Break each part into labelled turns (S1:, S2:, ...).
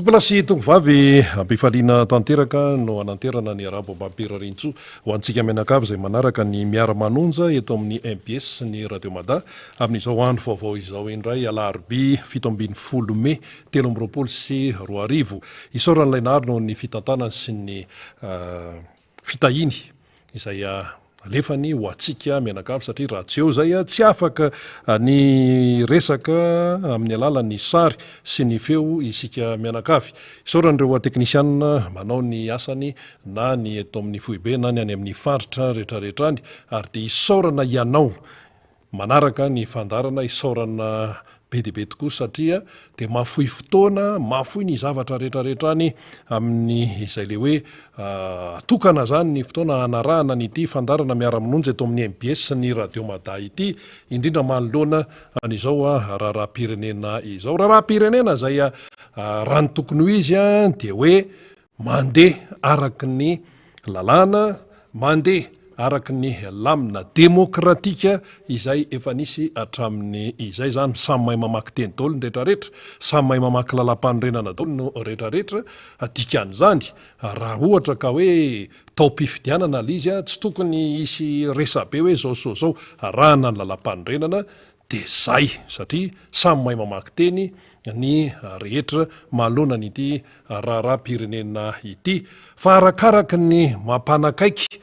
S1: Tompolahy sy tompovavy, am-pifaliana tanteraka no ananterana ny arabo ambampirarintsoa ho antsika mianakavy izay manaraka ny Miara-manonja eto amin'ny mbs sy ny Radio Mada amin'izao andro vaovao izao indray alarobia 17 mey 2023. Isaorana ilay Nahary noho ny fitantanany sy ny fitahiany izay alefany ho antsika mianakavy satria raha tsy eo izay tsy afaka ny resaka amin'ny alalan'ny sary sy ny feo isika mianakavy. Isaorana ireo teknisianina manao ny asany na ny eto amin'ny foibe na ny any amin'ny faritra rehetrarehetra any ary dia isaorana ianao Manaraka ny fandaharana isaorana be dia be tokoa satria dia mahafoy fotoana, mahafoy ny zavatra rehetra rehetra any amin'ny izay le hoe atokana zany ny fotoana hanarahana an'ity fandaharana miara-minonja eto amin'ny mbs sy ny Radio Mada ity, indrindra manoloana an'izao raharaham-pirenena izao. Raharaham-pirenena izay raha ny tokony ho izy dia hoe Mandeha araka ny lalàna, mandeha araka ny lamina demokratika izay efa nisy hatramin'ny izay izany, samy mahay mamaky teny daholo ny rehetrarehetra, samy mahay mamaky lalàmpanorenana daholo no rehetrarehetra, dikan'izany raha ohatra ka hoe taom-pifidianana ilay izy, tsy tokony hisy resabe hoe izao sy izao, arahana ny lalàmpanorenana Dia zay, satria samy mahay mamaky teny ny rehetra manoloana an'ity raharaham-pirenena ity. Fa arakaraky ny mampanakaiky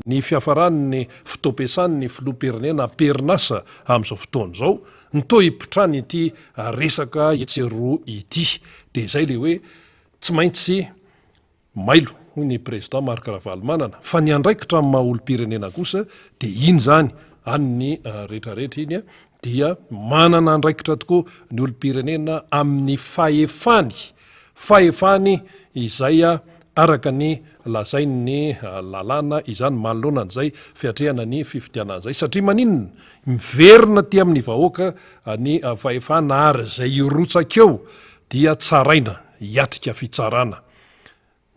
S1: ny fiafaran'ny fotoam-piasan'ny filoham-pirenena am-perinasa amin'izao fotoana izao, ny toa hipotran'ity resaka etsy eroa ity. Dia izay ilay hoe tsy maintsy Mailo, hoy ny Président Marc Ravalomanana, fa ny andraikitra amin'ny maha olom-pirenena kosa dia iny izany, any ny rehetrarehetra iny dia manana andraikitra tokoa ny olom-pirenena amin'ny fahefany, fahefany izay araka ny lazain'ny lalàna izany manoloana an'izay fiatrehana ny fifidianana izay, satria maninona? Miverina aty amin'ny vahoaka ny fahefana ary izay hirotsaka eo dia tsaraina hiatrika fitsarana.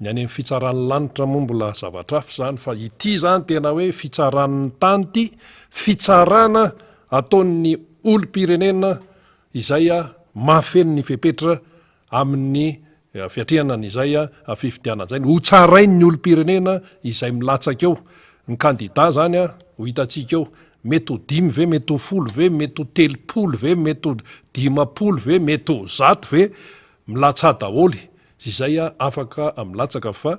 S1: Ny any amin'ny fitsaran'ny lanitra moa mbola zavatra hafa izany fa ity izany tena hoe fitsaran'ny tany ity, fitsarana ataon'ny olom-pirenena izay mahafeno ny fepetra amin'ny fiatrehana an'izay fifidianana izay. Hotsarain'ny olom-pirenena izay milatsaka eo. Ny kandida izany ho hitantsika eo. Mety ho dimy ve, mety ho folo ve, mety ho 30 ve, mety ho 50 ve, mety ho 100 ve? Milatsaha daholo izay afaka milatsaka fa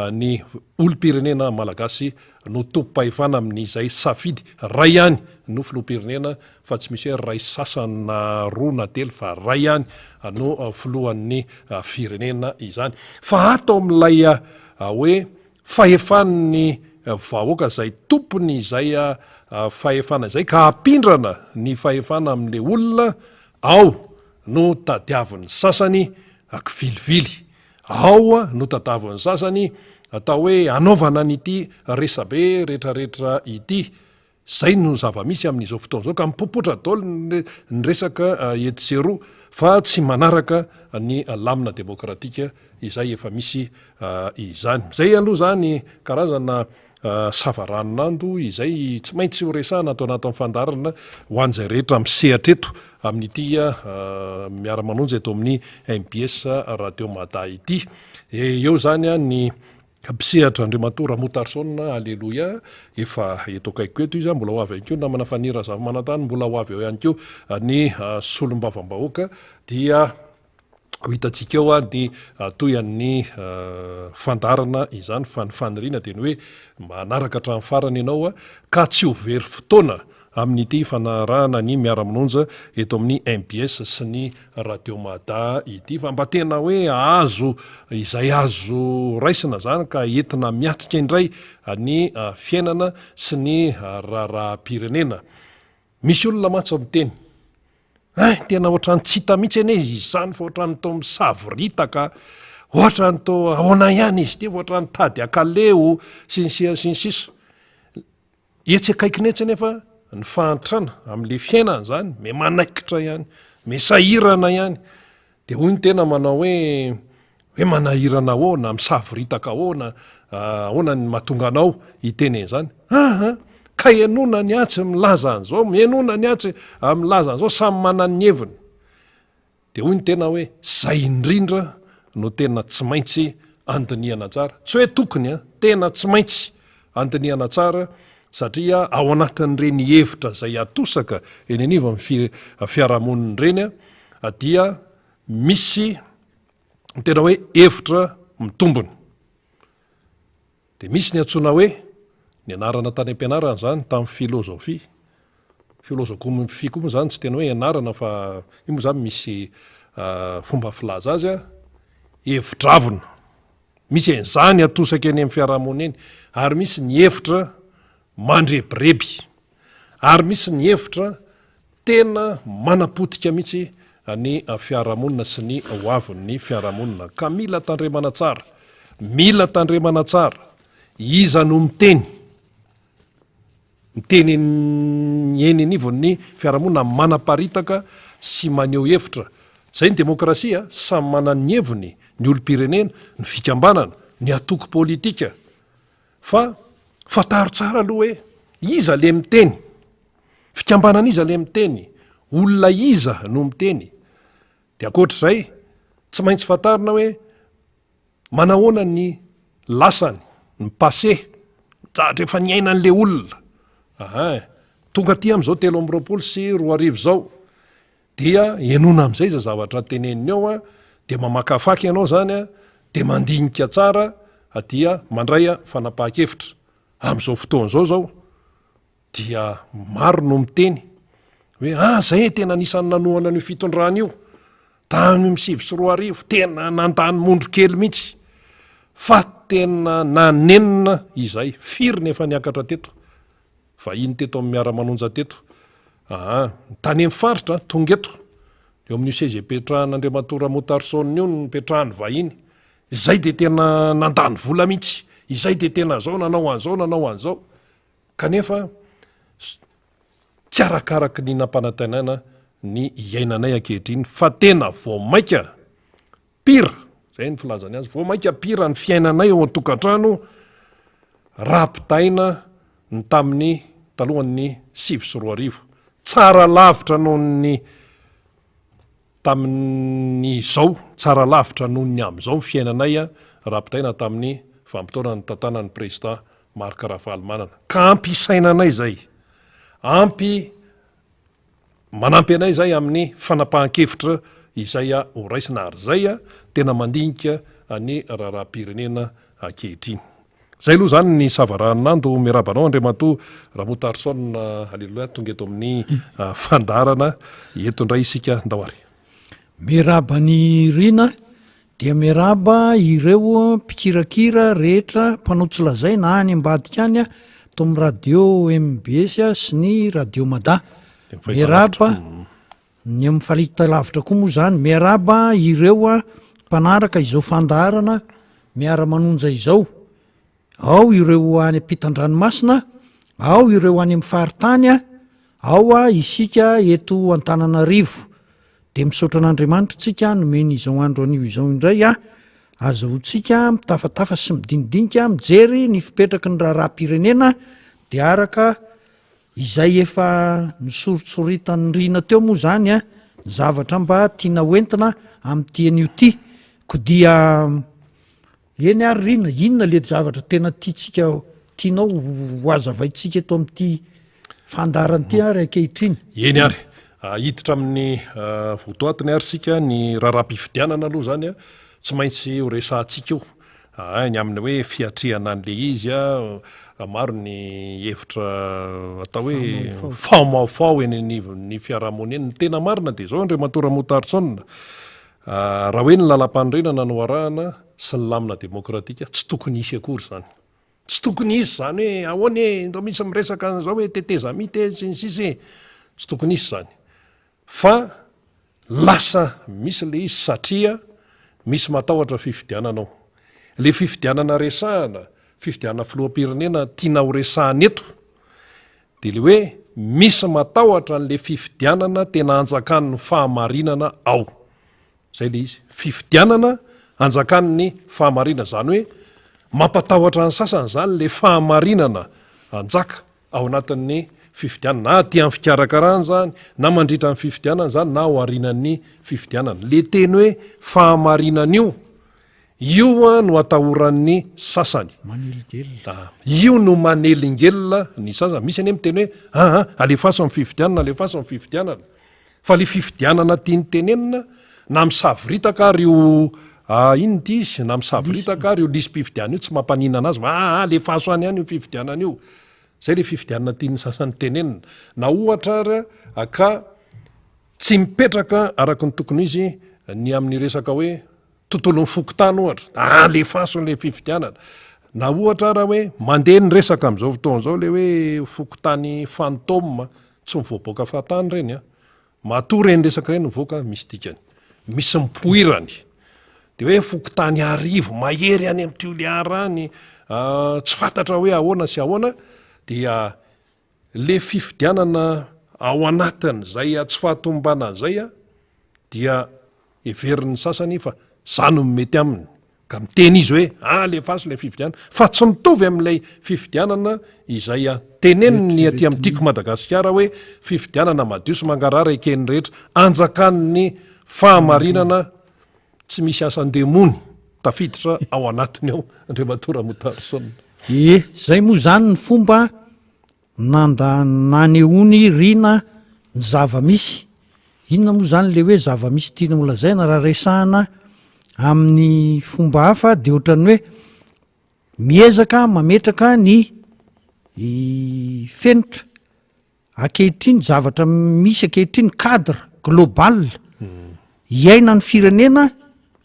S1: ny olom-pirenena malagasy no tompom-pahefana amin'izay safidy, ray ihany no filoham-pirenena fa tsy misy hoe ray sasany na roa na telo fa ray ihany no filohan'ny firenena izany. Fa ato amin'ilay hoe fahefan'ny vahoaka izay tompony izay fahefana izay ka hampindrana ny fahefana amin'ilay olona ao no tadiavin'ny sasany akivilivily, ao no tadavin'ny sasany atao hoe hanaovana an'ity resabe retraretra ity. Zay no zava-misy amin'izao fotoana izao ka mipopotra daholo ny resaka etsy sy eroa fa tsy manaraka ny lamina demokratika izay efa misy izany. Zay aloha zany karazana savaranonando izay tsy maintsy ho resahana ato anatin'ny fandaharana ho an'izay rehetra misehatra eto amin'ity miara-manonja eto amin'ny mbs Radio Mada ity. Eo izany ny mpisehatra Andriamatoa Ramotarson Aleloia, efa eto akaikiko eto izy, mbola ho avy ihany koa ny namana Fanny Razafimanantany, mbola ho avy eo ihany koa ny solombavambahoaka dia Ho hitantsika eo ny tohian'ny fandaharana izany fa ny faniriana dia ny hoe mba hanaraka hatramin'ny farany ianao ka tsy ho very fotoana amin'ity fanarahana ny miara-minonja eto amin'ny mbs sy ny Radio Mada ity fa mba tena hoe azo izay azo raisina izany ka entina miatrika indray ny fiainana sy ny raharaham-pirenena. Misy olona mantsy miteny Hein! Tena ohatran'ny tsy hita mihitsy anie izy izany fa ohatran'ny toa misavoritaka, ohatran'ny toa ahoana ihany izy ity fa ohatran'ny tady akaleo sy ny sisa sy ny sisa. Etsy akaikiny etsy anefa ny fahantrana amin'ilay fiainana izany, miha manaikitra ihany, miha sahirana ihany. Dia hoy ny tena manao hoe, hoe manahirana ahoana, misavoritaka ahoana, ahoana ny mahatonga anao hiteny an'izany? Aa! Ka henoina ny atsy milaza an'izao, henoina ny atsy milaza an'izao, samy manana ny heviny. Dia hoy ny tena hoe, zay indrindra no tena tsy maintsy andinihana tsara. Tsy hoe tokony an, tena tsy maintsy andinihana tsara satria ao anatin'ireny hevitra izay atosaka eny anivon'ny fiarahamonina ireny dia misy ny tena hoe hevitra mitombina. Dia misy ny antsoina hoe, nianarana tany am-pianarana izany tamin'ny filôzôfia, filôzôfia koa moa izany tsy tena hoe ianarana fa io moa izany misy fomba filaza azy an, hevi-dravina. Misy an'izany atosaka eny amin'ny fiarahamonina eny, ary misy ny hevitra mandrebireby, ary misy ny hevitra Tena manapotika mihitsy ny fiarahamonina sy ny ho avin'ny fiarahamonina ka mila tandremana tsara, mila tandremana tsara, iza no miteny, miteny eny anivon'ny fiarahamonina manaparitaka sy maneho hevitra, zay ny demokrasia, samy manana ny heviny ny olom-pirenena, ny fikambanana, ny antoko politika, fa fantaro tsara aloha hoe iza le miteny. Fikambanana iza le miteny? Olona iza no miteny? De ankoatr'izay, tsy maintsy fantarina hoe manahoana ny lasany, ny passé, ny zavatra efa niainan'le olona. Ahin, tonga aty amin'izao 2023 izao, dia henoina amin'izay izay zavatra teneniny eo an, dia mamakafaky ianao zany an, dia mandinika tsara, dia mandray fanapahan-kevitra. Amin'izao fotoana izao zao, Dia maro no miteny hoe ah zay e tena anisan'ny nanohana an'io fitondrana io tany 2009, tena nandany mondro kely mihitsy fa tena nanenina izay, firy ny efa niakatra teto, vahiny teto amin'ny miara-manonja teto, aa ny tany amin'ny faritra tonga eto, eo amin'io seza ipetrahan'Andriamatoa Ramotarison io no nipetrahan'ny vahiny, izay dia tena nandany vola mihitsy, izay dia tena zao nanao an'izao nanao an'izao. Kanefa tsy arakaraky ny nampanantenaina ny iainanay ankehitriny fa tena vao mainka pire, izay ny filazany azy, vao mainka pire ny fiainanay ao an-tokantrano raha ampitahaina ny tamin'ny talohan'ny 2009. Tsara lavitra noho ny Tamin'izao, tsara lavitra noho ny amin'izao ny fiainanay raha ampitaina tamin'ny vanim-potoana nitantanan'ny Prezidà Marc Ravalomanana. Ka ampy hisainanay izay. Ampy manampy anay izay amin'ny fanapahan-kevitra izay horaisina ary izay tena mandinika ny raharaham-pirenena ankehitriny. Zay aloha zany ny savaranonando. Miarahaba anao Andriamatoa Ramotarison Aleloia tonga eto amin'ny fandaharana eto indray isika. Ndao ary.
S2: Miarahaba an'i Rina dia miarahaba ireo mpikirakira rehetra mpanao tsy lazaina any ambadika any ato amin'ny radio mbs sy ny radio Mada. Miarahaba ny amin'ny fahitalavitra koa moa izany. Miarahaba ireo mpanaraka izao fandaharana miara-manonja izao. Ao ireo any ampitan-dranomasina, ao ireo any amin'ny faritany, ao isika eto Antananarivo. Dia misaotra an'Andriamanitra tsika nomeny izao andro anio izao indray a, azahoantsika mitafatafa sy midinidinika mijery ny fipetraky ny raharaham-pirenena dia araka Izay efa nosoritsoritan'i Rina teo moa izany ny zavatra mba tiana hoentina amin'ity anio ity. Koa dia eny ary Rina, inona le zavatra tena tiantsika tianao ho hazavaintsika eto amin'ity fandaharana ity ary ankehitriny?
S1: Eny ary, hiditra amin'ny votoatiny ary isika, ny raharaham-pifidianana aloha izany tsy maintsy ho resahantsika io. Aa ny amin'ny hoe fiatrehana an'le izy a, maro ny hevitra atao hoe famaofao eny anivon'ny fiarahamonina eny. Ny tena marina dia izao Andriamatoa Ramotarison, raha hoe ny lalampanorenana no arahana sy ny lamina demokratika, tsy tokony hisy akory izany. Tsy tokony hisy izany hoe ahoana e, ndao misy miresaka an'izao hoe tetezamita e sy ny sisa e, tsy tokony hisy izany. Fa lasa misy le izy satria misy matahotra fifidianana ao. Le fifidianana resahana, fifidianana filoham-pirenena tiana ho resahana eto de le hoe misy matahotra an'le fifidianana tena anjakan'ny fahamarinana ao. Zay le izy. Fifidianana anjakan'ny fahamarinana. Zany hoe mampatahotra ny sasany zany le fahamarinana anjaka. ao anatin'ny fifidianana, na aty amin'ny fikarakarana izany, na mandritra ny fifidianana izany, na aorianan'ny fifidianana. Le teny hoe fahamarinana io. Io no atahoran'ny sasany.
S2: Manelingelina.
S1: Io no manelingelina ny sasany. Misy anie miteny hoe aa alefaso ny fifidianana, alefaso ny fifidianana. Fa le fifidianana tiany tenenina na misavoritaka ary io inona ity izy, na misavoritaka ary io lisi-pifidianana io tsy mampaninana azy fa aa alefaso any ihany io fifidianana io. Zay le fifidianana tian'ny sasany tenenina. Na ohatra ary ka tsy mipetraka araka ny tokony ho izy ny amin'ny resaka hoe tontolon'ny fokontany ohatra, alefaso ilay fifidianana. Na ohatra ara hoe mandeha ny resaka amin'izao fotoana izao ilay hoe fokontany fantôme, tsy mivoaboaka fahatany ireny an. Matoa ireny resaka ireny mivoaka misy dikany, misy nipoirany. Dia hoe fokontany arivo mahery any amin'ny Toliara any, tsy fantatra hoe ahoana sy ahoana, dia Le fifidianana ao anatin'izay tsy fahatomombanana izay dia heverin'ny sasany fa za no mety aminy ka miteny izy hoe alefaso ilay fifidianana fa tsy mitovy amin'ilay fifidianana izay teneniny aty amin'ny Tiako Madagasikara hoe fifidianana madio sy mangarahara eken'ny rehetra anjakan'ny fahamarinana tsy misy asan-demony tafiditra ao anatiny ao Andriamatoa Ramotarison.
S2: Ie, zay moa zany ny fomba nanda nanehoany Rina ny zava-misy. Inona moa zany le hoe zava-misy tiana ho lazaina raha resahana amin'ny fomba hafa de ohatran'ny hoe miezaka mametraka ny fenitra ankehitriny, zavatra misy ankehitriny, cadre global iainan'ny firenena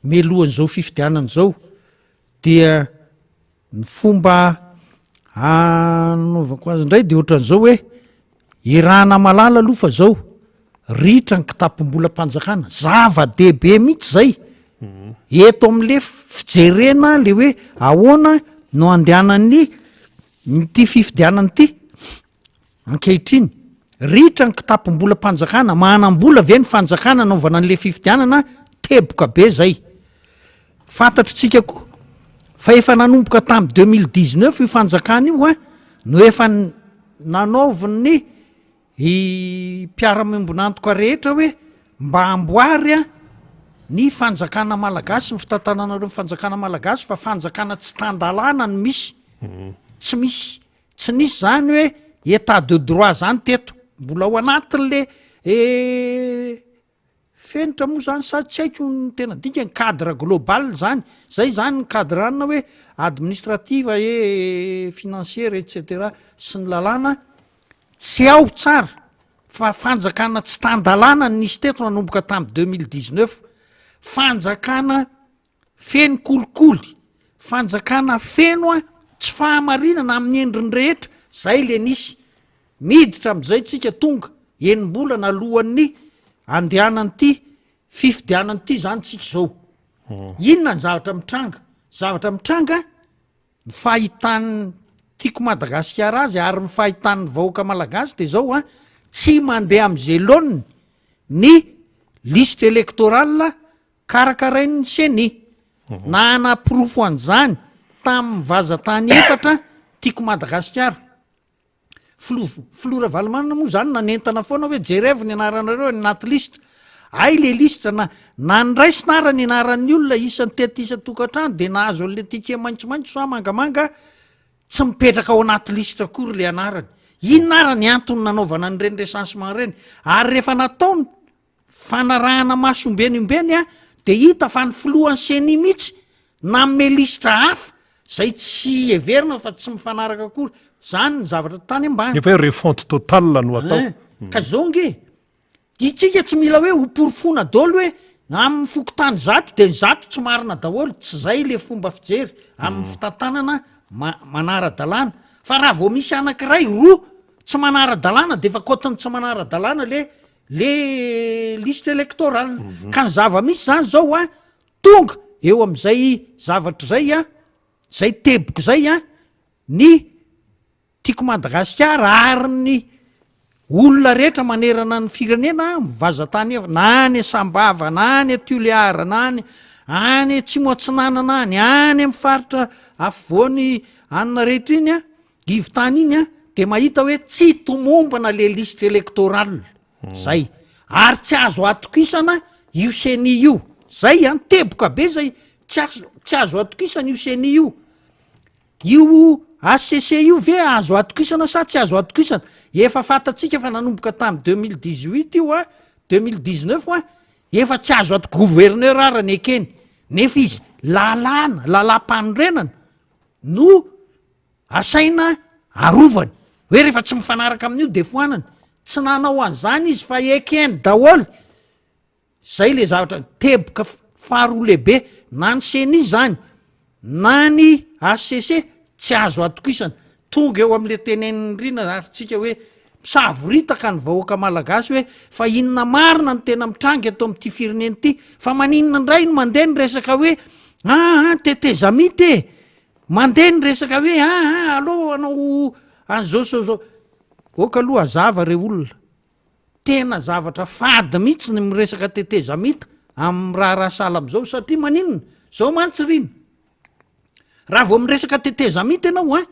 S2: mialohan'izao fifidianana izao dia Ny fomba anaovako azy indray de ohatran'izao hoe iarahana malala aloha fa zao ritra ny kitapom-bolam-panjakana, zava-dehibe mihitsy zay eto am'le fijerena le hoe ahoana no andehanan'ny ity fifidianana ity. Ankehitriny, ritra ny kitapom-bolam-panjakana, manam-bola ve ny fanjakana anaovana an'le fifidianana, teboka be zay. Fantatritsika koa fa efa nanomboka tamin'ny 2019 io fanjakana io an, no efa nanaovan'ny mpiara-miombon'antoka rehetra hoe mba amboary an ny fanjakana malagasy, ny fitantananareo ny fanjakana malagasy fa fanjakana tsy tan-dalàna no misy, tsy misy Tsy nisy zany hoe état de droit zany teto, mbola ao anatin'le fenitra moa zany sa tsy haiko ny tena dikany, cadre global zany, zay zany ny cadre anona hoe administrative et financière et cetera sy ny lalàna tsy ao tsara fa fanjakana tsy tan-dalàna no nisy teto nanomboka tamy 2019, fanjakana Feno kolikoly, fanjakana feno a tsy fahamarinana amin'ny endriny rehetra, zay le nisy. Miditra amin'izay tsika tonga enim-bolana alohan'ny andehanan'ity fifidianana ity zany tsika izao. Inona ny zavatra mitranga? Zavatra mitranga, ny fahitan'ny Tiako Madagasikara azy ary ny fahitan'ny vahoaka malagasy de zao a, tsy mandeha am'izay laoniny ny liste électorale Karakarain'ny ceni. Nanaporofo an'izany tamin'ny vazantany efatra Tiako Madagasikara. Filoha Filoha Ravalomanana moa izany nanentana foana hoe jerevo ny anaranareo any anaty lisitra. Hay le lisitra na na niraisina ara ny anaran'ny olona isan'ny tety isan-tokantrano dia nahazo an'le ticket maitsomaitso sa mangamanga tsy mipetraka ao anaty lisitra akory le anarany. Inona ara ny antony nanaovana an'ireny recensement ireny? Ary rehefa natao ny Fanarahana maso ombeny ombeny dia hita fa ny filohan'ny ceni mihitsy nanome lisitra hafa izay tsy heverina fa tsy mifanaraka akory. Izany ny zavatra tany ambany.
S1: Nefa hoe refonte totale no atao.
S2: Hein, ka izao nge, itsika tsy mila hoe ho porofoina daholo hoe amin'ny fokontany zato dia ny zato tsy marina daholo, tsy izay le fomba fijery amin'ny fitantanana manara-dalàna. Fa raha vao misy anankiray, roa tsy manara-dalàna dia efa kaotin'ny tsy manara-dalàna le le liste électorale mhm. ka ny zava-misy zany zao a tonga eo am'izay zavatra zay a zay teboka zay a ny tiako madagasikara ary ny olona rehetra manerana ny firenena mivazatany efa na any sambava na any tuliara na any any atsimo atsinanana any any amy faritra afovoany anina rehetra iny a Ivotany iny an, de mahita hoe tsy tomombana le liste électorale zay, ary tsy azo atokisana io ceni io, zay an, teboka be zay. Tsy azo tsy azo atokisana io ceni io. Io HCC io ve azo atokisana sa tsy azo atokisana? Efa fantatsika fa nanomboka tamin'ny 2018 io a, 2019 a, efa tsy azo ato gouverneur ara nekeny, nefa izy lalàna, lalàm-panorenana no asaina arovany, hoe rehefa tsy mifanaraka amin'io de foanany, tsy nanao an'izany izy fa ekeny daholo. Zay le zavatra teboka faharoa lehibe, na ny ceni zany na ny HCC tsy azo atokisana. Tonga eo am'le tenenin'i Rina ary tsika hoe misavoritaka ny vahoaka malagasy hoe fa inona marina no tena mitranga eto amin'ity firenena ity, fa maninona indray no mandeha ny resaka hoe aa tetezamita e, mandeha ny resaka hoe aa aleo hanao an'izao sy zao. Ok aloha hazava re olona. Tena zavatra fady mihitsy ny miresaka tetezamita amin'ny raharaha sahala amin'izao satria maninona? Zao mantsy Rina, raha vao miresaka tetezamita ianao an,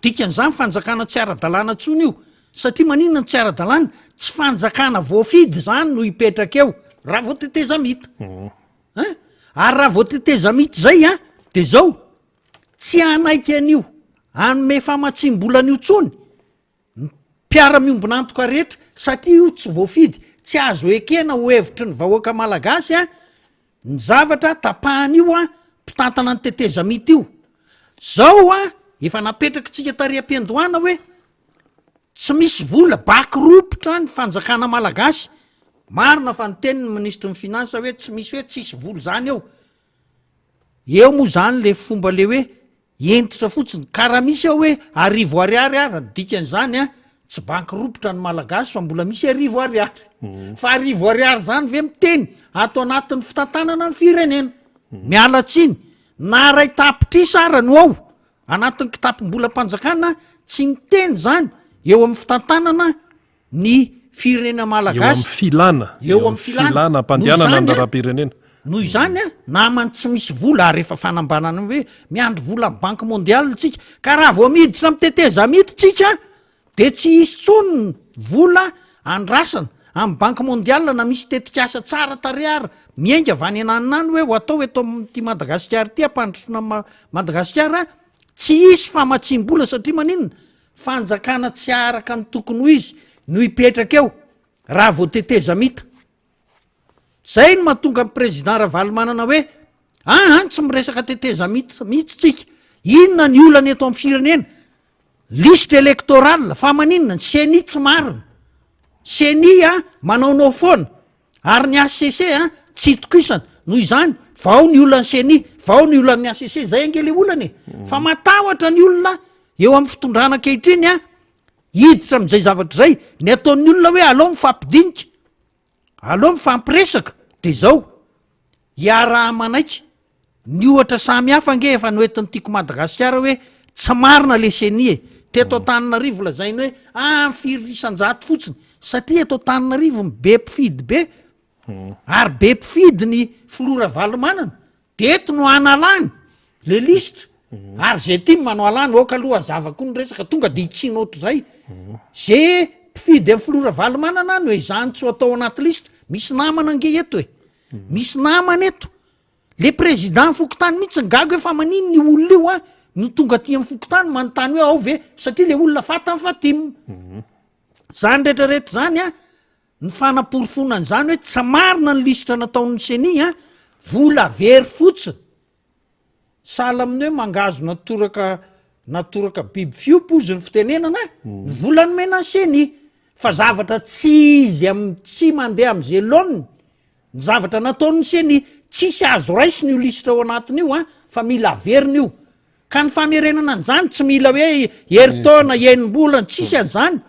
S2: dikan'izany fanjakana tsy ara-dalàna intsony io, satria maninona no tsy ara-dalàna? Tsy fanjakana voafidy izany no hipetraka eo raha vao tetezamita, an, ary raha vao tetezamita izay an, de zao, tsy hanaiky an'io hanome famatsiam-bola an'io intsony Ny mpiara-miombon'antoka rehetra, satria io tsy voafidy, tsy azo ekena ho hevitry ny vahoaka malagasy a, ny zavatra tapahan'io a, mpitantana ny tetezamita io. Zao a, efa napetrakitsika tary am-piandohana hoe tsy misy vola, baky ropitra ny fanjakana malagasy, marina fa niteny ny minisitry ny finance hoe tsy misy hoe tsisy vola zany eo, eo moa zany le fomba le hoe Hentitra fotsiny, ka raha misy ao hoe arivo ariary ara, ny dikan'izany an, tsy banky ropitra ny Malagasy fa mbola misy arivo ariary. Fa arivo ariary zany ve miteny ato anatin'ny fitantanana ny firenena? Miala tsiny, na iray tapitrisa ara no ao anatin'ny kitapom-bolam-panjakana, tsy miteny zany eo amin'ny fitantanana ny firenena
S1: Eo
S2: malagasy.
S1: amin'ny filana,
S2: Eo amin'ny filana.
S1: filana ampandehanana ny raharaham-pirenena.
S2: Noho izany a, namany tsy misy vola ary efa fanambanana hoe miandry vola amin'ny banque mondiale tsika, ka raha vao miditra amin'ny tetezamita tsika de tsy hisy intsony ny vola andrasana amin'ny banque mondiale na misy tetikasa tsara tarehy ary miainga avy any ananona any hoe ho atao eto amin'ity Madagasikara ity hampandrosoana an'i Madagasikara, tsy hisy famatsiam-bola satria maninona? Fanjakana tsy araka ny tokony ho izy no hipetraka eo raha vao tetezamita. Zay no mahatonga ny président Ravalomanana hoe aa tsy miresaka tetezamita mihitsy tsika. Inona ny olana eto amin'ny firenena? Liste électorale, fa maninona? Ny CENI tsy marina. CENI a manaonao foana. Ary ny HCC a, tsy itokisana, noho izany, vao ny olan'ny ceni, vao ny olan'ny HCC, zay ange le olana e! Fa matahotra ny olona eo amin'ny fitondrana ankehitriny a, hiditra amin'izay zavatra izay, ny ataon'ny olona hoe alao mifampidinika, alao mifampiresaka, de zao, iaraha-manaiky Ny ohatra samy hafa ange efa noentin'ny Tiako Madagasikara hoe tsy marina le ceni e! Teto Antananarivo lazainy hoe ah firy isan-jato fotsiny satria eto Antananarivo ny be mpifidy be ary be mpifidy ny filoha Ravalomanana de eto no analany le lisitra ary ze tim no alany ok aloha hazava koa ny resaka tonga de hitsina ohatr'izay ze mpifidy an'ny filoha Ravalomanana no ezahany tsy ho atao anaty lisitra misy namana ange eto e misy namana eto Le président fokontany mihitsy gaga hoe fa maninona io olona io an no tonga aty amin'ny fokontany manontany hoe ao ve satria le olona fantany fa tim. Zany rehetra rehetra zany an, ny fanaporofoana an'izany hoe tsy marina ny lisitra nataon'ny ceni an, vola very fotsiny. Sahala amin'ny hoe mangahazo natoraka natoraka biby fiompy hozy ny fitenenana, ny vola nomena ny ceni fa zavatra tsy izy am- tsy mandeha am'zay laoniny Ny zavatra nataon'ny ceni, tsisy azo raisina io lisitra ao anatiny io an, fa mila averina io. Ka ny famerenana an'izany tsy mila hoe herintaona, enim-bolana, tsisy an'izany.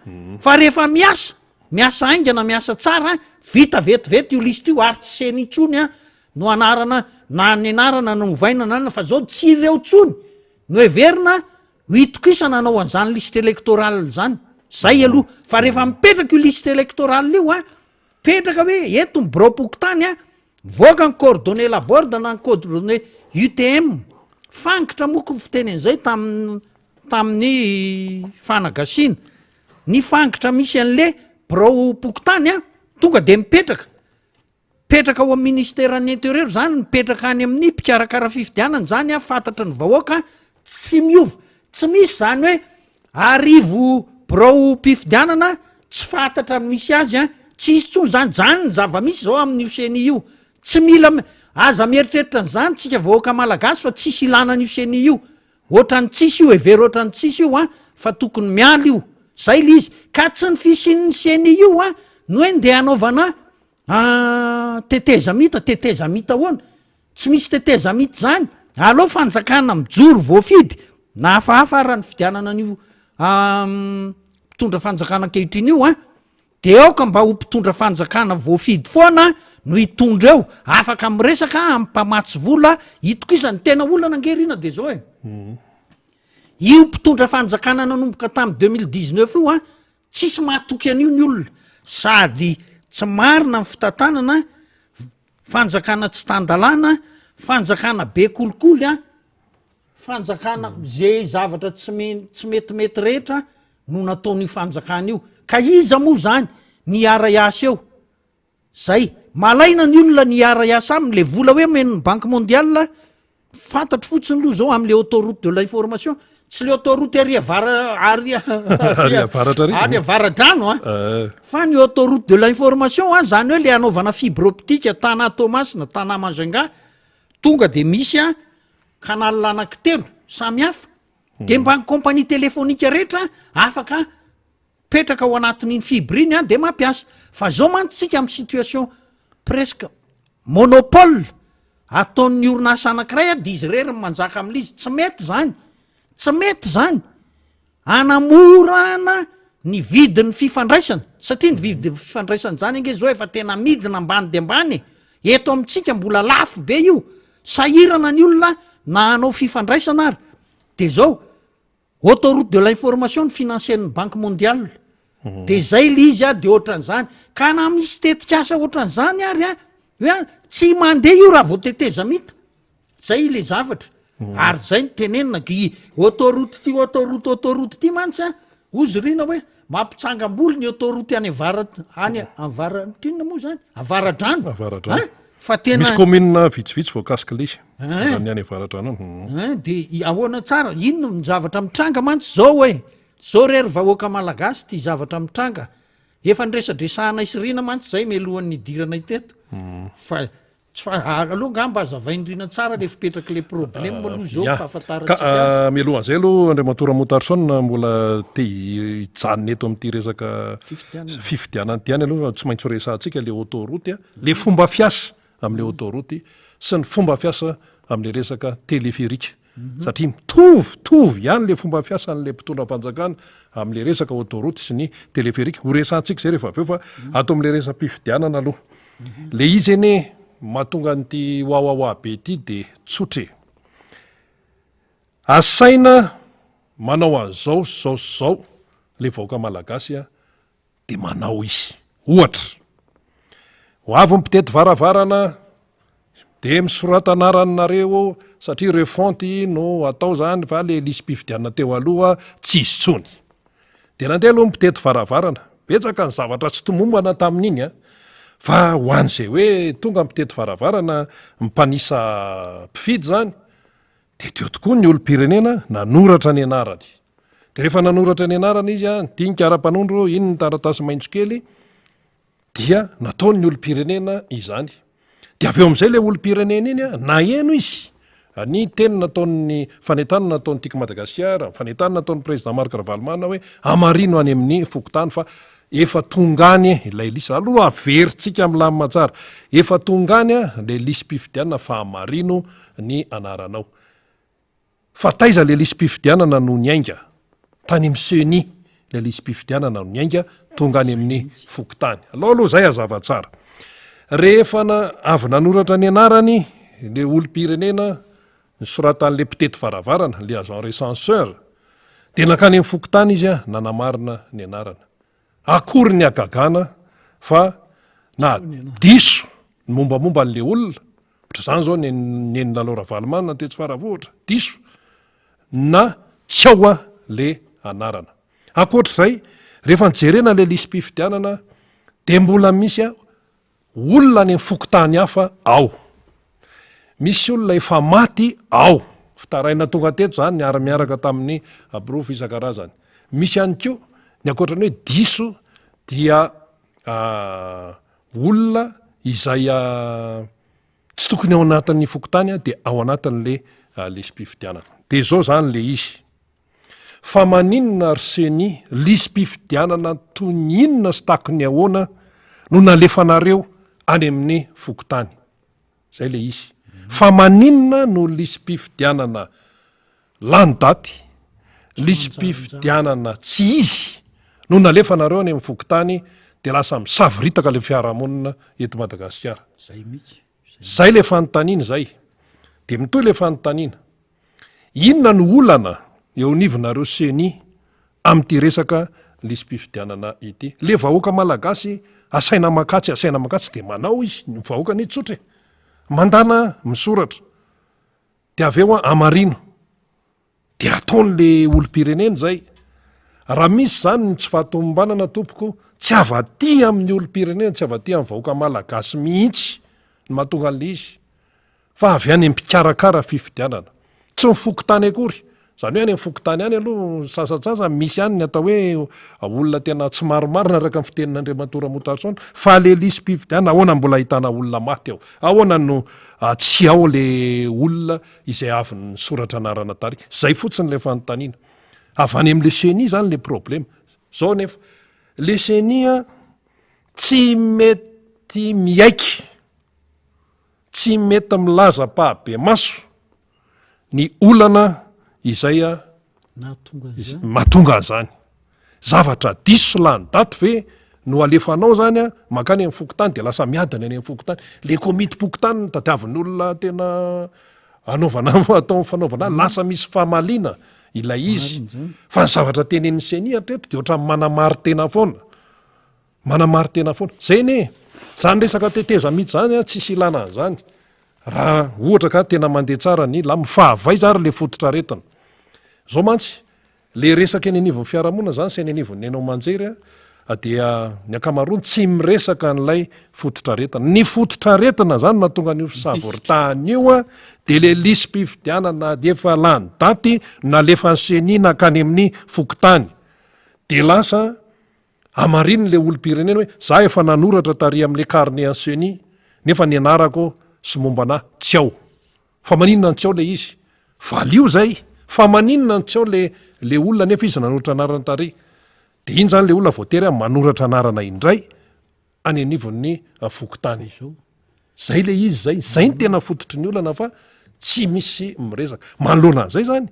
S2: Fa rehefa miasa, miasa haingana, miasa tsara, vita vetivety io lisitra io ary tsy ceni intsony an no anarana na ny anarana no ovaina na inona fa zao tsy ireo intsony no heverina ho itokisana hanao an'izany liste électorale izany. Zay aloha. Fa rehefa mipetraka io liste électorale io an, Mipetraka hoe eto ny biraom-pokontany a, mivoaka ny coordonnées Laborde na ny coordonnées UTM. Fangitra moa ko fiteny an'izay tamin'ny tamin'ny fanagasiana. Ny fangitra misy an'le biraom-pokontany a, tonga de mipetraka. Mipetraka ao amin'ny ministeran'ny interieur zany, mipetraka any amin'ny mpikarakara fifidianana zany an, fantatry ny vahoaka, tsy miova, tsy misy zany hoe arivo biraom-pifidianana tsy fantatra ny misy azy an, tsy hisy intsony zany, zany ny zava-misy zao amin'io ceni io, tsy mila, aza mieritreritra an'izany tsika vahoaka malagasy fa tsisy ilana an'io ceni io, Ohatran'ny tsisy io, hevero ohatran'ny tsisy io an, fa tokony miala io. Zay le izy. Ka tsy ny fisian'ny ceni io an, no hoe ndeha hanaovana tetezamita, tetezamita ahoana? Tsy misy tetezamita zany. Aleo fanjakana mijoro voafidy, na hafahafa ara ny fidianana an'io mpitondra fanjakana ankehitriny io an. De aoka mba ho mpitondra fanjakana voafidy foana no hitondra eo, afaka miresaka amin'ny mpamatsy vola itokisany. Tena olana ange ry de zao e. Io mpitondra fanjakana nanomboka tamin'ny 2019 io an, tsisy mahatoky an'io ny olona. Sady tsy marina ny fitantanana, fanjakana tsy tan-dalàna, fanjakana be kolikoly an, Fanjakana ze zavatra tsy me- tsy metimety rehetra no nataon'io fanjakana io. Ka iza moa zany ny hiara-hiasa eo? Zay. Malaina ny olona ny hiara-hiasa aminy, le vola hoe omen'ny banque mondiale, fantatro fotsiny aloha zao am'le autoroute de l'information, tsy le autoroute ary avara- ary
S1: Ary avaratra ary.
S2: any avaradrano an,
S1: Eh.
S2: fa ny autoroute de l'information an, zany hoe le anaovana fibre optique Tana Toamasina, Tana Majunga, tonga de misy an, Canal anaky telo samy hafa de mba ny compagnie téléphonique rehetra afaka petraka ao anatin'iny fibre iny an de mampiasa fa zao mantsy tsika amy situation presque monopole ataon'ny orinasa anakiray a de izy irery ny manjaka am'le izy tsy mety zany tsy mety zany Hanamorana ny vidin'ny fifandraisana, satria ny vidin'ny fifandraisana izany ange izao efa tena midina ambany dia ambany e! Eto amintsika mbola lafo be io, sahirana ny olona na hanao fifandraisana ary. Dia izao, autoroute de l'information no financer-n'ny banque mondiale. Dia izay ilay izy a, dia ohatran'izany. Ka na misy tetikasa ohatran'izany ary a, hoe a, tsy mandeha io raha vao tetezamita. Zay le zavatra. Ary zay no tenenina ky autoroute ty autoroute autoroute ty mantsy a, hozy rina hoe mampitsangam-bolo ny autoroute any avara any avara inona moa zany? Avaradrano.
S1: Avaradrano.
S2: An? Fa tena
S1: Misy commune vitsivitsy voakasika ilay izy.
S2: Hein?
S1: Raha ny any avaradrano any.
S2: Hein, de i- ahoana tsara? Inona ny zavatra mitranga mantsy zao e? Zao re ry vahoaka malagasy ty zavatra mitranga. Efa niresadresahanay sy Rina mantsy zay mialohan'ny nidiranay teto. Fa Tsy fa aleo angamba azavain'i Rina tsara le fipetrak'le problème aloha zao
S1: Ya.
S2: fahafantarantsika
S1: Ka
S2: azy.
S1: ah, mialohan'izay aloha Andriamatoa Ramontarson mbola te hijanona eto amin'ity resaka
S2: Fifidianana.
S1: fifidianana ity ihany aloha fa tsy maintsy horesahantsika le autoroute, le fomba fiasa amin'le autoroute sy ny fomba fiasa amin'le resaka téléphérique. Satria mitovitovy ihany le fomba fiasan'le mpitondra fanjakana amin'le resaka autoroute sy ny téléphérique. Horesahantsika izay rehefa avy eo fa ato amin'le resa-pifidianana aloha. Le izy anie mahatonga an'ity wawawa be ity de tsotra e. Asaina manao an'izao sy zao sy zao le vahoaka malagasy a, de manao izy. Ohatra, ho avy ny mpitety varavarana de misorata anarana nareo satria refonte no atao zany fa le lisi-pifidianana teo aloha tsy hisy tsony. Dia nandeha aloha ny mpitety varavarana. Betsaka ny zavatra tsy tomombana tamin'iny an! Fa ho an'izay hoe tonga ny mpitety varavarana, mpanisa mpifidy izany, dia teo tokoa ny olom-pirenena nanoratra ny anarany. Dia rehefa nanoratra ny anarany izy an, nidinika ara-panondro, iny ny taratasy maitso kely, Dia nataon'ny olom-pirenena izany. Dia avy eo amin'izay ilay olom-pirenena iny, naheno izy ny teny nataon'ny fanentanana nataon'ny Tiako Madagasikara, ny fanentanana nataon'ny Président Marc Ravalomanana hoe hamarino any amin'ny fokontany fa efa tonga any ilay liste. Aloha averintsika milamina tsara. Efa tonga any ilay lisi-pifidianana fa hamarino ny anaranao. Fa taiza le lisi-pifidianana no niainga? Tany amin'ny ceni ilay lisi-pifidianana no niainga tonga any amin'ny fokontany. Alao aloha izay hazava tsara. Rehefa na avy nanoratra ny anarany le olom-pirenena nisoratan'le mpitety varavarana, le agent recenseur, dia nankany amin'ny fokontany izy nanamarina ny anarana. Akory ny hagagana fa na diso ny mombamomba an'le olona, ohatr'izany zao ny nen'i Lalao Ravalomanana tetsy Faravohitra, diso na tsy ao le anarana. Ankoatr'izay, rehefa nojerena le lisi-pifidianana dia mbola misy. Olona any amin'ny fokontany hafa ao. Misy olona efa maty ao. Fitaraina tonga teto izany niara miaraka tamin'ny porofo isan-karazany. Misy ihany koa ny ankoatra ny hoe diso dia olona izay tsy tokony ao anatin'ny fokontany dia ao anatin'le lisi-pifidianana. Dia izao izany le izy. Fa maninona ry ceni, lisi-pifidianana toy ny inona sy taky ny ahoana no nalefanareo any amin'ny fokontany? Zay le izy. Fa maninona no lisi-pifidianana lany daty, lisi-pifidianana tsy izy no nalefanareo any amin'ny fokontany de lasa misavoritaka le fiarahamonina eto Madagasikara?
S2: Zay mihitsy.
S1: Zay le fanontaniana izay. De mitohy le fanontaniana. Inona no olana eo anivonareo ceni amin'ity resaka lisi-pifidianana ity? Le vahoaka malagasy asaina makatsy asaina makatsy de manao izy, ny vahoaka anie tsotra e! Mandana misoratra de avy eo amarino de ataon'le olom-pirenena izay. Raha misy zany ny tsy fahatomombanana tompoko tsy avy aty amin'ny olom-pirenena, tsy avy aty amin'ny vahoaka malagasy mihitsy no mahatonga an'le izy. fa avy any amin'ny mpikarakara fifidianana. Tsy ny fokontany akory. Izany hoe any amin'ny fokontany any aloha sasantsasany misy ihany ny atao hoe olona tena tsy marimarina araka ny fitenin'Andriamatoa Ramotarison fa le lisi-pifidianana ahoana mbola ahitana olona maty ao? Ahoana no tsy ao le olona izay avy nisoratra anarana tary? Izay fotsiny ilay fanontaniana. Avy any amin'le ceni izany le problema. Izao anefa, le ceni tsy mety miaiky Tsy mety milaza ampahabemaso ny olana izay mahatonga an'izany. Zavatra diso sy lany daty ve no alefanao zany mankany amin'ny fokontany de lasa miadana any amin'ny fokontany. Le komitim-pokontany no tadiavin'ny olona tena anaovana atao fanaovana lasa misy famaliana ilay izy. Fa ny zavatra tenenin'ny ceni hatreto de ohatran'ny manamari-tena foana. Manamari-tena foana. Zay anie e! Zany resaka tetezamita zany an, tsisy ilana an'izany. Raha ohatra ka tena mandeha tsara ny lamina, fa avy aiza ary le fototr'aretina? Zao mantsy, le resaka eny anivon'ny fiarahamonina zany sy eny anivon'ny haino aman-jery an, dia ny ankamaroany tsy miresaka an'ilay fototr'aretina. Ny fototr'aretina zany mahatonga an'io fisavoritahana io an, de le lisi-pifidianana efa lany daty nalefan'ny ceni nankany amin'ny fokontany. De lasa Hamarino le olom-pirenena hoe za efa nanoratra tary amle carnet an'i ceni nefa ny anarako sy momba anah tsy ao. Fa maninona no tsy ao le izy? Valio zay! Fa maninona no tsy ao le le olona nefa izy nanoratra anarana tary? De iny zany le olona voatery manoratra anarana indray any anivon'ny fokontany. Zay le izy zay, zay ny tena fototry ny olana fa tsy misy miresaka. Manoloana an'izay zany,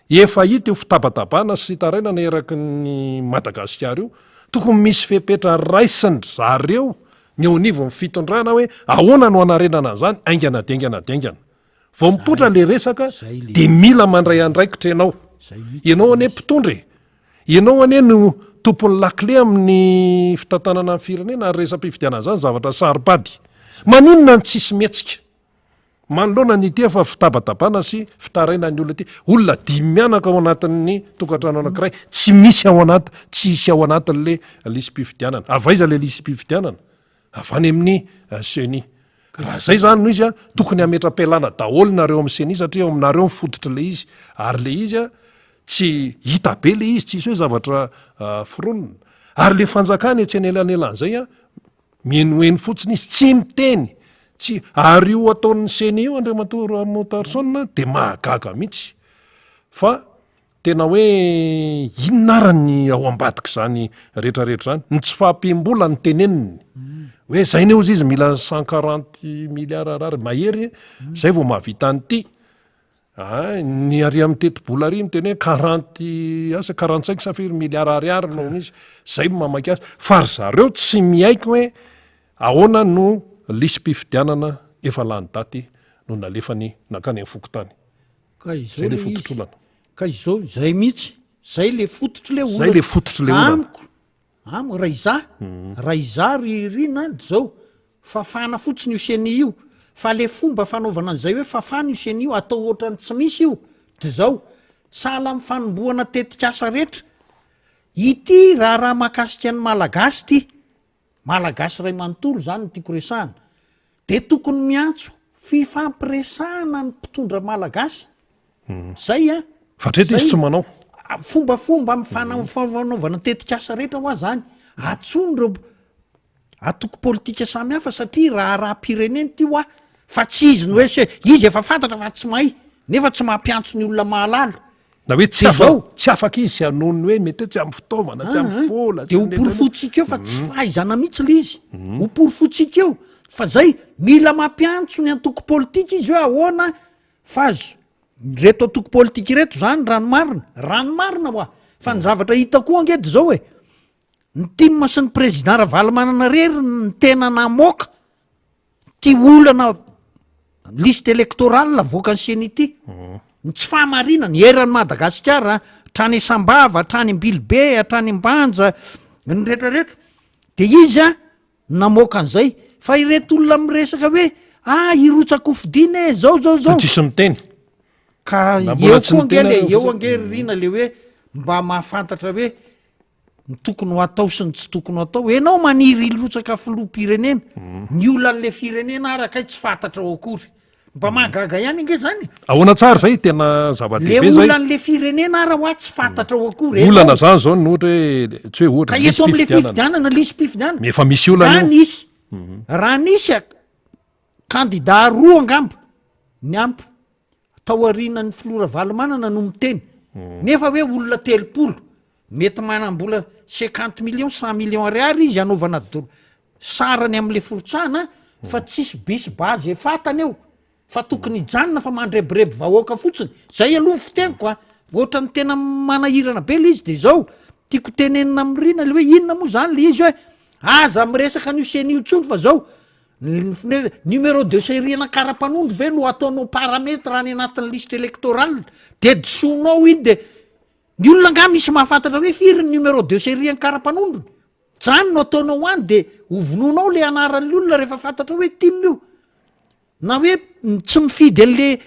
S1: efa hita io fitabatabana sy fitarainana eraky ny Madagasikara io, tokony misy fepetra raisin-dry zareo ny eo anivon'ny fitondrana hoe ahoana no hanarenana an'izany haingana dia haingana dia haingana. Vao mipoitra le resaka dia mila mandray andraikitra ianao. Ianao anie mpitondra e! Ianao anie no tompon'ny lakile amin'ny fitantanana ny firenena ary resa-pifidianana izany zavatra saro-pady. Maninona no tsisy mihetsika manoloana ny ity fa fitabatabana sy fitarainan'ny olona ity? Olona dimy mianaka ao anatin'ny tokantrano anankiray tsy misy ao anaty, tsisy ao anatin'le lisi-pifidianana. Avy aiza le lisi-pifidianana? Avy any amin'ny ceni. Raha zay zany no izy a, tokony hametra-pialana daholo nareo amin'ny ceni satria ao aminareo ny fototr'ilay izy ary le izy a Tsy hita be le izy, tsisy hoe zavatra foronina. Ary le fanjakana etsy anelanelan'izay an, mihenoheno fotsiny izy, tsy miteny, tsy, ary io ataon'ny ceni io Andriamatoa Ramotarison dia mahagaga mihitsy fa tena hoe inona ara ny ao ambadik'izany rehetrarehetra izany, ny tsy fahampiam-bola no teneniny, hoe zay anie hozy izy mila 140 milliards ariary mahery zay vao mahavita an'ity. Ay, ny ary amin'ny tetibola ary miteny hoe quarante asa quarante cinq sa firy milliards ariary no misy, zay no mamaky azy, fa ry zareo tsy miaiky hoe ahoana no lisi-pifidianana efa lany daty no nalefany nankany amin'ny fokontany.
S2: Ka izao
S1: Zay le
S2: le izy,
S1: fototr'olana.
S2: ka izao, zay mihitsy, zay le fototry le
S1: Zay
S2: olana.
S1: le fototry le
S2: Ka
S1: olana.
S2: amiko, Amiko raha izaho, raha izaho ry Rina de zao, fafana fotsiny io ceni io, fa le fomba fanaovana an'izay hoe fafana io ceni io atao ohatran'ny tsy misy io de zao, sahala amin'ny fanombohana tetikasa rehetra, ity raharaha mahakasika ny Malagasy ity. Malagasy iray manontolo izany no tiako resahana, dia tokony miantso fifampiresahana ny mpitondra Malagasy. Zay an!
S1: Fa hatreto izy tsy manao.
S2: Fombafomba amin'ny fanaovana tetikasa rehetra hoa zany. Antsoiny ireo antoko politika samihafa satria raharaham-pirenena ity hoa fa tsy izy no hoe se izy efa fantatra fa tsy mahay nefa tsy mampiantso ny olona mahalala.
S1: Na hoe tsy afa, tsy afaka izy noho ny hoe mety hoe tsy ampy fitaovana, tsy ampy vola.
S2: De ho porofointsika eo fa tsy fahaizana mihitsy le izy. Ho porofointsika eo fa zay mila mampiantso ny antoko politika izy hoe ahoana fa reto antoko politika ireto zany raha ny marina, raha ny marina hoa fa ny zavatra hita koa ange de zao e, ny tim sy ny président Ravalomanana rery ny tena namoaka Ity olana liste électorale avoakan'ny ceni ity, ny tsy fahamarinana eran'i Madagasikara, hatrany Sambava, hatrany Ambilobe, hatrany Ambanja, ny rehetra rehetra, de izy a namoaka an'izay, fa ireto olona miresaka hoe ah hirotsa-kofidina e, zao zao zao.
S1: Tsisy miteny.
S2: Ka
S1: Na mbola
S2: eo
S1: tsy
S2: koa ange
S1: niteny
S2: le,
S1: ary
S2: eo
S1: fotsiny.
S2: ange ry Rina le hoe mba mahafantatra hoe ny tokony ho atao sy ny tsy tokony ho atao, enao maniry hirotsaka filoham-pirenena, ny olan'le firenena ara kay tsy fantatrao akory, mba mahagaga ihany ange zany e!
S1: Ahoana tsara zay, tena
S2: Le
S1: zava-dehibe zay.
S2: olan'le firenena ara hoa tsy fantatrao akory,
S1: Olana
S2: enao.
S1: zany zao ny ohatra hoe, tsy hoe ohatra,
S2: Ka eto am'le
S1: lisi-pifidianana.
S2: fifidianana, lisi-pifidianana,
S1: Efa misy olana
S2: raha
S1: io.
S2: nisy, raha nisy a- kandida roa angamba niampy tao aorianan'ny filoha Ravalomanana no miteny, nefa hoe olona 30 mety manam-bola 50 millions, 100 millions ariary izy hanaovana do- sarany amin'le firotsahana fa tsisy bisy base fatany eo fa tokony hijanona fa mandrebireby vahoaka fotsiny, zay aloha ny fiteniko a, ohatran'ny tena manahirana be le izy de zao tiako tenenina amin'i Rina le hoe inona moa zany le izy hoe aza miresaka an'io ceni io intsony fa zao Ny numéro de série ana karapanondro ve no ataonao paramètre any anatin'ny liste électorale? De disoinao iny de ny olona angaha misy mahafantatra hoe firy ny numéro de série an'ny karapanondrony? Zany no ataonao any de hovonoinao le anaran'ny olona rehefa fantatrao hoe tim io. Na hoe tsy mifidy an'le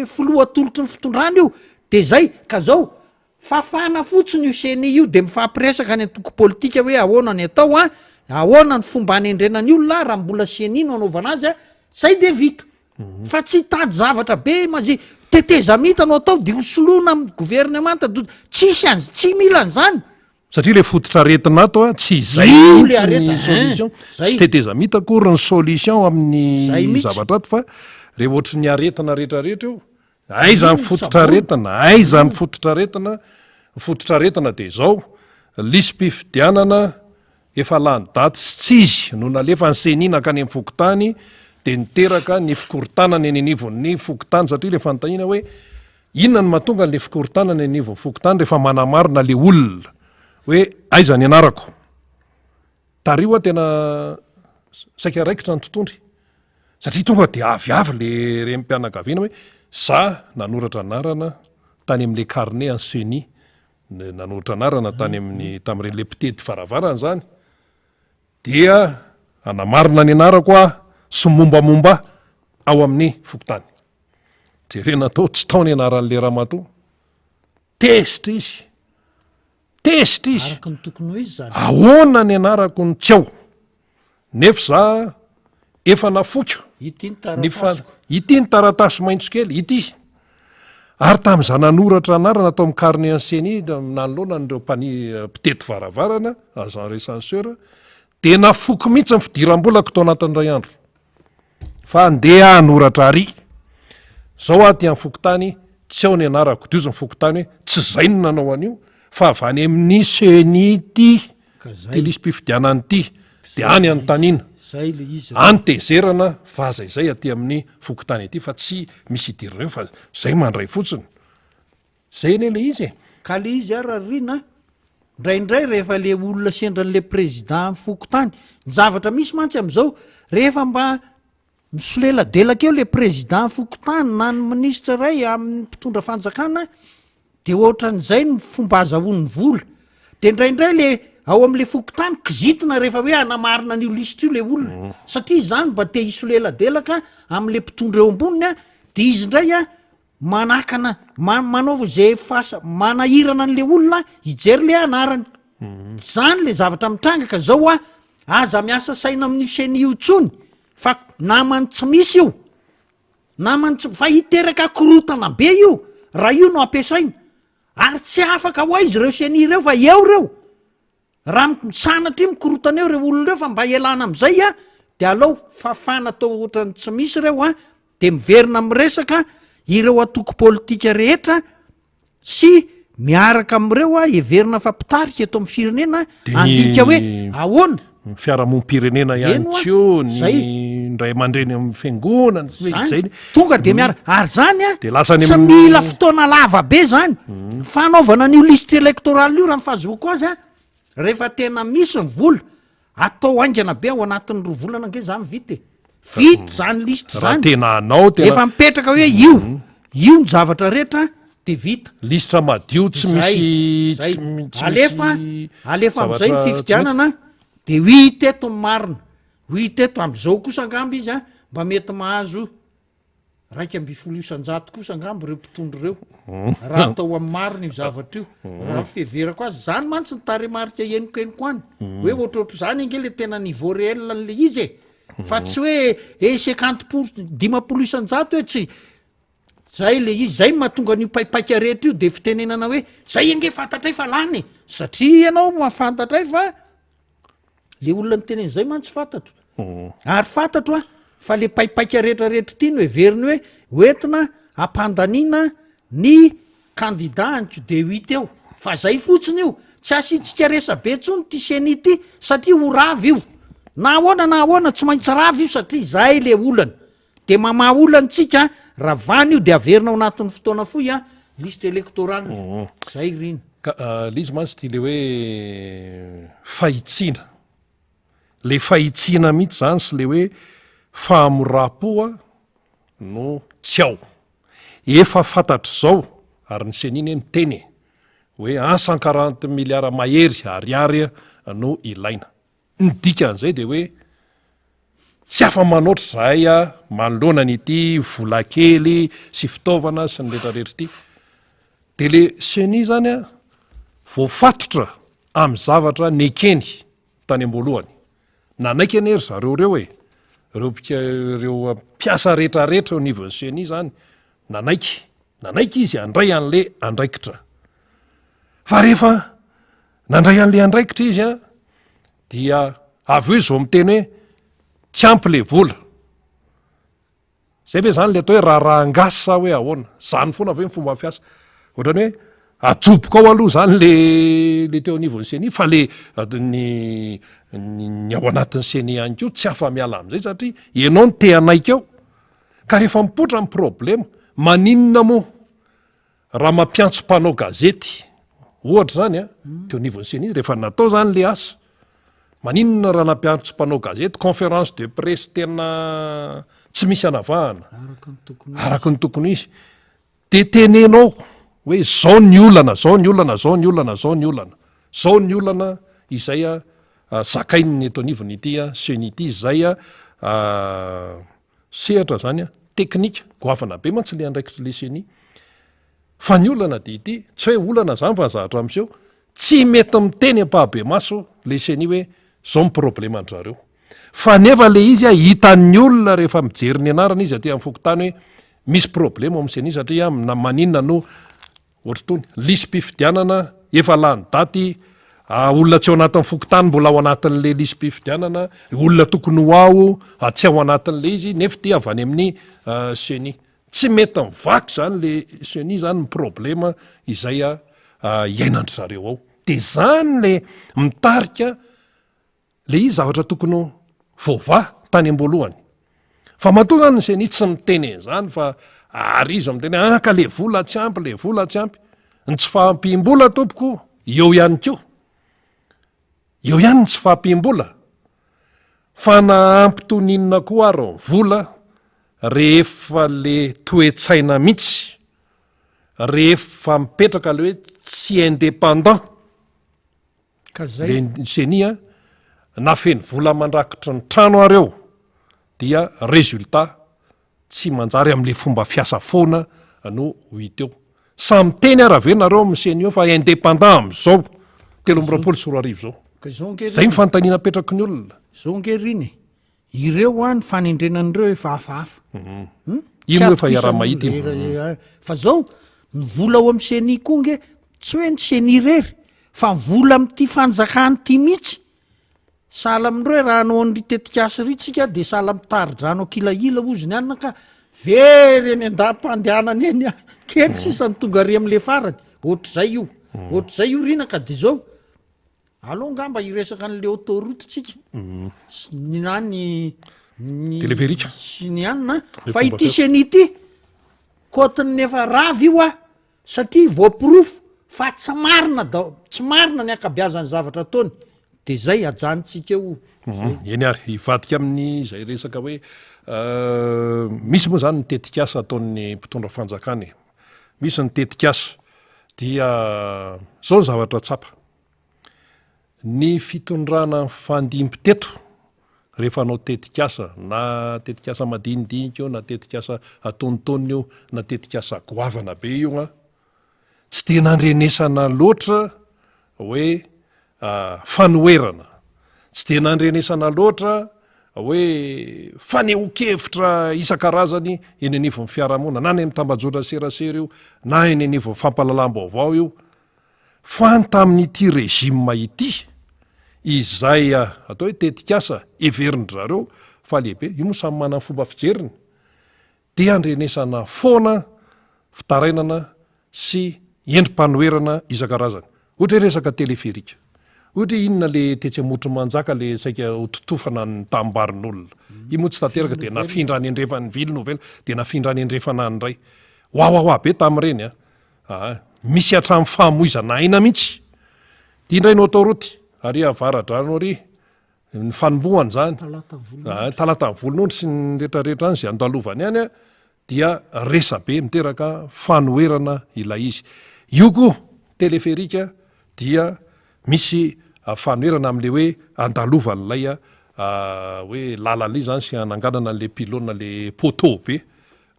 S2: filoha atolotry ny fitondrana io de zay ka zao Fafana fotsiny io ceni io de mifampiresaka ny antoko politika hoe ahoana ny atao an, ahoana ny fomba hanendrena ny olona raha mbola ceni no anaovana azy an, zay de vita. Fa tsy hitady zavatra be mazi, tetezamita no atao de ho soloina amin'ny governemanta do, tsisy an'z, tsy mila an'zany.
S1: Satria le fototr'aretina ato an, tsy izay
S2: Io le
S1: mihitsy ny
S2: aretina, hein,
S1: solution,
S2: zay.
S1: tsy tetezamita akory ny solution
S2: Zay
S1: amin'ny
S2: mihitsy.
S1: zavatra ato fa re ohatry ny aretina rehetrarehetra io, Aiza ny
S2: Io
S1: fototr'aretina? Aiza ny fototr'aretina? Ny fototr'aretina dia izao, lisi-pifidianana efa lany daty sy tsy izy no nalefan'ny ceni nankany amin'ny fokontany dia niteraka ny fikorontanana eny anivon'ny fokontany satria ilay fanontaniana hoe inona no mahatonga an'ilay fikorontanana eny anivon'ny fokontany rehefa manamarina ilay olona hoe aiza ny anarako? Tary hoa tena saika raikitra ny tontondry satria tonga de avy avy le renim-pianakaviana hoe za nanoratra anarana tany am'le carnet an'i ceni, nanoratra anarana tany amin'ny tamin'ireny le mpitety varavarana zany dia hanamarina ny anarako aho sy mombamomba ahy ao amin'ny fokontany. Jerena tao tsy tao ny anaran'le ramatoa, tezitra izy. Tezitra izy.
S2: Araka ny tokony ho izy izany.
S1: Ahoana ny anarako no tsy ao? Nefa za efa nafoiko.
S2: Ity ny taratasiko.
S1: Ity ny taratasy maitso kely, ity. Ary tamin'izaho nanoratra anarana tao amin'ny carnet an'ny ceni nanoloana an'ireo mpani- mpitety varavarana, agent recenseur, dia nafoiko mihitsy ny fidiram-bolako tao anatin'ny iray andro. Fa andeha hanoratra ary. Zao aho aty amin'ny fokontany, tsy ao ny anarako, dia hozy ny fokontany hoe tsy zay no nanao an'io fa avy any amin'ny ceni ity, ity lisi-pifidianana ity, dia any anontaniana, any tezerana fa aza izay aty amin'ny fokontany aty fa tsy misy idirana eo fa zay mandray fotsiny. Zay anie le izy e!
S2: Ka le izy ara ry Rina a, ndraindray rehefa le olona sendra an'le président fokontany, ny zavatra misy mantsy am'zao, rehefa mba misoleladelaka eo le président fokontany na ny minisitra iray amin'ny mpitondra fanjakana de ohatran'izay ny fomba azahoany vola, de ndraindray le ao am'le fokontany kizitina rehefa hoe hanamarina an'io lisitra io le olona, satria izany mba te hisoleladelaka am'le mpitondra eo amboniny a, de izy indray a Manakana, manao izay fasa, manahirana an'le olona hijery le anarany. Zany le zavatra mitranga ka zao hoa aza miasa saina amin'io ceni io tsony fa namany tsy misy io. Namany tsy fa hiteraka korotana be io raha io no ampiasaina ary tsy afaka ho aiza ireo ceni ireo fa eo ireo. Raha sanatria mikorotana eo ireo olona ireo fa mba ialana amin'izay a de aleo fafana atao ohatran'ny tsy misy ireo a de miverina miresaka ireo antoko politika rehetra sy miaraka amin'ireo a heverina fa mpitarika eto amin'ny firenena andika hoe ahoana
S1: ny fiarahamonim-pirenena ihany koa ny ray aman-dreny amin'ny fiangonana sy hoe
S2: zay tonga de miara ary zany a de lasa tsy mila fotoana lava be zany hmm. fanaovana an'io liste électorale io raha ny fahazoako azy a rehefa tena misy ny vola atao haingana be ao anatin'ny roa volana ange zany vita e vita zany liste
S1: zany tena anao
S2: tena efa mipetraka hoe io hmm. io ny zavatra rehetra de vita
S1: lisitra madio tsy misy
S2: alefa alefa am'izay ny fifidianana de ho hita eto ny marina ho hita eto am'izao kosa angamba izy a mba mety mahazo 11% kosa angamba ireo mpitondra ireo raha atao amin'ny marina io zavatra io raha ny fiheverako azy zany mantsy ny tarehimarika henoko any hoe ohatrohatro zany ange le tena niveau réel an'le izy e fa tsy hoe e cinquante pour 50% hoe tsy Zay le izy, zay mahatonga an'io paipaika rehetra io de fitenenana hoe zay ange fantatray fa lany e, satria ianao mahafantatray fa le olona niteny an'izay mantsy fantatro, ary fantatro a fa le paipaika rehetra rehetra ity no heveriny hoe hoentina hampandaniana ny kandida aniko de ho hita eo, fa zay fotsiny io, tsy asiantsika resabe tsony ty ceni ty satria ho rava io, na ahoana na ahoana tsy maintsy rava io satria zay le olana. De mamaha olana tsika, ravana io de averina ao anatin'ny fotoana fohy an, liste électorale, zay r'iny.
S1: Ka le izy mantsy ty le hoe fahitsiana, le fahitsiana mihitsy zany sy le hoe fahamoram-po no tsy ao. Efa fantatr'izao ary ny ceni anie miteny e, hoe un cent quarante milliards mahery ariary no ilaina. Ny dikan'izay dia hoe tsy afa-manoatra izahay manoloana an'ity vola kely sy fitaovana sy ny rehetrarehetra ity. Dia le ceni zany a, voafatotra amin'ny zavatra nekeny tany am-boalohany. Nanaiky anie ry zareo ireo e, ireo mpika- ireo mpiasa rehetrarehetra eo anivon'ny ceni zany, nanaiky, nanaiky izy handray an'le andraikitra. Fa rehefa Nandray an'ilay andraikitra izy an, dia avy eo izy vao miteny hoe tsy ampy le vola. Zay ve zany le atao hoe raharahan-gasy sa hoe ahoana? Zany foana ve ny fomba fiasa? Ohatran'ny hoe ajoboka ao aloha zany le le teo anivon'ny ceni fa le ny ny ao anatin'ny ceni ihany koa tsy afa-miala amin'izay satria ianao no te hanaiky ao. Ka rehefa mipoitra ny problema, maninona moa Raha mampiantso mpanao gazety, ohatra izany an, teo anivon'ny ceni, rehefa natao izany le asa, maninona raha nampiantso mpanao gazety, conférence de presse tena tsy misy anavahana, araka ny tokony ho izy, de teneno ao hoe zao ny olana, zao ny olana, zao ny olana, zao ny olana, zao ny olana izay zakain'ny eto anivon'ity ceni ity, izay Sehatra zany an, teknika, goavana be mantsy le andraikitry le ceni. Fa ny olana dia ity, tsy hoe olana zany fa ny zavatra miseho, tsy mety miteny ampahabemaso le ceni hoe zao ny probleman-dry zareo. Fa nefa le izy an, hitan'ny olona rehefa mijery ny anarana izy aty amin'ny fokontany hoe misy problema ao amin'ny ceni satria na maninona no Ohatr'itony, lisi-pifidianana efa lany daty, olona tsy ao anatin'ny fokontany mbola ao anatin'le lisi-pifidianana, olona tokony ho ao tsy ao anatin'le izy nefa ity avy any amin'ny ceni. Tsy mety mivaky zany le ceni zany ny problema izay iainan-dry zareo ao. De zany le mitarika Le izy zavatra tokony ho voavaha tany am-boalohany. Fa matoa zany ny ceni tsy miteny an'izany fa ary izy miteny hoe ah ka le vola tsy ampy, le vola tsy ampy. Ny tsy fahampiam-bola tompoko eo ihany koa. Eo ihany ny tsy fahampiam-bola. Fa na ampy toy ny inona koa ary ny vola rehefa le toe-tsaina mihitsy, rehefa mipetraka le hoe tsy indépendant,
S2: Ka zay.
S1: Le ceni a, na feno vola mandrakitry ny trano ary eo dia résultat tsy manjary amle fomba fiasa foana no ho hita eo. Samy miteny ara ve nareo amin'ny ceni eo fa indépendant amzao. 2023 izao?
S2: Ka izao ange
S1: Izay ny fanontaniana apetraky ny olona.
S2: Izao ange ry iny e, ireo an, ny fanendrena an'ireo efa hafahafa.
S1: Mhm.
S2: Hum?
S1: Iny
S2: Tsy
S1: moa efa
S2: atokisan'ny
S1: iaraha-mahita iny.
S2: olona, Fa zao, ny vola ao amin'ny ceni koa ange, tsy hoe ny ceni irery, fa ny vola amin'ity fanjakana ity mihitsy. Sahala amin'ireo hoe raha hanao an'ry tetikasa ry tsika dia sahala mitari-drano an-kilahila hozy ny anona ka very eny an-dam-pandehanana eny a, kely sisa ny tonga ary amin'le farany, ohatr'izay io, ohatr'izay io Rina ka de zao, aleo angamba hiresaka an'le autoroute tsika, sy ny na ny ny
S1: Téléphérique.
S2: sy ny anona
S1: Le
S2: fa
S1: fomba
S2: ity
S1: fiasa.
S2: ceni ity, kaotin'ny efa rava io a, Satria voaporofo fa tsy marina dao, tsy marina ny ankabeazan'ny zavatra ataony, de zay ajanontsika eo zay.
S1: Eny ary, hivadika amin'izay resaka hoe misy moa zany ny tetikasa ataon'ny mpitondra fanjakana e, misy ny tetikasa dia zao ny zavatra tsapa, Ny fitondrana nifandimby teto rehefa hanao tetikasa na tetikasa madinidinika io na tetikasa atonontonony io na tetikasa goavana be io an, tsy dia nandrenesana loatra hoe fanoherana, tsy dia nandrenesana loatra hoe fanehoan-kevitra isan-karazany eny anivon'ny fiarahamonina na any amin'ny tambajotra serasera io na eny anivon'ny fampahalalam-baovao io. Fa ny tamin'ity régime ity, izay atao hoe tetikasa heverin-dry zareo fa lehibe, io moa samy manana ny fomba fijeriny, dia andrenesana foana fitarainana sy endri-panoherana isan-karazany. Ohatra hoe resaka téléphérique. Ohatra hoe inona le tetsy Amotrimanjaka le saika ho totofana ny tanimbarin'olona. Io moa tsy tanteraka dia nafindra any andrefan'ny ville nouvelle, dia nafindra any andrefana any indray. Wawawa be tamin'ireny an. Aa, misy hatramin'ny famoizana aina mihitsy. Ity indray ny autoroute, ary Avaradrano ary, ny fanombohana izany. Aa, Talata Volonondry sy ny rehetrarehetra any izay andalovany any an, dia resa-be miteraka fanoherana ilay izy. Io koa, téléphérique dia misy fanoherana amin'ilay hoe andalovan'ilay hoe lalana iny izany sy hananganana an'ilay pylône, ilay poteau be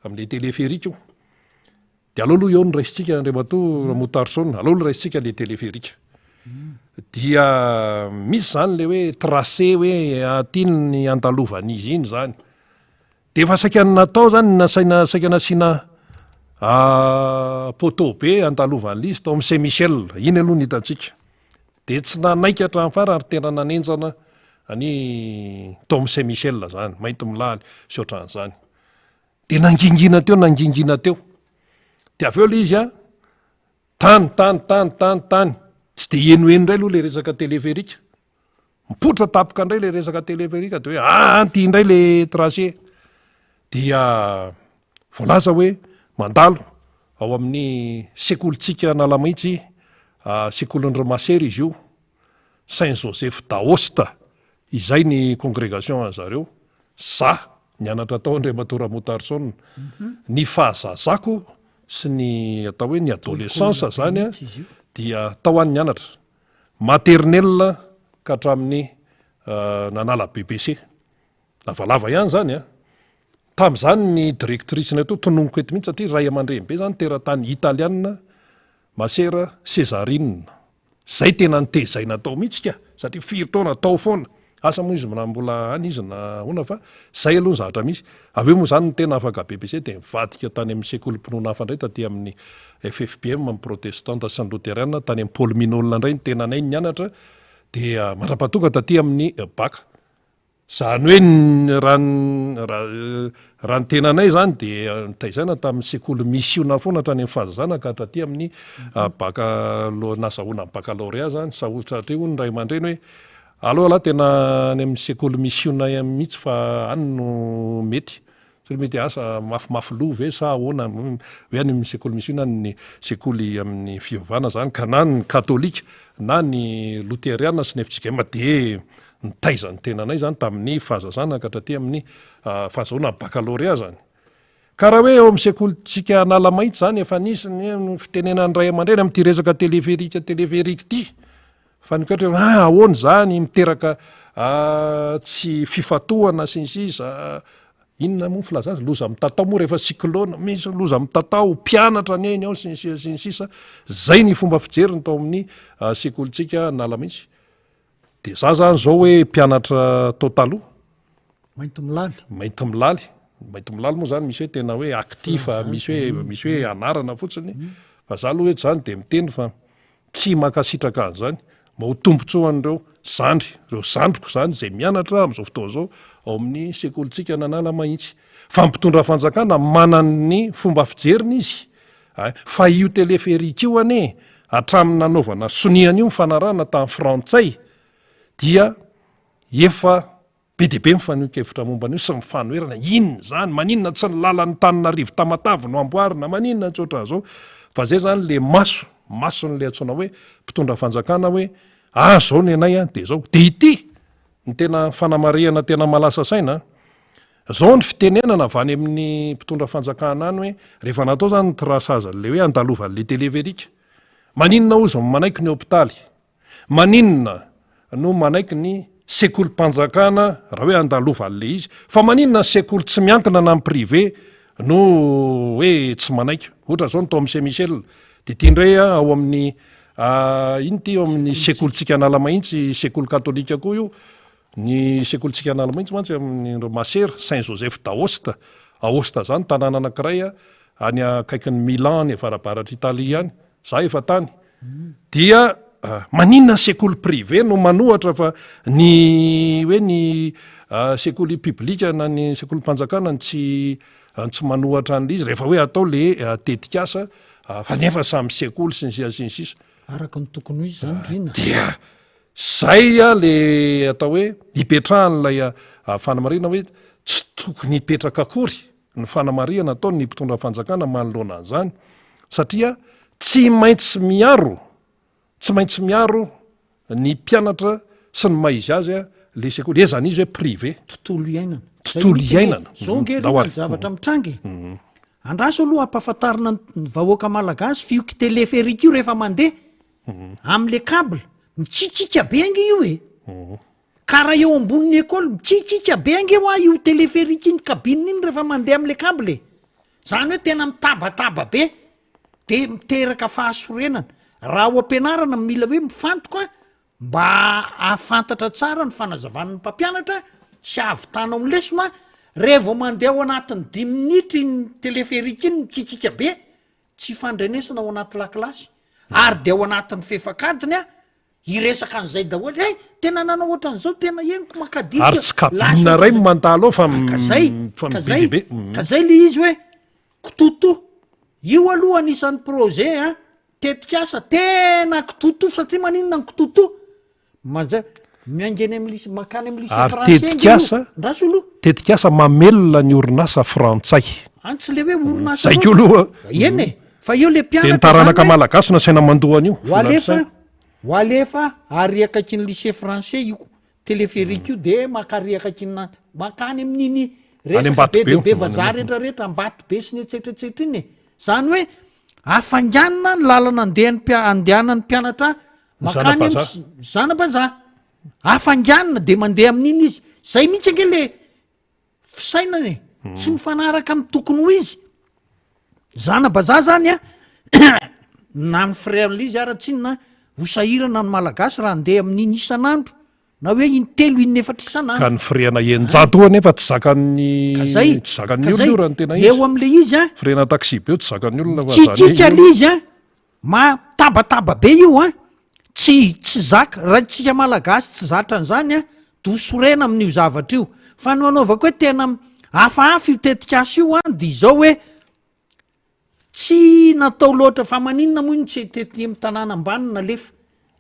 S1: amin'ilay téléphérique io. Dia aleo aloha eo no raisintsika Andriamatoa Ramotarison, aleo aloha raisintsika le téléphérique. Dia misy zany le hoe tracé hoe aty ny andalovan'izy iny zany. Dia efa saika natao zany nasaina saika nasiana poteau be andalovan'ilay izy tao amin'ny Saint Michel, iny aloha no hitantsika. Dia tsy nanaiky hatramin'ny farany ary tena nanenjana any tao amin'ny Saint Michel zany, Maintimolaly sy ohatran'izany. Dia nangingina teo, nangingina teo. Dia avy eo ilay izy an, tany, tany, tany, tany, tany. Tsy dia henoheno indray aloha ilay resaka téléphérique. Mipoitra tampoka indray ilay resaka téléphérique dia hoe ah, ity indray ilay tracé. Dia voalaza hoe mandalo ao amin'ny sekolintsika Analamahitsy, sekolin'ny ry Masera izy io, Saint Joseph d'Aoste, izay ny congrégation an'zareo. Za nianatra tao Andriamatoa Ramotarison, ny fahazazako sy ny atao hoe ny adolescence zany a, dia tao aho no nianatra, maternelle ka hatramin'ny nanala BEPC, lavalava ihany zany a, tamin'izany ny directrice-nay tao tononiko eto mihitsy satria ray aman-dreny be zany teratany italiana, Masera Césarine. Zay tena nitezaina tao mihitsy ka, satria firy taona tao foana, asa moa izy na mbola any izy na ahoana fa zay aloha ny zavatra misy, avy eo moa zany ny tena afaka BEPC dia nivadika tany amin'ny sekolim-pinoana hafa indray taty amin'ny FFPM, ny protestanta sy ny loteriana, tany amin'ny Paul Minol indray ny tenanay nianatra dia mandra-pahatonga taty amin'ny bac. Izany hoe ny raha ny raha raha ny tenanay izany dia nitaizaina tamin'ny sekoly misiona foana hatrany amin'ny fahazazana ka hatraty amin'ny bakalo- nazahoana ny baccalauréat izany, satria hoy ny ray aman-dreny hoe aleo aloha tena any amin'ny sekoly misiona mihitsy fa any no mety. Satria mety asa mafimafy loha ve sa ahoana hoe any amin'ny sekoly misiona any ny sekoly amin'ny fivavahana zany ka na ny katolika na ny loteriana sy ny fjkm dia nitaiza ny tenanay zany tamin'ny fahazazana ka hatraty amin'ny fahazahoana bakalorea zany. Ka raha hoe eo amin'ny sekolintsika Analamahitsy zany efa nisy ny fitenenan'ny ray aman-dreny amin'ity resaka teleferika teleferika ity fa ny ohatra hoe ah ahoana izany miteraka tsy fifantohana sy ny sisa. Inona moa ny filaza azy? Loza mitatao moa rehefa cyclone, misy loza mitatao, mpianatra anie ny ao sy ny sisa sy ny sisa. Zay ny fomba fijeriny tao amin'ny sekolintsika Analamahitsy. De za zany zao hoe mpianatra tao taloha.
S2: Mainty milaly.
S1: Mainty milaly. Mainty milaly moa zany misy hoe tena hoe actif, misy hoe misy hoe anarana fotsiny. Fa za aloha eto zany de miteny fa Tsy mankasitraka an'izany mba ho tombontsoan'ireo zandry, ireo zandriko izany izay mianatra amin'izao fotoana izao ao amin'ny sekolintsika an'Analamahitsy. Fa ny mpitondra fanjakana manana ny fomba fijeriny izy a! Fa io téléphérique io anie hatramin'ny nanaovana sonia an'io nifanarahana tamin'ny frantsay dia efa Be dia be ny fanehoan-kevitra momba an'io sy ny fanoherana, inona izany, maninona tsy ny lalan'ny Tananarivo Tamatave no amboarina, maninona tsy ohatran'izao, fa zay zany le maso, mason'le antsoina hoe mpitondra fanjakana hoe ah zao ny anay an, de zao, de ity ny tena fanamarihana tena mahalasa saina an, zao ny fitenenana avy any amin'ny mpitondra fanjakana any hoe rehefa natao zany ny traçage an'le hoe andalovan'le téléphérique, maninona hozy manaiky ny hopitaly, Maninona no manaiky ny sekolim-panjakana raha hoe andalovan'le izy fa maninona ny sekoly tsy miankina na ny privé no hoe tsy manaiky? Ohatra zao ny tao amin'ny Saint Michel de ty indray ao amin'ny ino ty ao amin'ny sekolintsika Analamahitsy sekoly katolika koa io, ny sekolintsika Analamahitsy mantsy amin'ireo masera Saint Joseph d'Aoste, Aoste zany tanàna anankiray any akaikin'i Milan any avaravaratr'i Italie any, za efa tany Dia maninona ny sekoly privé no manohatra fa ny hoe ny sekoly public na ny sekolim-panjakana no tsy tsy manohatra an'ilay izy rehefa hoe atao le tetikasa fa nefa samy sekoly sy ny sisa sy ny sisa.
S2: Araka ny tokony ho izy zany Rina.
S1: Dia zay le atao hoe ipetrahan'ilay fanamarihana hoe tsy tokony hipetraka akory ny fanamarihana ataon'ny mpitondra fanjakana manoloana an'izany satria tsy maintsy miaro, tsy maintsy miaro ny mpianatra sy ny maha izy azy le sekoly, ezany izy hoe privé.
S2: Tontolo iainana.
S1: Tontolo iainana.
S2: Zao nge ry ny zavatra mitranga e. Mhm. Andraso aloha ampahafantarina ny vahoaka malagasy fa io téléphérique io rehefa mandeha mhm. am'le câble mikikiaka be ange io e. Mhm. Ka raha eo ambonin'ny école, mikikiaka be ange hoa io téléphérique iny cabine iny rehefa mandeha am'le câble e. Zany hoe tena mitabataba be de miteraka fahasorenana. Raha ao am-pianarana mila hoe mifantoka mba hahafantatra tsara ny fanazavan'ny mpampianatra sy hahavitanao ny lesona, raha vao mandeha ao anatin'ny dimy minitra iny téléphérique iny mikikiaka be, tsy ifandrenesana ao anaty lakilasy ary de ao anatin'ny fefak'adiny a, Hiresaka an'izay daholo eh! Tena nanao ohatran'izao tena henoko makadinika.
S1: Ary tsy cabine iray no mandalo ao fa
S2: Ka zay,
S1: fa
S2: ka
S1: be
S2: zay,
S1: dia be. Mm.
S2: ka zay le izy hoe kitoto. Io aloha anisan'ny projet an, tetikasa tena kitoto satria maninona ny kitoto? Manja, miainga eny amin'ny lycée, mankany amin'ny lycée
S1: Ary
S2: français ange io.
S1: tetikasa,
S2: Andraso aloha.
S1: tetikasa mamelona ny orinasa frantsay.
S2: Any tsy le hoe orinasa
S1: Zay koa
S2: loatra.
S1: aloha.
S2: Eny e, fa eo le
S1: Dia ny
S2: mpianatra zany
S1: taranaka
S2: hoe
S1: malagasy no asaina mandoa an'io.
S2: Ho alefa, ho alefa ary akaikin'ny lycée français io téléphérique io de makary akaikin'ny makany amin'iny resaka be dia be vazaha rehetra rehetra Ambatobe sy ny etsetra etsetra iny e. Zany hoe hafainganina ny lalana andehan'ny mpia- andehanan'ny mpianatra makany amin'ny s- zana-bazaha. Hafainganina de mandeha amin'iny izy. Zay mihitsy ange le fisainana e, tsy mifanaraka amin'ny tokony ho izy. Zana-bazaha zany a, na ny frais an'le izy ara tsinona, ho sahirana ny Malagasy raha handeha amin'iny isan'andro, na hoe intelo inefatra isan'andro.
S1: Ka ny frais-na 600 io anefa tsy zakan'ny
S2: Ka zay,
S1: tsy zakan'ny
S2: ka
S1: olona
S2: zay,
S1: io raha ny tena izy.
S2: eo amin'le izy a,
S1: Frais-na taxi be io tsy zakan'ny olona fa zany hoe
S2: Mikikiaka
S1: io.
S2: le izy a, Ma tabataba be io an! Tsy tsy zaka, raha tsika malagasy tsy zatra an'izany an, de ho sorena amin'io zavatra io. Fa ny anaovako hoe tena hafahafa io tetikasa io an, de izao hoe, tsy natao loatra, fa maninona moa iny tsy tety amin'ny tanàna ambany no nalefa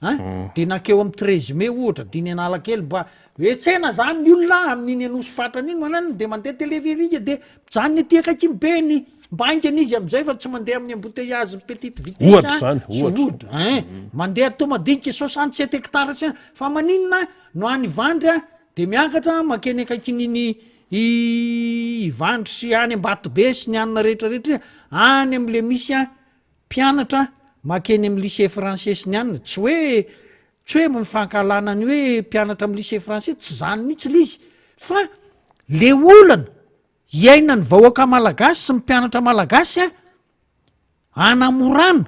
S2: an? De nankeo amin'ny 13 mai ohatra, de iny Analakely mba hoe tsena zany ny olona amin'iny Anosipatrana iny, mananona de mandeha téléphérique de Mijanona ety akaiky be ny mba haingana izy amin'izay fa tsy mandeha amin'ny embouteillage petite vitesse
S1: Ohatra izany,
S2: sy
S1: ohatra.
S2: ohatra, hein. Mandeha toa madinika 67 hectares sy fa maninona no any Ivandry a de miakatra mankeny akaikin'iny i Ivandry sy any Ambatobe sy ny anona rehetra rehetra iny, any am'le misy a mpianatra mankeny amin'ny lycée français sy ny anona, tsy hoe tsy hoe mifankahalana ny hoe mpianatra amin'ny lycée français, tsy zany mihitsy le izy fa le olana. Iainan'ny vahoaka malagasy sy ny mpianatra malagasy a, hanamorana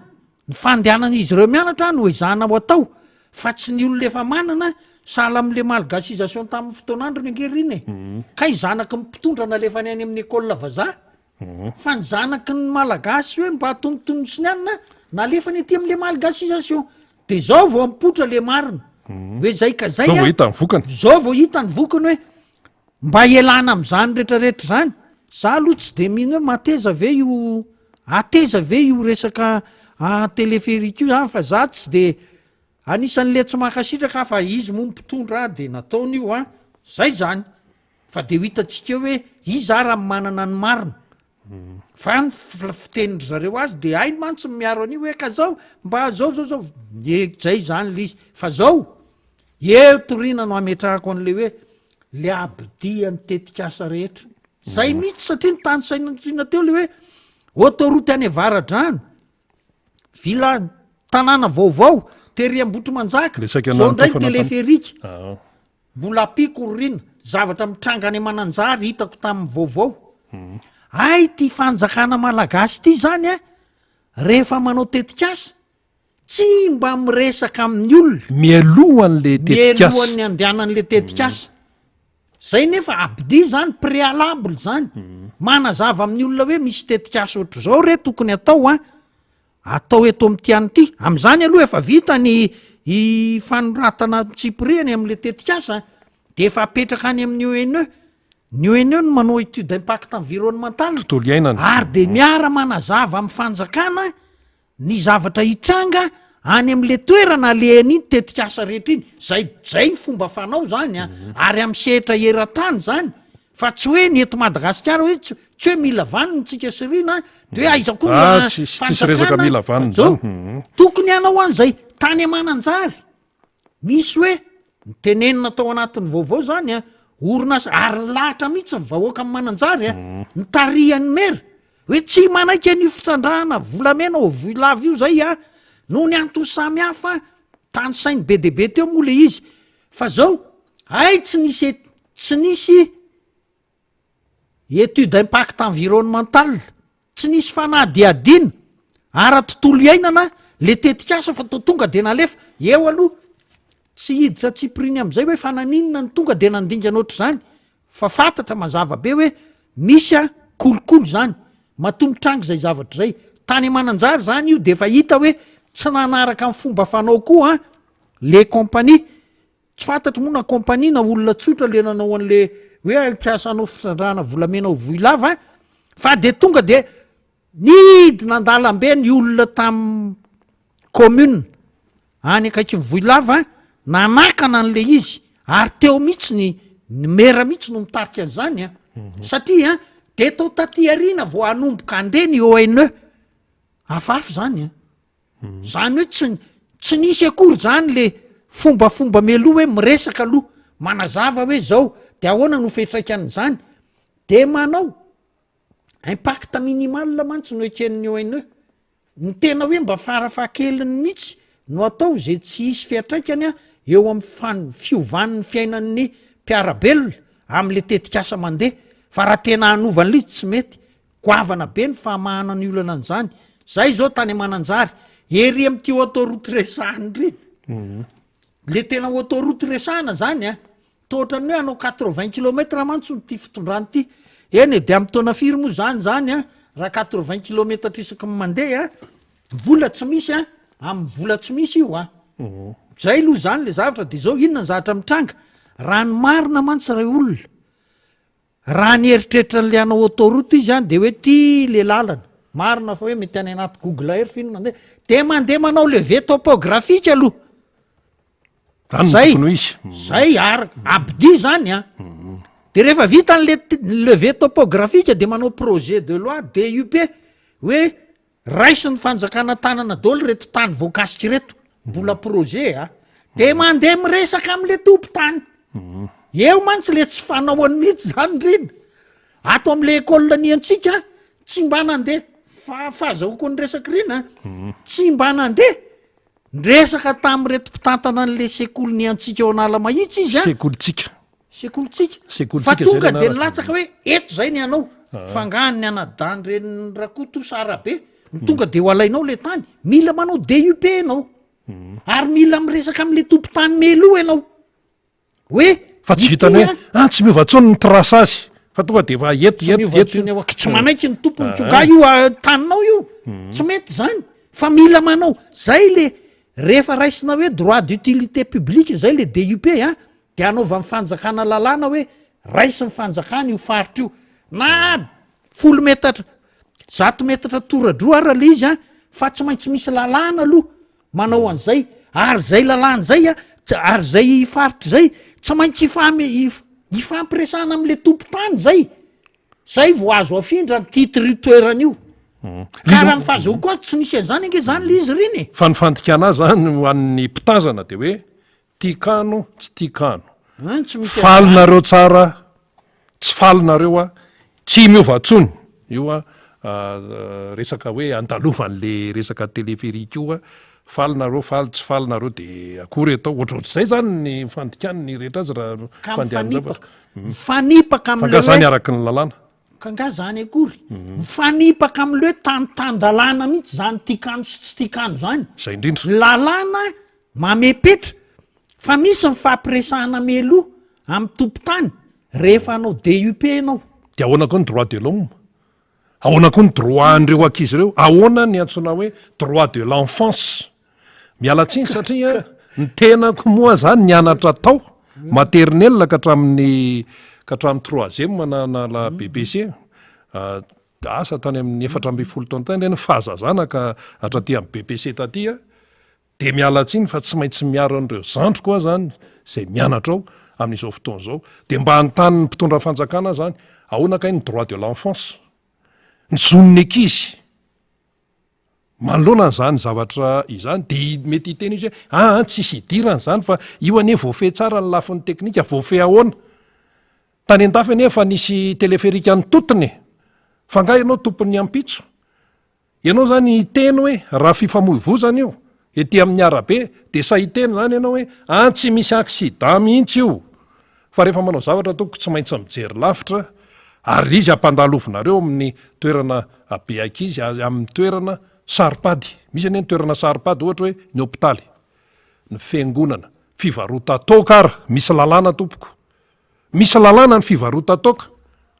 S2: ny fandehanan'izy ireo mianatra no ezahana ho atao fa tsy ny olona efa manana sahala amin'le malgasisation tamin'ny fotoan'androny ange r'iny e. Kay zanaky ny mpitondra nalefany any amin'ny école vazaha fa ny zanaky ny malagasy hoe mba tonontonony sy ny anona nalefany aty amin'le malgasisation de zao vao mipoitra le marina hoe zay ka zay
S1: Zao vao hita ny vokany.
S2: Zao vao hita ny vokany hoe Mba hialana amin'izany rehetrarehetra izany, za aloha tsy de mino hoe mateza ve io hateza ve io resaka téléphérique io zany fa za tsy de anisan'le tsy mankasitraka aho fa izy moa mpitondra de nataony io an, zay zany fa de ho hitantsika eo hoe iza ara ny manana ny marina fa ny fitenin-dry zareo azy de hainy mantsy ny miaro an'io hoe ka zao mba zao zao zao, de zay zany le izy fa zao Eo toriana no ametrahako an'le hoe le abidian'ny tetikasa rehetra. Zay mihitsy satria ny tany saina teo le hoe autoroute any Avaradrano, villa tanàna vaovao tery Ambohitrimanjaka,
S1: Le saika
S2: zao indray ny
S1: nanotofana tany-
S2: téléphérique.
S1: Ah.
S2: Mbola ampiako ry Rina, zavatra mitranga any Mananjary hitako tamin'ny vaovao. Hay ity fanjakana malagasy ity zany a, rehefa manao tetikasa, Tsy mba miresaka amin'ny olona.
S1: Mialohan'le tetikasa.
S2: Mialohan'ny andehanan'le tetikasa. Zay nefa abidia zany, préalable zany. Manazava amin'ny olona hoe misy tetikasa ohatr'izao re tokony atao an. Atao eto amin'ity any ity. Amin'izany aloha efa vita ny i fanoratana antsipiriany amin'le tetikasa de efa apetraka any amin'ny ONE. Ny ONE no manao étude d'impact environnemental.
S1: Tontolo iainana.
S2: Ary de miara-manazava amin'ny fanjakana Ny zavatra hitranga any amin'le toerana alehan'iny tetikasa rehetra iny, zay zay ny fomba fanao zany an, ary amin'ny sehatra eran-tany zany, fa tsy hoe ny eto Madagasikara hoe tsy tsy hoe mila vanona tsika sy rina an, de hoe aiza koa ny
S1: Ah, tsisy tsisy resaka
S2: fanjakana
S1: mila vanona
S2: zao,
S1: zany. Mhm.
S2: tokony hanao an'izay tany Mananjary, misy hoe nitenenina tao anatin'ny vaovao zany an, orinasa ary nilahatra mihitsy ny vahoaka amin'ny Mananjary an, nitarihan'ny mera, Hoe tsy manaiky an'io fitrandrahana volamena ao Vohilava io zay a, noho ny antony samy hafa, tanisainy be dia be teo moa le izy, fa zao, hay tsy nisy tsy nisy étude d'impact environnemental, tsy nisy fanadihadiana ara-tontolo iainana le tetikasa fa to tonga de nalefa, eo aloha tsy hiditra antsipiriany am'izay hoe fa naninona no tonga de nandingana ohatr'izany, Fa fantatra mazava be hoe misy a kolikoly zany, matoa mitranga izay zavatra izay. Tany Mananjary zany io de efa hita hoe tsy nanaraka ny fomba fanao koa an le compagnie, tsy fantatro moa na compagnie na olona tsotra le nanao an'le hoe hampiasa hanao fitrandrahana volamena ao Vohilava fa de tonga de Nidina an-dalambe ny olona tamin'ny commune any akaikin'i Vohilava nanakana an'ilay izy ary teo mihitsy ny ny maire mihitsy no mitarika an'izany an, satria de tao taty aoriana vao hanomboka handeha ny ONE, hafahafa izany an, zany hoe tsy tsy nisy akory zany le fombafomba mialoha hoe miresaka aloha manazava hoe zao de ahoana no fiantraikan'izany de manao Impact minimal mantsy no eken'ny ONE. Ny tena hoe mba farafahakeliny mihitsy no atao izay tsy hisy fiantraikany eo amin'ny fan- fiovan'ny fiainan'ny mpiara-belona amin'ilay tetikasa mandeha fa raha tena hanova an'ilay izy tsy mety. Goavana be ny famahana ny olana an'izany. Zay izao tany Mananjary, ery amin'ity autoroute resahana ireny. Le tena autoroute resahana zany an, Toa ohatran'ny hoe hanao quatre-vingt kilomètre mantsy hono ity fitondrana ity. Eny e, de amin'ny taona firy moa zany zany an, raha quatre-vingt kilometatra isaky ny mandeha an, vola tsy misy an, amin'ny vola tsy misy io an. Zay aloha zany le zavatra, de zao inona ny zavatra mitranga, raha ny marina mantsy ray olona, raha nieritreritra an'le hanao autoroute izy an, de hoe ty le lalana, marina fa hoe mety any anaty google earth iny mandeha, de mandeha manao levé topographique aloha.
S1: Zany no
S2: Zay,
S1: tokony ho izy.
S2: zay ary abidia zany an. De rehefa vita an'le t- levée topographique de manao projet de loi DUP hoe raisin'ny fanjakana an-tanana daholo reto tany voakasika ireto, mbola projet a. De mandeha miresaka am'le tompon-tany. Eo mantsy le tsy fanaoany mihitsy zany reny. Ato am'le école ny antsika tsy mba nandeha, fa- fahazahoako ny resaka reny a, tsy mba nandeha Niresaka tamin'ireto mpitantana an'ilay sekoly ny antsika ao Analamahitsy izy an.
S1: Sekolintsika.
S2: Sekolintsika.
S1: Sekolintsika
S2: Fa
S1: zay
S2: tonga
S1: ny
S2: de
S1: anarany.
S2: nilatsaka hoe eto zay ny anao. Fa angaha ny anadahin-drenin'i Rakoto sa Rabe no tonga de ho alainao le tany? Mila manao DUP ianao. Ary mila miresaka am'le tompon-tany mialoha ianao. Hoe
S1: Fa tsy
S2: ity
S1: vitan'ny hoe
S2: an.
S1: ah tsy miova intsony ny traçage fa tonga de efa eto
S2: Tsy
S1: eto
S2: miova
S1: eto.
S2: intsony ao an-, tsy manaiky ny tompony ko nga io ah, taninao io. Tsy mety zany fa mila manao zay le rehefa raisina hoe droit d'utilité publique zay le DUP an. de anaovan'ny fanjakana lalàna hoe raisin'ny fanjakana io faritra io na folo metatra zato metatra toradroa ara le izy a fa tsy maintsy misy lalàna aloha manao an'izay ary zay lalàna zay a ary zay faritra zay tsy maintsy ifam- if- ifampiresahana am'le tompon-tany zay zay vao azo afindra ny titre io toerana io ka raha ny fahazoako azy tsy nisy an'izany ange zany le izy reny e
S1: Fa ny fandikana azy zany ho an'ny mpitazana de hoe Tia kano tsy tia kano.
S2: Hein tsy misy
S1: Faly
S2: an'izany.
S1: nareo tsara tsy faly nareo a tsy miova tsony io a resaka hoe andalovan'le resaka téléphérique io a faly nareo faly tsy faly nareo de akory atao ohatrohatr'izay zany ny fandikany ny rehetra azy raha
S2: Ka
S1: fandehan'ny zavatra
S2: mifanipaka. Mifanipaka
S1: fa
S2: amin'ilay
S1: nga zany
S2: hoe
S1: araky ny lalàna
S2: Ka nga zany akory? Mifanipaka amin'ilay hoe tany tan-dalàna mihitsy zany tia kano sy tsy tia kano zany.
S1: Zay indrindra.
S2: Ny lalàna Mamepetra fa misy ny fampiresahana mialoha amin'ny tompon-tany rehefa hanao DUP ianao.
S1: Dia ahoana koa ny droit de l'homme? Ahoana koa ny droit an'ireo ankizy ireo? Ahoana ny antsoina hoe droit de l'enfance? Miala tsiny satria ny tenako moa zany nianatra tao, maternelle ka hatramin'ny ka hatramin'ny troisième na na la BEPC, asa tany amin'ny 14 taona tany ireny fahazazana ka hatraty amin'ny BEPC taty aho, Dia miala tsiny fa tsy maintsy miaro an'ireo zandriko aho zany izay mianatra ao amin'izao fotoana izao. Dia mba hanontany ny mpitondra fanjakana aho zany, ahoana kay ny droit de l'enfance? Ny zon'ny ankizy? Manoloana an'izany zavatra izany dia mety hiteny izy hoe aa tsisy idirana izany fa io anie voafehy tsara ny lafiny teknika, voafehy ahoana? Tany an-dafy anie efa nisy teleferika nitotona e! Fa angaha ianao tompon'ny ampitso? Ianao zany hiteny hoe raha fifamoivozana io ety amin'ny arabe de sahy hiteny zany ianao hoe an tsy misy accident mihitsy io fa rehefa manao zavatra tompoko tsy maintsy mijery lavitra ary izy ampandalovinareo amin'ny toerana be ankizy amin'ny toerana saropady misy anie ny toerana saropady ohatra hoe ny hopitaly ny fiangonana fivarotan-toaka ara misy lalàna tompoko Misy lalàna ny fivarotan-toaka.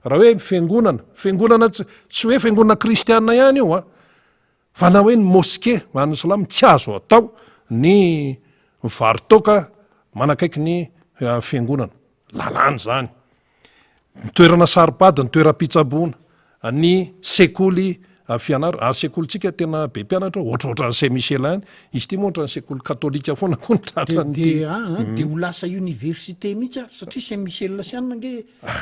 S1: Raha hoe fiangonana, fiangonana tsy tsy hoe fiangonana kristiana ihany io an, fa na hoe ny mosquée ho an'ny silamo tsy azo atao ny mivaro-toaka manakaiky ny fiangonana. Lalàna izany. Ny toerana saro-pady, ny toeram-pitsaboana, Ny sekoly fianarana, ary sekolintsika tena be mpianatra, ohatrohatran'ny Saint Michel ihany, izy ity moa ohatran'ny sekoly katolika foana koa ny tratran'ity.
S2: De de aa de ho lasa université mihitsy ary satria Saint Michel sy anona ange,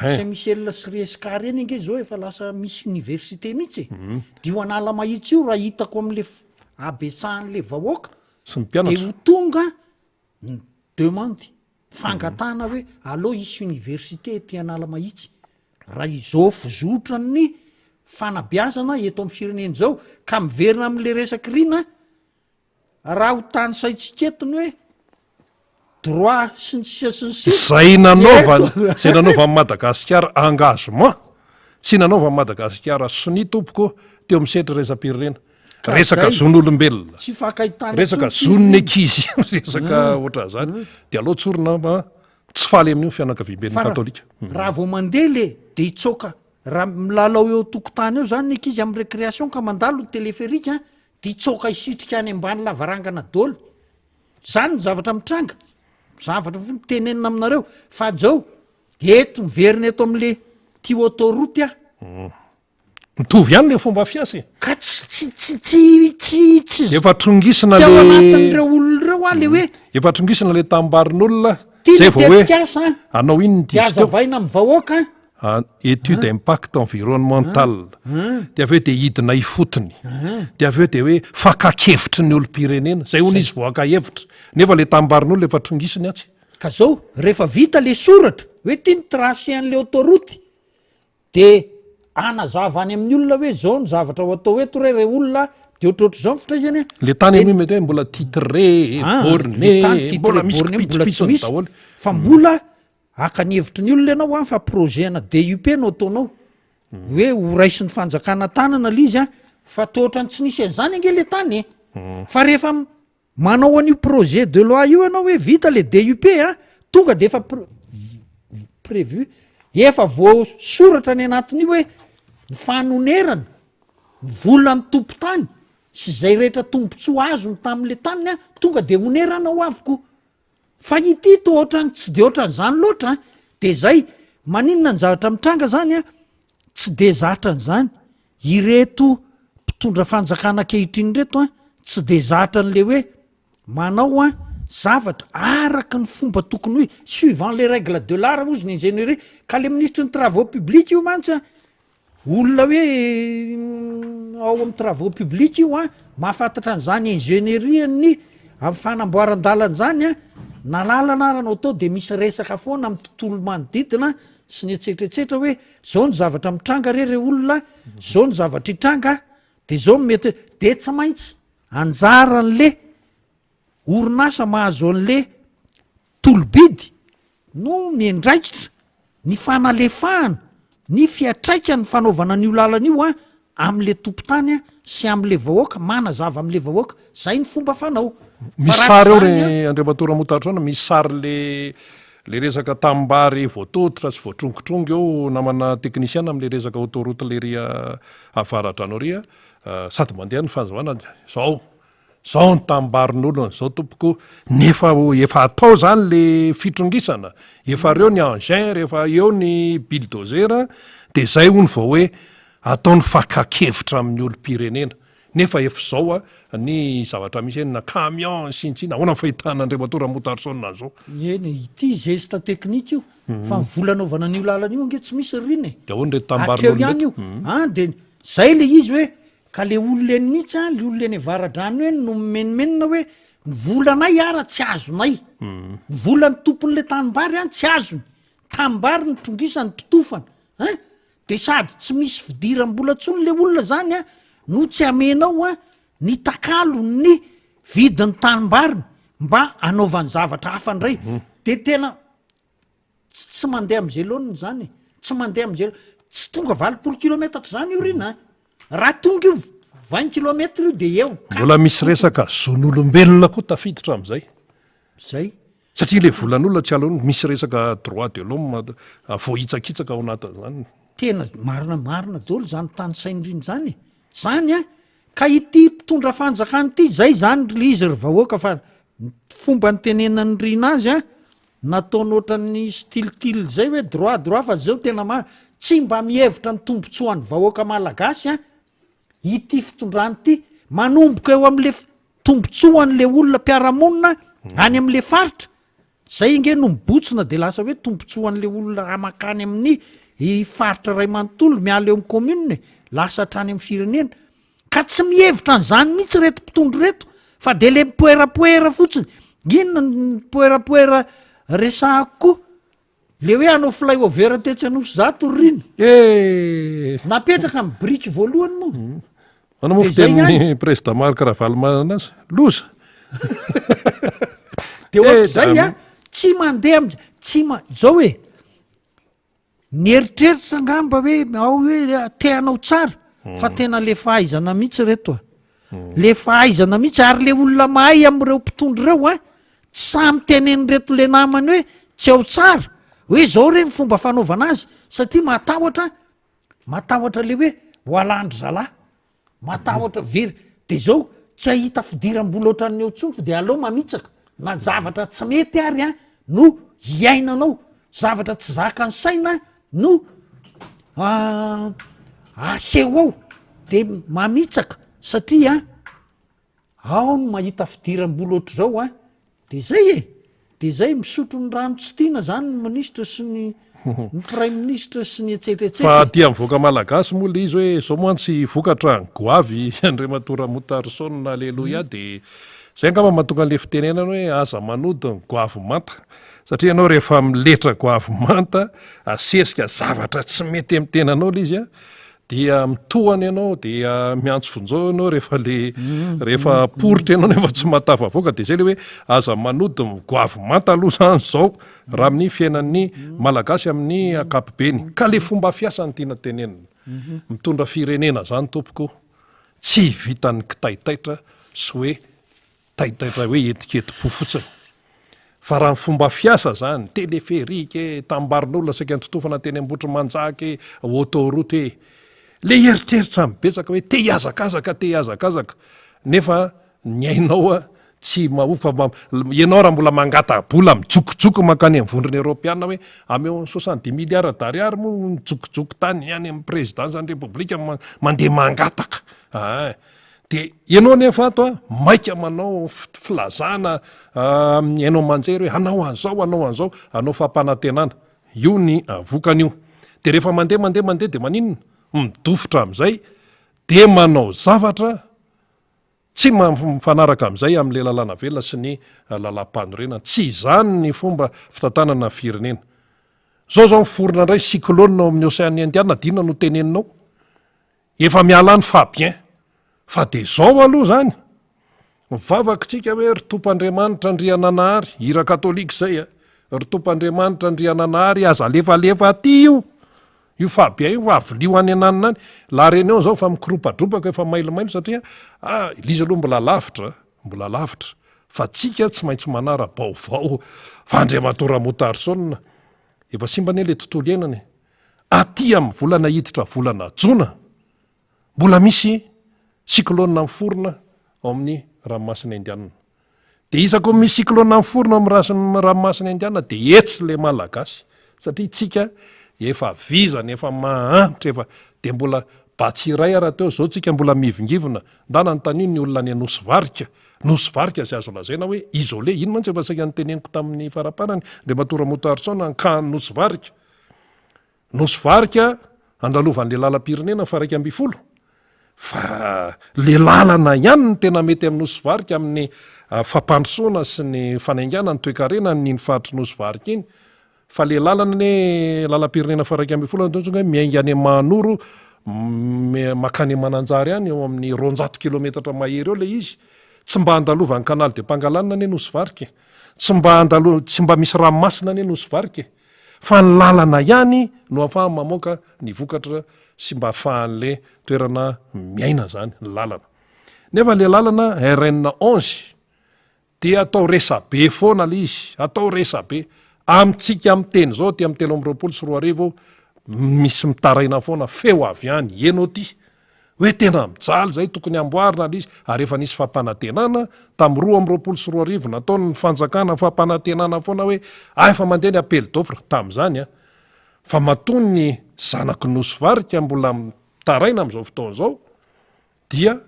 S2: Saint Michel sy Resca reny ange zao efa lasa misy université mihitsy e. De io Analamahitsy io raha hitako am'le f- habetsahan'le vahoaka
S1: Sy ny
S2: de
S1: mpianatra.
S2: ho tonga ny demande, fangatahana hoe aleo hisy université ety Analamahitsy. Raha izao fizotran'ny fanabeazana eto amin'ny firenena izao, ka miverina amin'le resak'i Rina, raha ho tanisaintsika eto ny hoe droit sy ny sisa sy ny sisa.
S1: Izay nanaovany, izay nanaovan'i Madagasikara engagement sy nanaovan'i Madagasikara sonia tompoko teo amin'ny sehatra iraisam-pirenena.
S2: Ka
S1: Resaka
S2: zay,
S1: zon'olombelona,
S2: tsy ifankahitana
S1: resaka
S2: intsony ity
S1: zon'ny
S2: Rina.
S1: ankizy, resaka ohatran'izany. Dia aleo tsorina fa Tsy faly amin'io ny fianakaviamben'ny
S2: Fa
S1: katolika.
S2: raha vao mandeha le de hitsoaka, raha milalao eo an-tokotany eo zany ny ankizy amin'ny récréation ka mandalo ny téléphérique an, de hitsoaka hisitrika any ambany lavarangana dôly. Zany ny zavatra mitranga, zavatra fotsiny tenenina aminareo fa zao eto miverina eto am'le ty autoroute aho.
S1: Mitovy ihany le fomba fiasa e.
S2: Ka tsy tsy tsy tsy tsy tsy
S1: Efa trongisina
S2: tsy ao
S1: le
S2: anatin'ireo olona ireo aho le hoe
S1: Efa trongisina le tambarin'olona
S2: Ty
S1: zay
S2: le
S1: vao hoe
S2: tetikasa an.
S1: hanao inona ity
S2: De
S1: izy teo.
S2: hazavaina amin'ny vahoaka an.
S1: Ah, étude impact environnemental. De avy eo de hidina ifotony. De avy eo de hoe fakan-kevitry ny olom-pirenena. Zay hono izy vao haka hevitra. Nefa le tambarin'olona efa trongisiny atsy.
S2: Ka zao, rehefa vita le soratra hoe ty ny tracé an'le autoroute, De hanazava any amin'ny olona hoe zao ny zavatra ho atao eto re rey olona a, de ohatrohatr'izao ny fitraikany a.
S1: Le tany aloha mety hoe mbola titré,
S2: Ah,
S1: borné,
S2: le tany titré,
S1: mbola misy
S2: borné mbola tsy
S1: kipitsopitsony
S2: misy,
S1: daholo.
S2: fa mbola. Haka ny hevitry ny olona ianao an fa projet ana DUP no ataonao. Hoe ho raisin'ny fanjakana tanana le izy an, fa toa ohatran'ny tsy nisy an'izany ange le tany e. Fa rehefa manao an'io projet de loi io ianao hoe vita le DUP an, tonga de efa pre- prévu, efa voasoratra any anatin'io hoe ny fanonerana ny volan'ny tompon-tany sy izay rehetra tombontsoa azony tamin'le taniny an, tonga de oneranao avokoa. Fa ity toa ohatran'ny tsy de ohatran'izany loatra an, de zay, maninona ny zavatra mitranga zany an, tsy de zatra an'izany ireto mpitondra fanjakana ankehitriny ireto an, tsy de zatra an'le hoe manao an zavatra araka ny fomba tokony ho izy, suivant les règles de l'art hozy ny ingénierie, ka le minisitry ny travaux publics io mantsy an, Olona hoe ao amin'ny travaux publics io an, mahafantatra an'izany ingénierie ny amin'ny fanamboaran-dalana izany an, na lalana ara no atao de misy resaka foana amin'ny tontolo manodidina sy ny etsetra etsetra hoe zao ny zavatra mitranga re re olona, zao ny zavatra hitranga, de zao no mety hoe, de tsy maintsy anjaran'le orinasa mahazo an'le tolo-bidy no miandraikitra ny fanalefahana ny fiantraikan'ny fanaovana an'io lalana io an am'le tompon-tany an sy am'le vahoaka, manazava am'le vahoaka, zay ny fomba fanao.
S1: Fa Misy
S2: raha
S1: sary
S2: tsy
S1: eo
S2: zany
S1: ry
S2: an.
S1: Andriamatoa Ramotarison, misy sary le le resaka tanimbary voatototra sy voatrongitrongy eo namana teknisiana am'le resaka autoroute lery Avaradrano ery a, sady mandeha ny fahazavana zao. Zao ny tambarin'olona zao tompoko nefa efa atao zany le fitrongisana efa reo ny engin rehefa eo ny bildozer de zay hono vao hoe atao ny fakan-kevitra amin'ny olom-pirenena nefa efa zao a ny zavatra misy eny na camion sy ny sisa ahoana ny fahitana Andriamatoa Ramotarison an'zao?
S2: Eny e, ity geste technique io fa ny vola anaovana an'io lalana io ange tsy misy ry rina e!
S1: De ahoana reto
S2: Hatreo
S1: tambarin'olona
S2: ihany io,
S1: reto?
S2: an de zay le izy hoe Ka le olona eny mihitsy an, le olona eny avaradrano eny no mimenomenona hoe ny volanay ara tsy azonay, ny volan'ny tompon'le tanimbary an tsy azony, tanimbary no trongisany, totofana an, de sady tsy misy fidiram-bola tsony le olona zany an, no tsy amenao an ny takalon'ny vidin'ny tanimbariny mba anaovany zavatra hafa ndray, de tena Tsy tsy mandeha am'zay laoniny zany e, tsy mandeha am'zay, tsy tonga 80 kilometatra zany io rina a, raha tonga io vingt kilomètre io de eo.
S1: Mbola misy resaka zon'olombelona koa tafiditra am'zay.
S2: Zay.
S1: Satria le volan'olona tsy aloha misy resaka droit de l'homme voahitsakitsaka ao anatin'izany.
S2: Tena marina marina daholo zany tanisain'i Rina zany e, zany an, ka ity mpitondra fanjakana ity, zay zany le izy ry vahoaka fa ny fomba nitenenan'i Rina azy an, Nataony ohatran'ny style-tyle zay hoe droit droit fa zao tena marina, tsy mba mihevitra ny tombotsoan'ny vahoaka malagasy an ity fitondrana ity, manomboka eo am'le tombotsoan'le olona mpiara-monina any am'le faritra, zay ange no mibotsina de lasa hoe tombotsoan'le olona makany amin'ny faritra iray manontolo miala eo amin'ny commune e, lasa hatrany amin'ny firenena. Ka tsy mihevitra an'izany mihitsy ireto mpitondra ireto fa de le mipoerapoera fotsiny. Inona ny mipoerapoera resahako koa? Le hoe hanao flyover tetsy Anosizato ry Rina.
S1: Eh!
S2: Napetraka ny biriky voalohany moa.
S1: Hmm. Manao moa
S2: De zay ihany.
S1: fitenin'ny président Marc Ravalomanana azy. Loza!
S2: De
S1: Eh,
S2: ohatr'izay
S1: da-
S2: a, tsy mandeha am- tsy ma- zao e. Nieritreritra angamba hoe ao hoe te hanao tsara fa hmm. tena le fahaizana mihitsy reto a. Hmm. Le fahaizana mihitsy ary le olona mahay am'ireo mpitondra ireo a, tsy samy tenen'ireto le namany hoe tsy ao tsara, hoe zao re ny fomba fanaovana azy satria matahotra matahotra le hoe ho alan-dry zalahy. Matahotra very de zao tsy ahita fidiram-bola ohatran'ny eo intsony fa de aleo mamitsaka na zavatra tsy mety ary an no hiainanao, zavatra tsy zakan'ny saina no aseho ao de mamitsaka satria Ao ny mahita fidiram-bola ohatr'izao an! De zay e! De zay, misotro ny rano tsy tiana zany ny minisitra sy ny ny praiminisitra sy ny etsetra
S1: Fa
S2: etsetra e!
S1: aty amin'ny vahoaka malagasy moa le izy hoe zao mantsy vokatra ny goavy Andriamatoa Ramotarison Aleloia de zay angamba mahatonga an'le fitenenana hoe aza manody ny goavy manta satria ianao rehefa miletra goavy manta asesika zavatra tsy mety amin'ny tenanao le izy an! Dia mitohana ianao, dia miantso vonjeo ianao rehefa le rehefa poritra ianao nefa tsy mahatafavoaka. Dia izay le hoe aza manody goavy manta aloha izany izao raha amin'ny fiainan'ny Malagasy amin'ny ankapobeny. Ka le fomba fiasa no tiana tenenina. Mitondra firenena izany tompoko tsy vitan'ny kitaitaitra sy hoe Taitaitra hoe hetiketim-po fotsiny. Fa raha ny fomba fiasa zany, téléphérique e, tambarin'olona saika nototofana teny Ambohitrimanjaka e, autoroute e. Le eritreritra ny betsaka hoe te hihazakazaka, te hihazakazaka. Nefa ny ainao a, tsy mahofa fa ianao raha mbola mangata-bola mijokojoko mankany amin'ny vondrona eoropeana hoe ameo soixante dix milliards d'ariary moa mijokojoko tany any amin'ny présidence-n'ny république mandeha mangataka. Aa. Dia ianao anefa ato a, maika manao filazana amin'ny haino aman-jery hoe hanao an'izao, hanao an'izao, hanao fampanantenana. Io ny vokany io. Dia rehefa mandeha, mandeha, mandeha dia maninona? Midofotra amin'izay dia manao zavatra tsy mifanaraka amin'izay amin'ilay lalàna velona sy ny lalàm-panorenana. Tsy izany ny fomba fitantanana firenena. Izao izao miforona indray cyclone ao amin'ny Oseana Indiana, dia inona no teneninao? Efa miala any Fabien. Fa de zao aloha zany, mivavaka tsika hoe ry Tompo Andriamanitra Andriananahary, hira katolika zay a, ry Tompo Andriamanitra Andriananahary aza alefalefa aty io, io Fabien io fa avilio any ananona any, La Réunion zao efa mikoropadropaka efa mailomailo satria ah l'izy aloha mbola lavitra, mbola lavitra, fa tsika tsy maintsy manara-baovao fa Andriamatoa Ramotarison efa simba anie le tontolo iainana e. Aty amin'ny volana hiditra volana jona, mbola misy cyclone miforona ao amin'ny ranomasina Indianina. Dia isaky ny misy cyclone miforona ao amin'ny ranomasina Indianina dia etsy ilay Malagasy satria tsika efa vizana, efa mahantra, efa dia mbola batsy iray ara teo izao tsika mbola mihivingivina. Ndana anontanio ny olona any Nosy Varika. Nosy Varika izay azo lazaina hoe isolé. Iny mantsy efa saika noteneniko tamin'ny faraparany, Andriamatoa Ramotoarison, Ankany Nosy Varika. Nosy Varika andalovan'le lalam-pirenena faha 11 fa le lalana ihany no tena mety amin'ny Nosy Varika amin'ny fampandrosoana sy ny fanaingana ny toekarena amin'iny faritry Nosy Varika iny fa le lalana anie lalam-pirenena faha 11 ataontsika hoe miainga any Mahanoro makany Mananjary any eo amin'ny 200 kilometatra mahery eo le izy tsy mba andalovan'ny canal de Pangalane anie Nosy Varika e tsy mba andalo tsy mba misy ranomasina anie Nosy Varika e Fa ny lalana ihany no ahafahany mamoaka ny vokatra sy mba ahafahan'le toerana miaina zany, ny lalana. Nefa le lalana RN 11 dia atao resabe foana le izy, atao resabe. Amintsika miteny zao aty amin'ny 2023 misy mitaraina foana, feo avy any, heno aty. Hoe tena mijaly zay, tokony hamboarina le izy, ary efa nisy fampanantenana tamin'ny 2022 nataon'ny fanjakana fampanantenana foana hoe ah efa mandeha ny appel d'offre tamin'izany an, fa matoa ny zanaky Nosy Varika mbola mitaraina amin'izao fotoana izao dia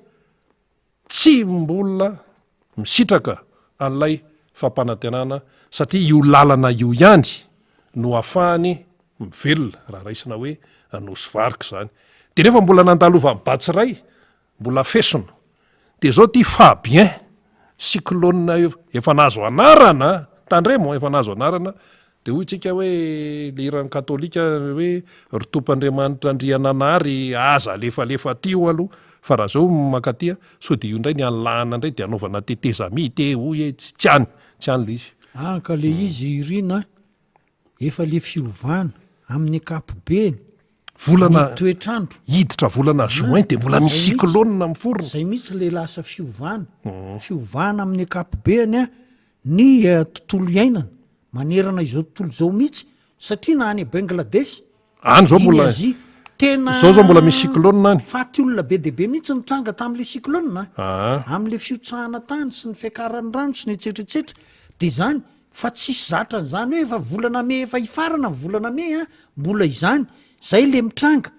S1: Tsy mbola misitraka an'ilay fampanantenana satria io lalana io ihany no ahafahany mivelona raha raisina hoe Nosy Varika izany. Dia nefa mbola nandalovan'i Batsiray, mbola fesona. Dia izao ity Fabien, cyclone efa nahazo anarana, tandremo, efa nahazo anarana Dia hoy tsika hoe le hiran'ny katolika hoe ry Tompo Andriamanitra Andriananahary aza alefalefa aty io aloha fa raha zao mankaty a sao dia io indray ny anlahana indray dia anaovana tetezamita e hoy e tsy any tsy any le izy.
S2: Ah ka le izy Rina a, efa le fiovana amin'ny ankapobeny,
S1: Volana
S2: ny toetr'andro.
S1: Hiditra volana juin dia mbola misy cyclone miforona.
S2: Zay mihitsy le lasa fiovana, fiovana amin'ny ankapobeny a, ny tontolo iainana manerana izao tontolo izao mihitsy satria na any Bangladesh,
S1: Any zao
S2: iny
S1: mbola
S2: Asie, tena
S1: zao zao mbola misy cyclone any.
S2: Faty olona be dia be mihitsy nitranga tamin'ilay cyclone a.
S1: Ah.
S2: Amin'ilay fihotsahana tany sy ny fiakaran'ny rano sy ny etsetra etsetra. Dia izany fa tsisy zatra an'izany hoe efa volana mey efa hifarana ny volana mey a, mbola izany. Izay ilay mitranga.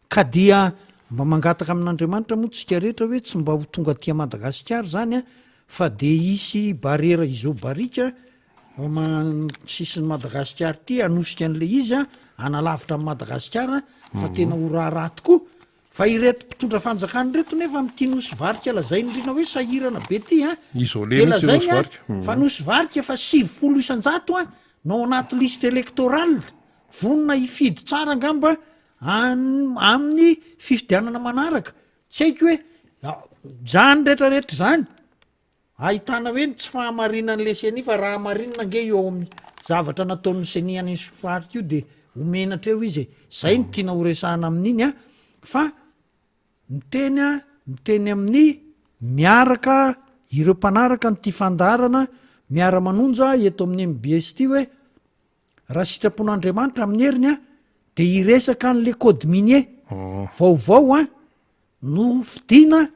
S2: Ka dia mba mangataka amin'Andriamanitra moa tsika rehetra hoe tsy mba ho tonga aty Madagasikara izany an, fa dia hisy barera isobarika sisin'i Madagasikara ity hanosika an'ilay izy an, hanalavitra an'i Madagasikara fa tena ho raharaha tokoa. Fa ireto mpitondra fanjakana ireto nefa amin'ity nosy varika lazain'i Rina hoe sahirana be ity an,
S1: Isolé
S2: dia
S1: mihitsy
S2: lazainy
S1: nosy
S2: an,
S1: varika.
S2: fa nosy varika efa 90% an no ao anaty liste électorale, vonona hifidy tsara angamba. An amin'ny fifidianana manaraka. Tsy haiko hoe zany rehetra rehetra zany ahitana hoe ny tsy fahamarinan'le ceni fa raha hamarinina ange io ao amin'ny zavatra nataon'ny ceni any faritra io de ho menatra eo izy e. Zay no tiana ho resahana amin'iny a, fa miteny a, miteny amin'ny miaraka ireo mpanaraka an'ity fandaharana miara-manonja eto amin'ny mbs ity hoe Raha sitrapon'Andriamanitra amin'ny heriny an, de hiresaka an'le code minier vaovao an, no fidiana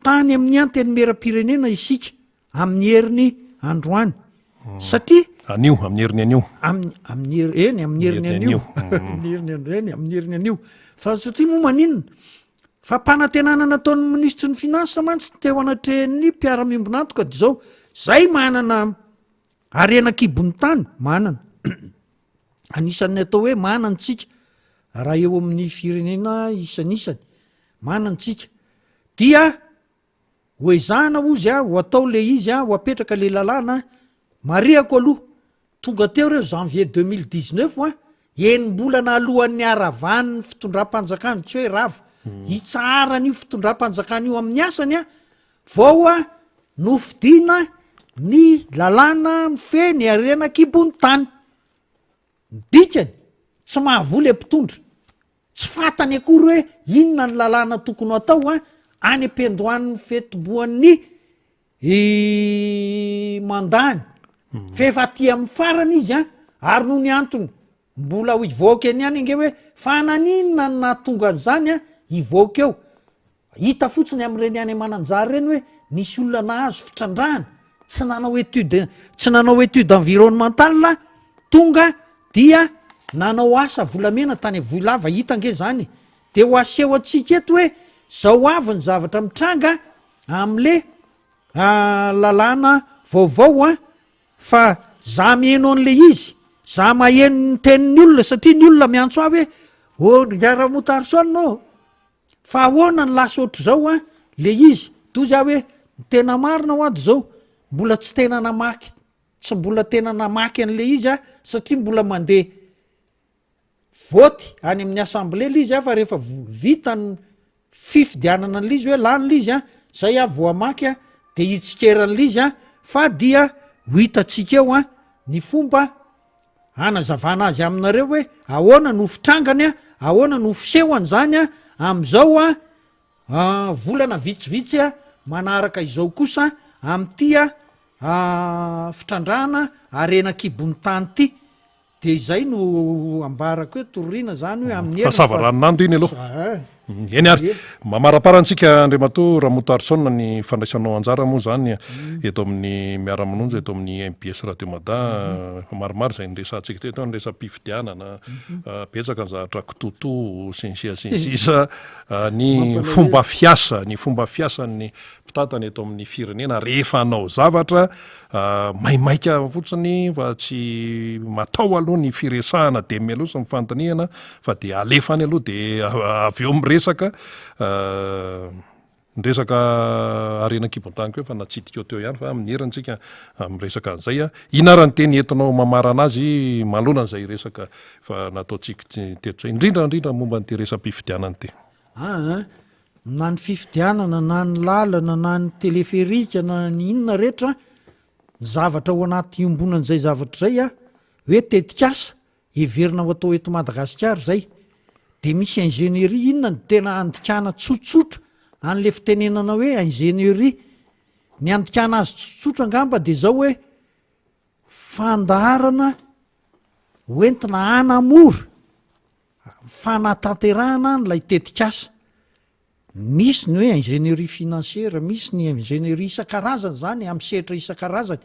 S2: tany amin'ny antenimieram-pirenena isika amin'ny heriny androany. Satria
S1: Anio, amin'ny heriny anio.
S2: Amin'ny, amin'ny hery, eny, amin'ny heriny anio. Amin'ny heriny andro, eny, amin'ny heriny anio. Fa satria moa maninona? Fampanantenana nataon'ny minisitry ny finance mantsy teo anatrehan'ny mpiara-miombon'antoka de zao, zay manana Harena an-kibon'ny tany, manana. Anisan'ny atao hoe manana tsika raha eo amin'ny firenena isanisany, manana tsika. Dia ho ezahana ozy a, ho atao le izy a, ho apetraka le lalàna. Marihako aloha, tonga teo ireo janvier 2019 a, enim-bolana alohan'ny haravan'ny fitondram-panjakana, tsy hoe rava, hitsaharan'io fitondram-panjakana io amin'ny asany a, Vao nofidina ny lalàna mifehy ny harena an-kibon'ny tany. Ny dikany, tsy mahavoa ilay mpitondra. Tsy fantany akory hoe inona ny lalàna tokony ho atao any am-piandohan'ny fitomboan'ny mandany. Fa efa aty amin'ny farany izy ary noho ny antony Mbola ho hivoaka eny ihany ange hoe fa naninona no nahatonga an'izany an, hivoaka eo. Hita fotsiny amin'ireny any Mananjary ireny hoe nisy olona nahazo fitrandrahana, tsy nanao étude, tsy nanao étude environnementale, tonga dia nanao asa volamena tany Vohilava, hita ange izany e. Dia ho aseho antsika eto hoe zao avy ny zavatra mitranga amin'le lalàna vaovao an, Fa za miheno an'le izy, za maheno ny tenin'ny olona satria ny olona miantso ahy hoe ô ry Ramotarson ô, fa ahoana ny lasa ohatr'izao an le izy, tozy aho hoe ny tena marina hoa de zao, mbola tsy tena namaky, tsy mbola tena namaky an'le izy aho satria mbola mandeha vote any amin'ny assemblée le izy a fa rehefa vita ny fifidianana an'le izy hoe lany le izy a, zay aho vao hamaky a de hitsikera an'le izy a fa dia ho hitantsika eo a ny fomba hanazavana azy aminareo hoe ahoana no fitrangany a, ahoana no fisehony zany a am'izao a volana vitsivitsy a manaraka izao kosa am'ity a fitrandrahana harena an-kibon'ny tany ity. De izay no ambarako hoe torina zany hoe amin'ny
S1: heriny fa savaranonando iny aloha. Eny ary, mamaraparana antsika Andriamatoa Ramotoarison ny fandraisanao anjara moa zany eto amin'ny Miara-manonja eto amin'ny mbs Radio Mada. Efa maromaro izay niresahantsika teto, ny resa-pifidianana, betsaka ny zavatra kitoatoa sy ny sisa sy ny sisa, ny fomba fiasa, ny fomba fiasan'ny mpitantana eto amin'ny firenena rehefa hanao zavatra Maimaika fotsiny fa tsy matao aloha ny firesahana dia mialoha sy ny fandinihana fa dia alefa any aloha dia avy eo miresaka ny resaka harena an-kibon-tany koa efa natsidika teo ihany fa amin'ny heriny tsika miresaka an'izay a. Inona ary ny teny entinao mamarana azy manoloana an'izay resaka efa nataontsika teto izay, indrindra indrindra momba an'ity resa-pifidianana ity?
S2: Aa Na ny fifidianana na ny lalana na ny teleferika na ny inona rehetra, ny zavatra ao anaty iombonan'izay zavatra izay a, hoe tetikasa heverina ho atao eto Madagasikara izay, de misy ingénierie, inona no tena andikana tsotsotra an'le fitenenana hoe ingénierie? Ny andikana azy tsotsotra angamba de zao hoe fandaharana hoentina hanamora fanatanterahana an'ilay tetikasa. Misy ny hoe ingénierie financière, misy ny ingénierie isan-karazany zany amin'ny sehatra isan-karazany.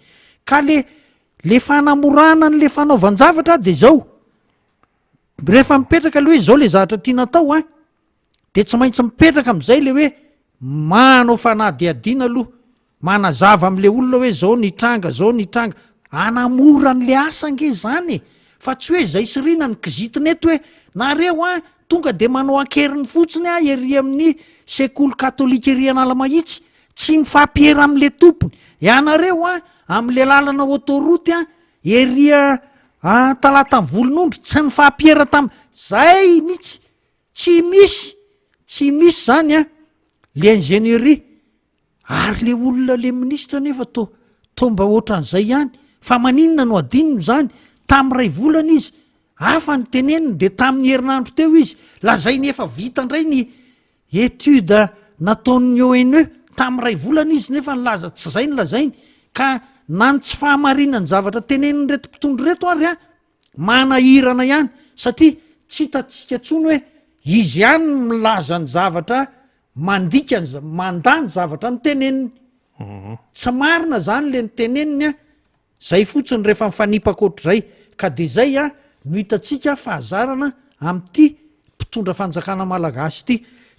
S2: Ka le le fanamorana an'le fanaovan-javatra de zao, rehefa mipetraka le hoe zao le zavatra tiana atao an, de tsy maintsy mipetraka am'zay le hoe manao fanadihadiana aloha, Manazava amle olona hoe zao ny tranga zao ny tranga, hanamora anle asa ange zany e! Fa tsy hoe zay sy rina ny kizitina eto hoe nareo an tonga de manao ankeriny fotsiny an ery amin'ny sekoly katolika ery Analamahitsy, tsy mifampiera amle tompony, ianareo an amle lalana autoroute an ery Talatan'ny Volonondry tsy nifampiera tam, zay mitsy. Tsy misy, tsy misy zany an, le ingénierie, ary le olona le minisitra nefa to to mba ohatran'izay ihany, fa maninona no adinony zany, tamin'ny iray volana izy, hafa ny teneniny de tamin'ny herinandro teo izy, lazainy efa vita indray ny Étude nataon'ny ONE tamin'ny iray volana izy nefa nilaza tsy izay no lazainy ka na ny tsy fahamarinan'ny zavatra tenenin'ireto mpitondra ireto ary an, manahirana ihany satria tsy hitantsika intsony hoe izy ihany no milaza ny zavatra mandika ny mandà ny zavatra noteneniny. Tsy marina izany le noteneniny an, Zay fotsiny rehefa mifanipaka ohatr'izay ka de zay a no hitantsika fahazarana amin'ity mpitondra fanjakana malagasy ity.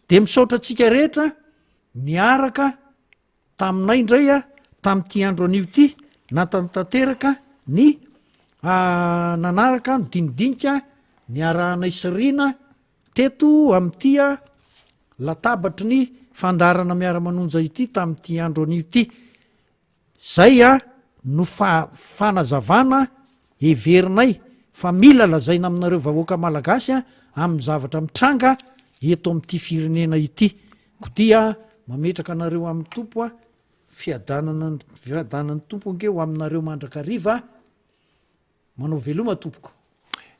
S2: De misaotra antsika rehetra niaraka taminay indray a tamin'ity andro anio ity natantanteraka ny nanaraka ny dinidinika niarahanay sy Rina teto amin'ity a latabatry ny fandaharana miara-manonja ity tamin'ity andro anio ity. Zay a no fa fanazavana heverinay fa mila lazaina aminareo vahoaka malagasy a amin'ny zavatra mitranga eto amin'ity firenena ity. Ko dia mametraka anareo amin'ny Tompo a, fiadanana fiadanan'ny Tompo ange ho aminareo mandrakariva. Manao veloma tompoko.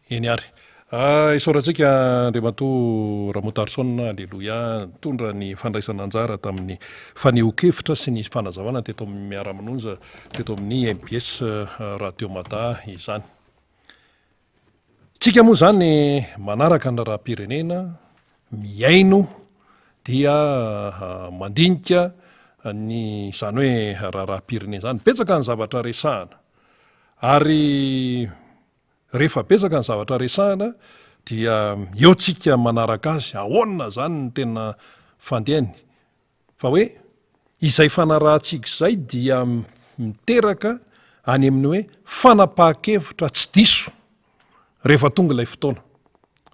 S1: Eny ary. Isaorantsika Andriamatoa Ramotarison Aleloia nitondra ny fandraisana anjara tamin'ny fanehoan-kevitra sy ny fanazavana teto amin'ny Miara-manonja teto amin'ny mbs Radio Mada izany. Tsika moa izany manaraka ny raharaham-pirenena, mihaino dia mandinika ny izany hoe raharaham-pirenena izany. Betsaka ny zavatra resahana. Ary rehefa betsaka ny zavatra resahana dia eo tsika manaraka azy, ahoana zany ny tena fandehany? Fa hoe izay fanarahantsika izay dia miteraka any amin'ny hoe fanapahan-kevitra tsy diso rehefa tonga ilay fotoana.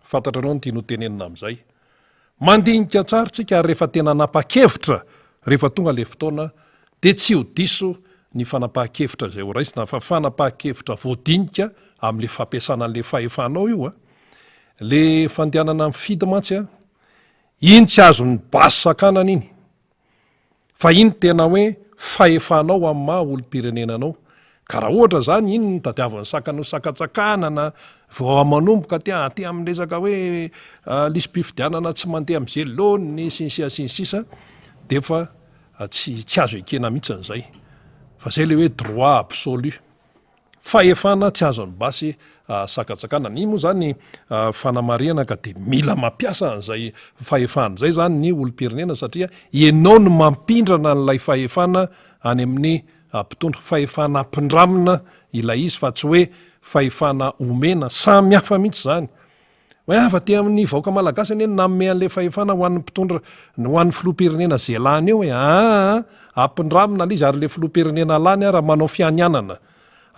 S1: Fantatrareo ny tiany ho tenenina amin'izay. Mandinika tsara tsika ary rehefa tena hanapa-kevitra rehefa tonga ilay fotoana dia tsy ho diso ny fanapahan-kevitra izay ho raisina fa fanapahan-kevitra voadinika amin'ilay fampiasana an'ilay fahefanao io a. Le fandehanana mifidy mantsy a, iny tsy azon'ny basy sakanana iny. Fa iny tena hoe fahefanao amin'ny maha olom-pirenena anao. Ka raha ohatra izany iny no tadiavin'ny sakana ho sakantsakana na vao manomboka aty aty amin'ny resaka hoe lisi-pifidianana tsy mandeha amin'izay laoniny sy ny sisa sy ny sisa dia efa tsy tsy azo ekena mihitsy izay. Fa izay ilay hoe droit absolu. Fahefana tsy azon'ny basy sakantsakana. Ny moa izany fanamarihana ka dia mila mampiasa an'izay fahefana izay izany ny olom-pirenena satria ianao no mampindrana an'ilay fahefana any amin'ny mpitondra. Fahefana ampindramina ilay izy fa tsy hoe fahefana omena. Samy hafa mihitsy izany. Hoe ah fa te amin'ny vahoaka malagasy anie no nanome an'ilay fahefana ho an'ny mpitondra, ho an'ny filoham-pirenena ze lany eo e, aa ampindramina ilay izy ary ilay filoham-pirenena lany ara manao fianianana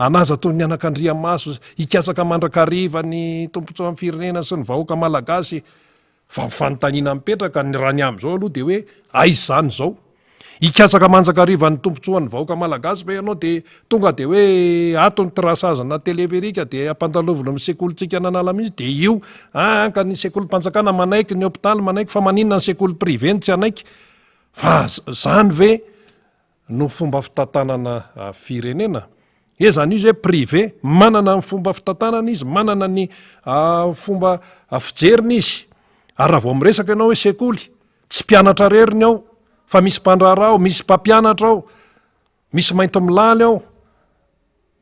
S1: hanaja toy ny anakandriamaso, hikatsaka mandrakariva ny tombontsoan'ny firenena sy ny vahoaka malagasy, fa ny fanontaniana mipetraka ny raha ny amin'izao aloha dia hoe aiza izany izao? Hikatsaka mandrakariva ny tombontsoan'ny vahoaka malagasy ve ianao dia tonga dia hoe ato ny traçage-na téléphérique dia ampandalovina amin'ny sekolintsika an'Anala mihitsy dia io aa ka ny sekolim-panjakana manaiky, ny hopitaly manaiky fa maninona ny sekoly privé no tsy hanaiky? Fa zany ve no fomba fitantanana firenena? He zany izy hoe privé, manana ny fomba fitantanana izy, manana ny fomba fijeriny izy ary raha vao miresaka ianao hoe sekoly Tsy mpianatra irery ny ao fa misy mpandraharaha ao, misy mpampianatra ao, misy maintimolaly ao,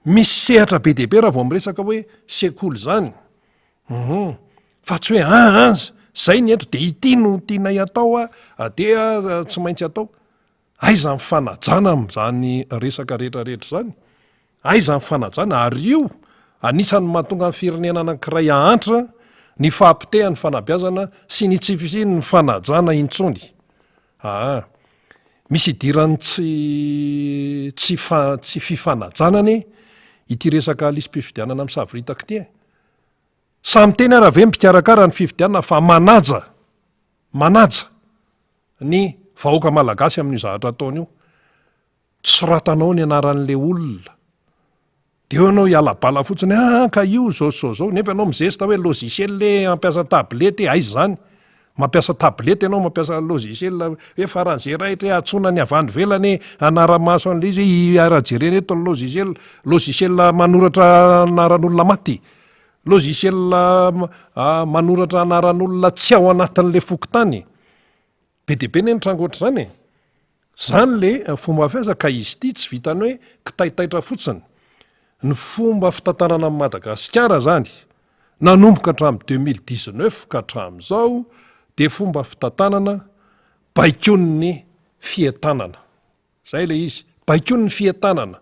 S1: misy sehatra be dia be raha vao miresaka hoe sekoly izany. Hum, fa tsy hoe an an, zay ny eto de ity no tianay atao a, dia tsy maintsy atao. Aiza ny fanajana amin'izany resaka rehetra rehetra izany? Aiza ny fanajana? Ary io anisan'ny mahatonga ny firenena anankiray hahantra ny fahapotehan'ny fanabeazana sy ny tsy fisian'ny fanajana intsony. Aa. Misy idiran'ny tsy tsy fa tsy fifanajana anie ity resaka lisi-pifidianana misavoritaka ity e. Samy miteny ara ve ny mpikarakara ny fifidianana fa manaja, manaja ny vahoaka malagasy amin'io zavatra ataony io. Tsy soratanao ny anaran'le olona. De eo ianao hiala bala fotsiny, ah ka io zao sy zao zao, nefa ianao mizesta hoe logiciel e, hampiasa tablette e, aiza izany? Mampiasa tablette ianao, mampiasa logiciel hoe faran'izay raitra hoe antsoina ny avy any ivelany hoe hanara-maso an'ilay izy hoe hiara-jerena eto ny logiciel. Logiciel manoratra anaran'olona maty. Logiciel manoratra anaran'olona tsy ao anatin'ilay fokontany. Be dia be anie ny tranga ohatr'izany e! Zany le fomba fiasa ka izy ity tsy vitan'ny hoe kitaitaitra fotsiny. Ny fomba fitantanana an'i Madagasikara zany nanomboka hatramin'ny 2019 ka hatramin'izao dia fomba fitantanana baikoin'ny fientanana. Zay le izy, baikoin'ny fientanana.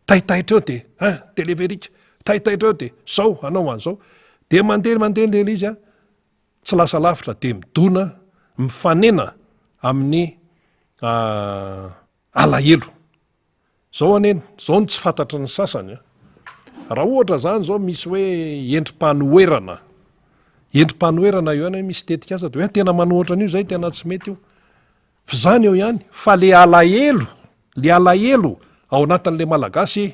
S1: Taitaitra eo dia hein, téléphérique, taitaitra eo dia zao, hanao an'izao. Dia mandeha mandeha le izy an, Tsy lasa lavitra dia midona mifanena amin'ny alahelo. Zao anie, zao no tsy fantatry ny sasany a. Raha ohatra zany zao misy hoe endri-panoherana, endri-panoherana eo ihany hoe misy tetikasa de hoe tena manohatra an'io zay, tena tsy mety io. F'izany eo ihany, fa le alahelo, le alahelo ao anatin'le Malagasy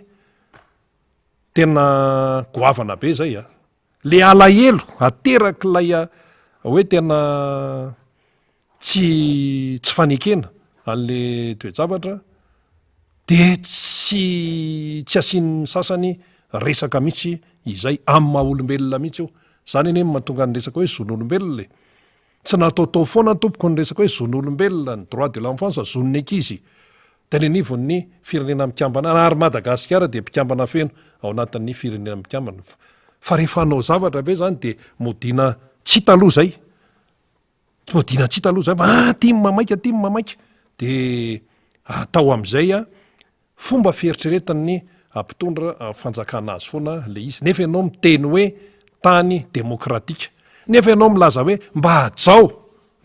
S1: tena goavana be zay a. Le alahelo aterak'ilay hoe tena tsy tsy fanekena an'le toe-javatra de tsy tsy asian'ny sasany resaka mihitsy izay amin'ny maha olombelona mihitsy io. Zany anie no mahatonga ny resaka hoe zon'olombelona e. Tsy nataotao foana tompoko ny resaka hoe zon'olombelona, ny droit de l'enfance, zon'ny ankizy teny anivon'ny firenena mikambana ary Madagasikara dia mpikambana feno ao anatin'ny firenena mikambana. Fa rehefa hanao zavatra ve zany dia modiana tsy hita aloha zay, modiana tsy hita aloha zay fa ah ty mamaika ty mamaika dia atao am'izay a. Fomba fieritreretan'ny mpitondra fanjakana azy foana le izy, nefa ianao miteny hoe tany demokratika, nefa ianao milaza hoe mba hajao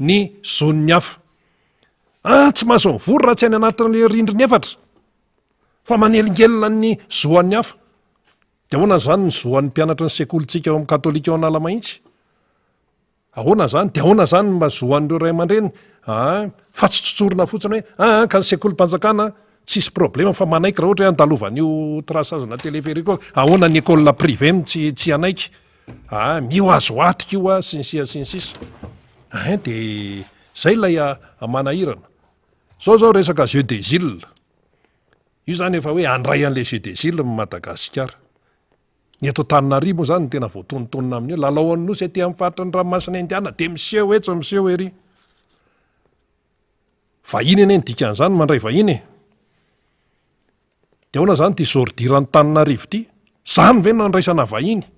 S1: ny zon'ny hafa. Ah, tsy mahazo mivory raha tsy any anatin'le rindrina efatra, fa manelingelina ny zoan'ny hafa. De ahoana zany ny zoan'ny mpianatry ny sekolintsika ao amin'ny katolika ao Analamahitsy? Ahoana zany? De ahoana zany ny mba zo an'ireo ray aman-dreny aa fa tsy tsotsorina fotsiny hoe aa ka ny sekolim-panjakana tsisy problema fa manaiky raha ohatra hoe andalovan'io traçage-na téléphérique io, ahoana ny école privée no tsy tsy hanaiky aa io azo atika io a sy ny sisa sy ny sisa ein de zay ilay manahirana. Zao zao resaka jeu des îles, io zany efa hoe handray an'le jeu des îles Madagasikara. Ny eto Antananarivo moa izany no tena voatonontonona amin'io. Lalaon'ny Nosy aty amin'ny faritra ny ranomasina Indiana dia miseho etsy miseho ery. Vahiny anie ny dikan'izany mandray vahiny e. Dia ahoana izany ity zordira Antananarivo ity? Izany ve no andraisana vahiny?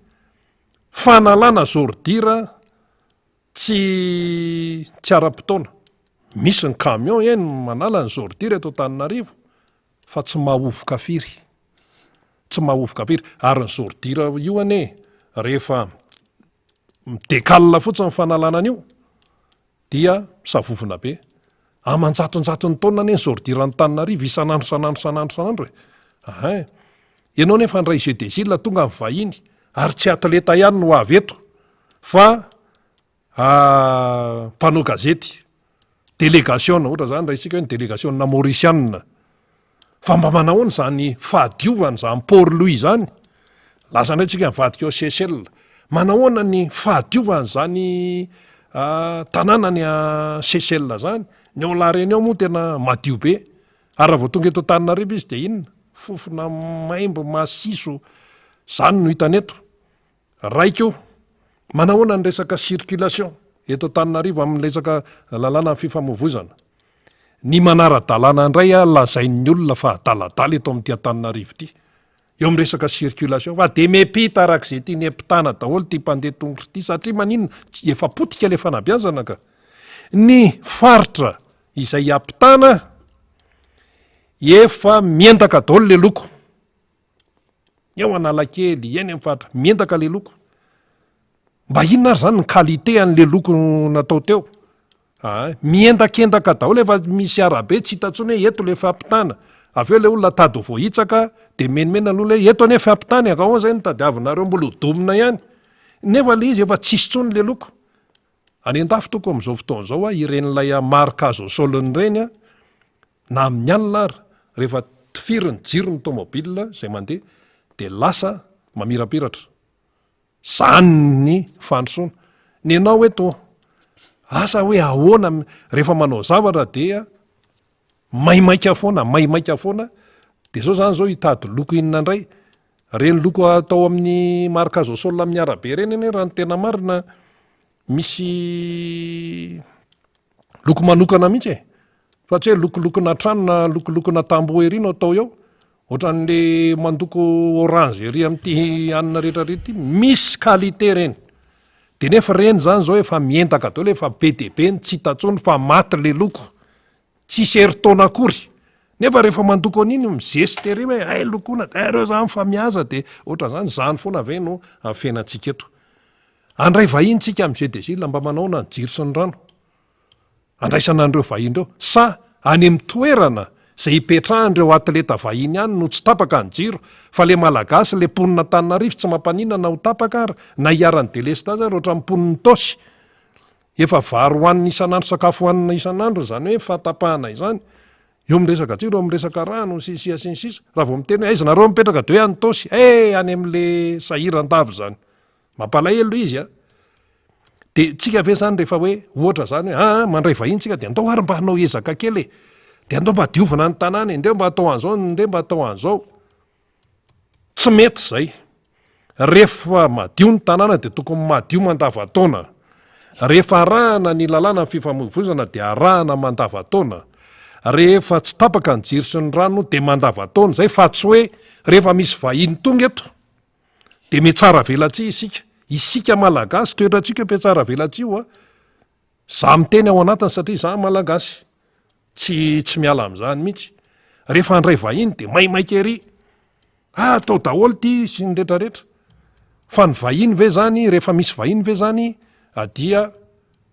S1: Fanalana zordira tsy tsy ara-potoana. Misy ny camion eny manala ny zordira eto Antananarivo fa tsy mahovoka firy. Tsy mahovoka firy. Ary ny zordira io anie rehefa mi-decale fotsiny ny fanalana an'io dia misavovona be. Aman-jatonjatony taonina anie ny zordira Antananarivo isan'andro isan'andro isan'andro isan'andro e. Ahay. Ianao nefa handray jeu des îles tonga ny vahiny ary tsy atleta ihany no avy eto fa mpanao gazety, delegasiona, ohatra zany raisika hoe ny delegasiona maorisianina, fa mba manahoana izany fahadiovana izany Port Louis izany? Lasa indray tsika mivadika ao Seychelles, manahoana ny fahadiovana izany tanàna any Seychelles zany? Ny ao La Réunion moa tena madio be, ary raha vao tonga eto Antananarivo izy de inona? Fofona maimbo masiso, zany no hitany eto. Raiko io. Manahoana ny resaka circulation eto Antananarivo amin'ny resaka lalàna ny fifamoivoizana? Ny manara-dalàna indray lazain'ny olona fa adaladala eto amin'ity Antananarivo ity. Eo amin'ny resaka circulation fa dia miampita araka izay tiany hiampitana daholo ity mpandeha tongotra ity satria maninona? Efa potika ilay fanabeazana ka. Ny faritra izay hiampitana efa miendaka daholo ilay loko. Eo Analakely, eny amin'ny faritra, miendaka le loko. Mba inona ary zany ny qualité an'le loko natao teo? Aa, miendakendaka daholo efa misy arabe tsy hita intsony hoe eto le fampitana. Avy eo le olona tady ho voahitsaka de menomenona aloha le eto anie fampitana e, ahoana zay no tadiavinareo mbola ho domina ihany. Nefa le izy efa tsisy intsony le loko. Any an-dafy toko amin'izao fotoana izao a, ireny ilay marque azo-sol-ny ireny a, na amin'ny alina ary, rehefa tifiriny jiro ny tomobile izay mandeha dia lasa mamirapiratra. Zany ny fandrosoana. Ny anao eto. Asa hoe ahoana rehefa manao zavatra dia maimaika foana, maimaika foana, de zao zany zao hitady loko inona indray? Reny loko atao amin'ny marquage au sol amin'ny arabe reny anie raha ny tena marina misy loko manokana mihitsy e, fa tsy hoe lokolokona trano na lokolokona tamboho ery no atao eo, ohatran'le mandoko orange ery amin'ity hanina rehetra rehetra ity, misy qualité reny, de nefa reny zany zao efa miendaka daholo, efa be dia be ny tsy hita intsony fa maty le loko, tsisy herintaona akory, nefa rehefa mandoko an'iny mizesta ery hoe hay lokoina, de reo zany fa mihaza de ohatran'izany, zany foana ve no fiainantsika eto. Handray vahiny tsika amin'ny jeux des îles mba manaona ny jiro sy ny rano andraisana an'ireo vahiny ireo sa any amin'ny toerana izay hipetrahan'ireo atleta vahiny any no tsy tapaka ny jiro fa le malagasy le mponina Antananarivo tsy mampaninona na ho tapaka ary na hiharan'ny delestazy ary ohatran'ny mponin'i Itaosy efa vary hohanina isan'andro sakafo hohanina isan'andro izany hoe fahatapahana izany eo amin'ny resaka jiro eo amin'ny resaka rano sy ny sisa sy ny sisa raha vao miteny hoe aiza nareo mipetraka de hoe any Itaosy eh any amin'le sahiran-dava izany Mampalahelo izy a! De tsika ve zany rehefa hoe ohatra zany hoe aa mandray vahiny tsika de andao ary mba hanao ezaka kely e! De andao mba diovina ny tanàna e! Ndreo mba atao an'izao ndre mba atao an'izao. Tsy mety zay. Rehefa madio ny tanàna de tokony madio mandavantaona. Rehefa arahana ny lalàna ny fifamoivoizana de arahana mandavantaona. Rehefa tsy tapaka ny jiro sy ny rano de mandavantaona zay fa tsy hoe rehefa misy vahiny tonga eto Dia mihatsara velatsihy isika. Isika Malagasy, toetrantsika io mpihatsara velatsihy io a. Za miteny ao anatiny satria za Malagasy. Tsy tsy miala amin'izany mihitsy. Rehefa handray vahiny dia maimaika ery. Ah, atao daholo ity sy ny rehetrarehetra. Fa ny vahiny ve zany, rehefa misy vahiny ve zany dia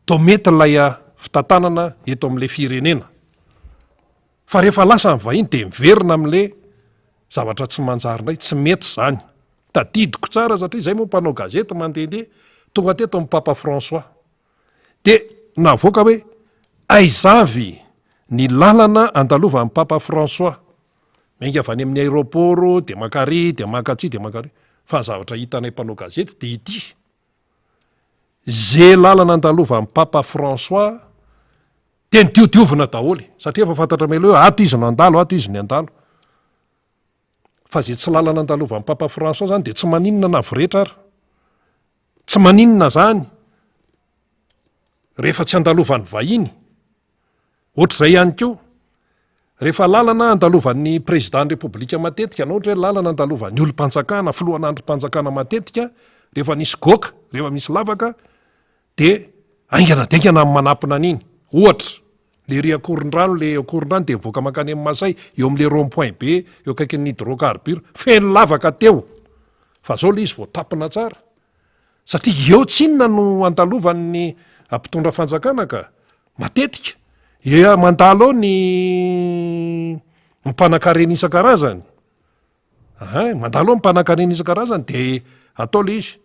S1: toa mety ilay fitantanana eto amin'ilay firenena. Fa rehefa lasa ny vahiny dia miverina amin'ilay zavatra tsy manjary indray, tsy mety izany. Tadidiko tsara satria izay moa mpanao gazety mandehandeha, tonga teto ny Papa François. Dia navoaka hoe aiza avy ny lalana andalovan'ny Papa François. Miainga avy any amin'ny aéroport dia mankary dia mankatsy dia mankary. Fa ny zavatra hitanay mpanao gazety dia ity. Ze lalana andalovan'ny Papa François Dia nidiodiovina daholo e! Satria efa fantatra mialoha hoe ato izy no handalo, ato izy ny handalo. Fa izay tsy lalana andalovan'i Papa François zany dia tsy maninona na voretra ary. Tsy maninona zany rehefa tsy andalovan'ny vahiny. Ohatr'izay ihany koa, rehefa lalana andalovan'ny président-n'ny Repoblika matetika na ohatra hoe lalana andalovan'ny olom-panjakana, filohan'andrim-panjakana matetika, rehefa nisy goaka, rehefa misy lavaka, De haingana dia haingana ny manapina an'iny. Ohatra, le ery Ankorondrano, le Ankorondrano dia mivoaka mankany amin'ny Masay, eo amin'le rond point be eo akaikin'ny hydrocarbure, feno lavaka teo. Fa zao le izy voatapina tsara. Satria eo tsinona no andalovan'ny mpitondra fanjakana ka. Matetika. Eo mandalo eo ny mpanankarena isan-karazany. Ahay, mandalo eo ny mpanankarena isan-karazany de atao le izy.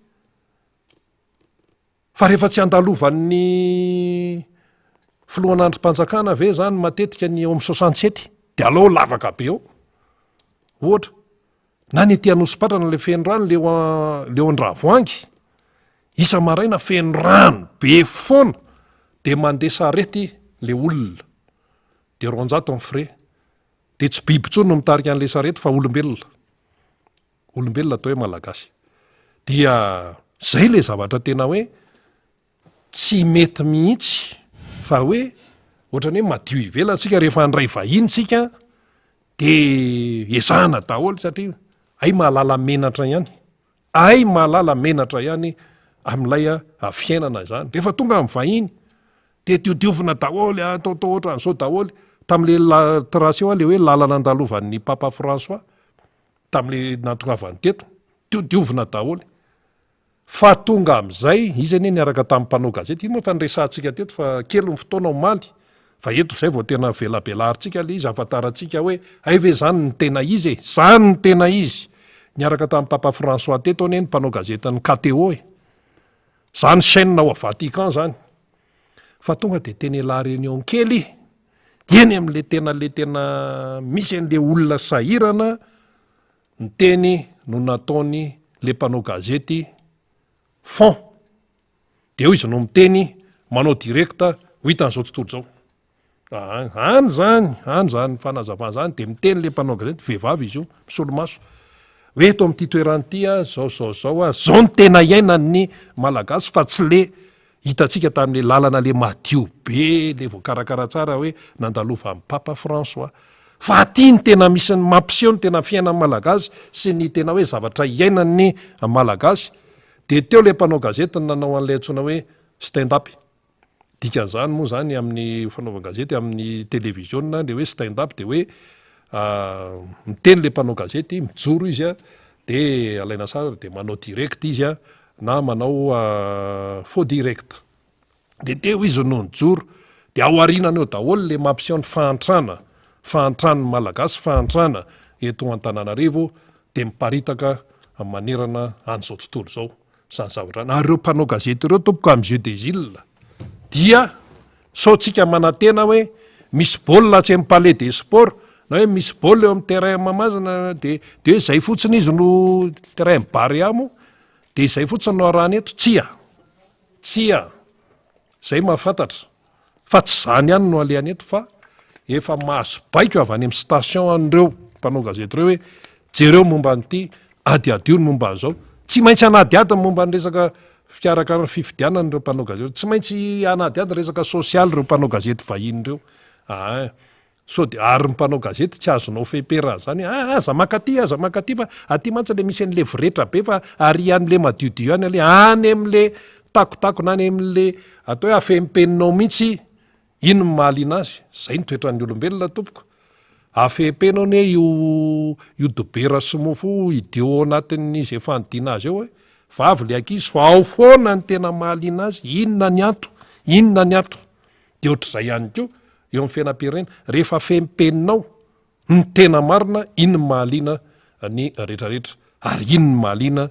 S1: Fa rehefa tsy andalovan'ny filohan'andrim-panjakana ve zany matetika ny eo amin'ny soixante-sept de aleo lavaka be eo ohatra, na ny aty Anosipatrana le feno rano le eo le eo Andravoahangy, isa-maraina feno rano be foana de mandeha sarety le olona de 200 ny frais, de tsy biby intsony no mitarika an'le sarety fa olombelona. Olombelona atao hoe Malagasy. Dia zay le zavatra tena hoe tsy mety mihitsy fa hoe ohatran'ny hoe madio ivelany tsika rehefa handray vahiny tsika de ezahana daholo satria hay mahalala menatra ihany, hay mahalala menatra ihany amin'ilay fiainana izany. Rehefa tonga ny vahiny de diodiovina daholo, ataotao ohatran'izao daholo. Tamin'le la- tracé hoa le hoe lalana andalovan'ny Papa François, Tamin'ilay nahatongavany teto, diodiovina daholo. Fa tonga amin'izay, izy anie niaraka tamin'ny mpanao gazety, iny moa efa niresahantsika teto fa kely ny fotoana omaly, fa eto izay vao tena velabelarintsika ilay izy ahafantarantsika hoe hay ve izany ny tena izy e! Izany ny tena izy! Niaraka tamin'ny Papa François teto anie ny mpanao gazetin'ny KTO e! Izany chaîne ao Vatican izany. Fa tonga dia teny La Réunion kely, eny amin'le tena le tena misy an'le olona sahirana, ny teny no nataony le mpanao gazety fond. De eo izy no miteny. manao direct ho hitan'izao tontolo izao. Aa, any zany, any zany fanazavana zany de miteny le mpanao gazety, vehivavy izy io, misolomaso, hoe eto amin'ity toerana ity a, zao zao zao a, zao no tena iainan'ny Malagasy fa tsy le hitantsika tamin'le lalana le madio be le voakarakara tsara hoe nandalovan'ny Papa François. Fa aty ny tena misy ny mampiseho ny tena fiainan'ny Malagasy sy ny tena hoe zavatra iainan'ny Malagasy. De teo le mpanao gazety no nanao an'ilay antsoina hoe stand up. Dikan'izany moa izany amin'ny fanaovan-gazety amin'ny televiziona le hoe stand up de hoe miteny le mpanao gazety, mijoro izy a, de alaina sary de manao direct izy a, na manao faux direct. De teo izy no nijoro, de ao aorianany eo daholo le mampiseho ny fahantrana, fahantran'ny Malagasy, fahantrana eto Antananarivo de miparitaka manerana an'izao tontolo izao. Izany zavatra izany. Ary ireo mpanao gazety ireo tompoko amin'ny jeux des îles dia sao tsika manantena hoe misy baolina atsy amin'ny palais des sports na hoe misy baolina eo amin'ny terrain Mahamasina de de hoe izay fotsiny izy no terrain Barea moa de izay fotsiny no arahana eto. Tsia! Tsia! Izay mahafantatra fa tsy izany ihany no alehany eto fa efa mahazo baiko avy any amin'ny station an'ireo mpanao gazety ireo hoe jereo momba an'ity, adiadio ny momba an'izao. Tsy maintsy hanadihady ny momba ny resaka fikarakarana fifidianana ireo mpanao gazety, tsy maintsy hanadihady ny resaka sosialy ireo mpanao gazety vahiny ireo. Aa. Sao dia ary ny mpanao gazety tsy azonao feperana izany hoe ah aza mankaty aza mankaty fa aty mantsy le misy an'le voretra be fa ary any le madiodio any aleha any am'le takotakona any am'le atao hoe afempeninao mihitsy iny no mahaliana azy, zay ny toetran'ny olombelona tompoko, afempenao anie io io dobera sy mofo io hidio ao anatin'ny izay fanodiana azy eo hoe vavy le ankizy fa ao foana ny tena mahaliana azy, inona ny anto, inona ny anto. Dia ohatr'izay ihany koa eo amin'ny fiainam-pirenena, rehefa fenopeninao ny tena marina, iny no mahaliana ny rehetrarehetra, ary iny no mahaliana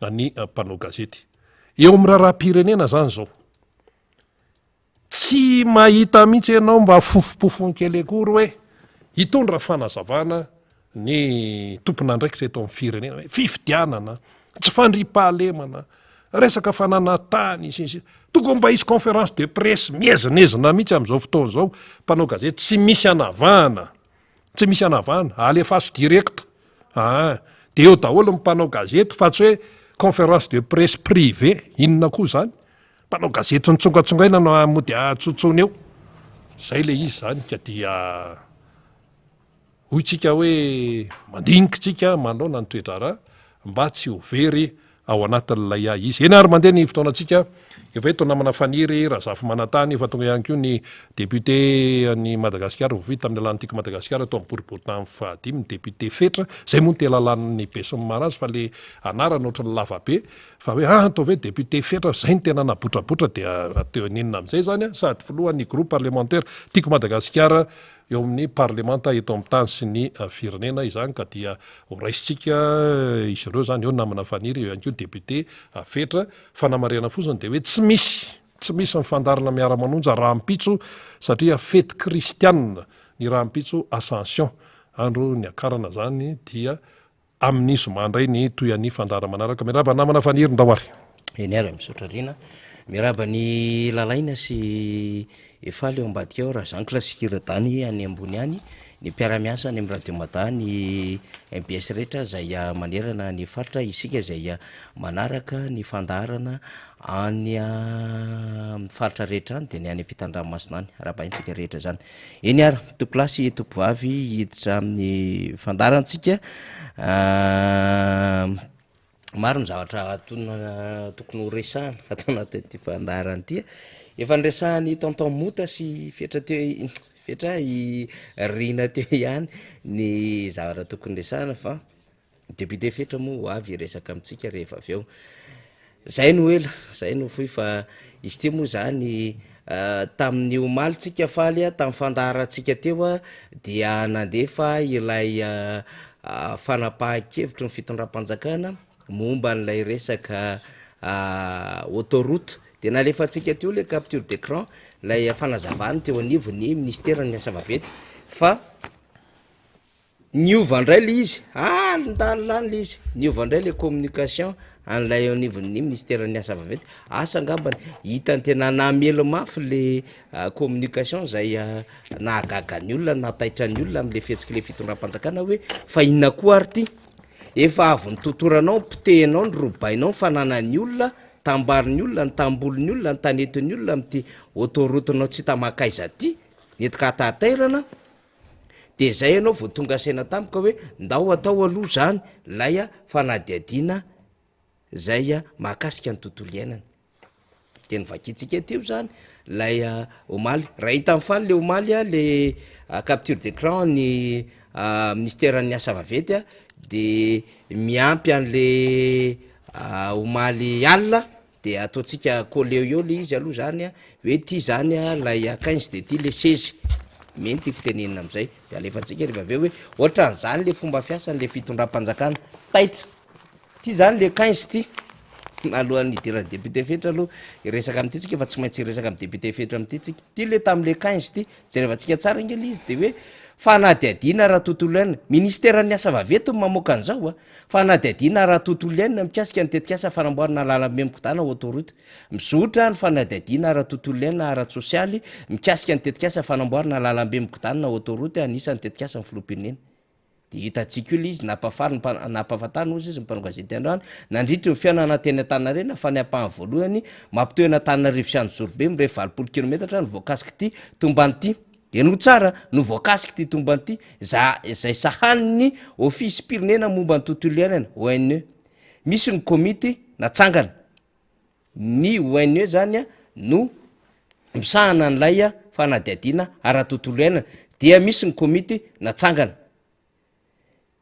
S1: ny mpanao gazety. Eo amin'ny raharaham-pirenena izany izao, tsy mahita mihitsy ianao mba fofompofony kely akory hoe hitondra fanazavana ny tompon'andraikitra eto amin'ny firenena hoe fifidianana, tsy fandriampahalemana, resaka fananantany sy ny sisa. Tokony mba hisy conférence de presse miezinezina mihitsy amin'izao fotoana izao, mpanao gazety tsy misy anavahana, tsy misy anavahana, alefaso direct, aa de eo daholo ny mpanao gazety fa tsy hoe conférence de presse privée, inona koa zany? Mpanao gazety nitsongatsongaina no mody atsontsony eo, zay le izy zany ka dia. Hoy tsika hoe mandinika tsika manoloana ny toe-draharaha mba tsy ho very ao anatin'ilay izy. Eny ary mandeha ny fotoanantsika. Efa eto namana Faniry Razafimanantany, efa tonga ihany koa ny député an'i Madagasikara voafidy tamin'ny alalan'ny Tiako Madagasikara tao amin'ny boriborintany fahadimy, ny député Fetra, izay moa no tena lanin'ny besinimaro azy fa le anarana ohatran'ny lava be fa hoe ah atao hoe député Fetra, izay no tena nabotrabotra dia teo nenina amin'izay izany sady filohan'ny groupe parlementaire Tiako Madagasikara eo amin'ny parlemanta eto amin'ny tany sy ny firenena izany ka dia ho raisintsika izy ireo izany, eo ny namana Faniry, eo ihany koa ny député Fetra. Fanamarihana fotsiny dia hoe tsy misy, tsy misy ny fandaharana miara-manonja rahampitso satria fety kristianina ny rahampitso Ascension, andro niakarana izany dia Amin'ny zoma indray ny tohian'ny fandaharana manaraka. Miarahaba namana Faniry, ndao ary.
S3: Eny ary, misaotra Rina. Miarahaba an'i Lalaina sy Efaly ao ambadika ao, Razancla sy Kiradany any ambony any, ny mpiara-miasa any amin'ny Radio Mada, ny mbs rehetra izay manerana ny faritra, isika izay manaraka ny fandaharana any amin'ny faritra rehetra any, dia ny any ampitan-dranomasina any. Arahabaintsika rehetra izany. Eny ary, tompolahy sy tompovavy, hiditra amin'ny fandaharantsika. Maro ny zavatra atonina tokony ho resahana ato anatin'ity fandaharana ity. Efa niresahan'i tonton Mota sy Fetra teo, Fetra i Rina teo ihany ny zavatra tokony resahana fa Député Fetra moa ho avy hiresaka amintsika rehefa avy eo. Zay no ela, zay no fohy fa izy ity moa zany tamin'ny omaly tsika faly tamin'ny fandaharantsika teo dia nandefa ilay fanapahan-kevitry ny fitondram-panjakana momba an'ilay resaka autoroute dia nalefantsika teo ilay capture d'écran ilay fanazavana teo anivon'ny ministeran'ny asa vaventy fa. Niova indray le izy, alindalina any le izy, niova indray le communication an'ilay eo anivon'ny ministeran'ny asa vaventy, asa angambany hitany tena namely mafy le communication zay nahagaga ny olona, nahataitra ny olona am'le fihetsik'le fitondram-panjakana hoe fa inona koa ary ty? Efa avy nototoranao, potehinao, norobainao ny fananan'ny olona, tambarin'ny olona, ny tambolin'ny olona, ny tanetin'ny olona amin'ity autoroute-nao tsy hita mankaiza ty, entika hatahatairana. De zay ianao vao tonga saina tampoka hoe ndao atao aloha zany lay fanadihadiana zay mahakasika ny tontolo iainana. De novakintsika teo zany lay omaly, raha hitan'i Faly le omaly a le capture d'écran ny ministeran'ny asa vaventy a de miampy an'le omaly alina De ataontsika coller eo le izy aloha zany a, hoe ty zany a lay à 15 de ty le 16 mai no tiako tenenina am'zay, de alefantsika rehefa avy eo hoe ohatran'zany le fomba fiasan'le fitondram-panjakana, taitra, ty zany le 15 ty, alohan'ny hidiran'ny député Fetra aloha hiresaka am'ty tsika fa tsy maintsy hiresaka amy député Fetra am'ty tsika, ty le tam'le 15 ty, jerevantsika tsara nge le izy de hoe fanadihadiana ara-tontolo iainana, ministeran'ny asa vaventy no mamoaka an'zao a. Fanadihadiana ara-tontolo iainana mikasika ny tetikasa fanamboarana lalambe mikodana autoroute. Mizotra ny fanadihadiana ara-tontolo iainana ara-tsosialy mikasika ny tetikasa fanamboarana lalambe mikodana autoroute anisan'ny tetikasan'ny filoham-pirenena. Dia hitantsika io ilay izy nampafary ny mpa- nampahafantarina hozy izy ny mpanao gazety androany nandritry ny fihaonana teny Antaninarenina fa ny ampahany voalohany mampitohy an'Antananarivo sy Anjozorobe mirefy 80 kilometatra no voakasik'ity tombany ity. Henoy tsara, no voakasik'ity tombany ity, za, izay sahanin'ny Ofisim-pirenena momba ny tontolo iainana, ONE. Misy ny komity natsangana. Ny ONE zany no misahana an'ilay fanadihadiana ara-tontolo iainana, dia misy ny komity natsangana.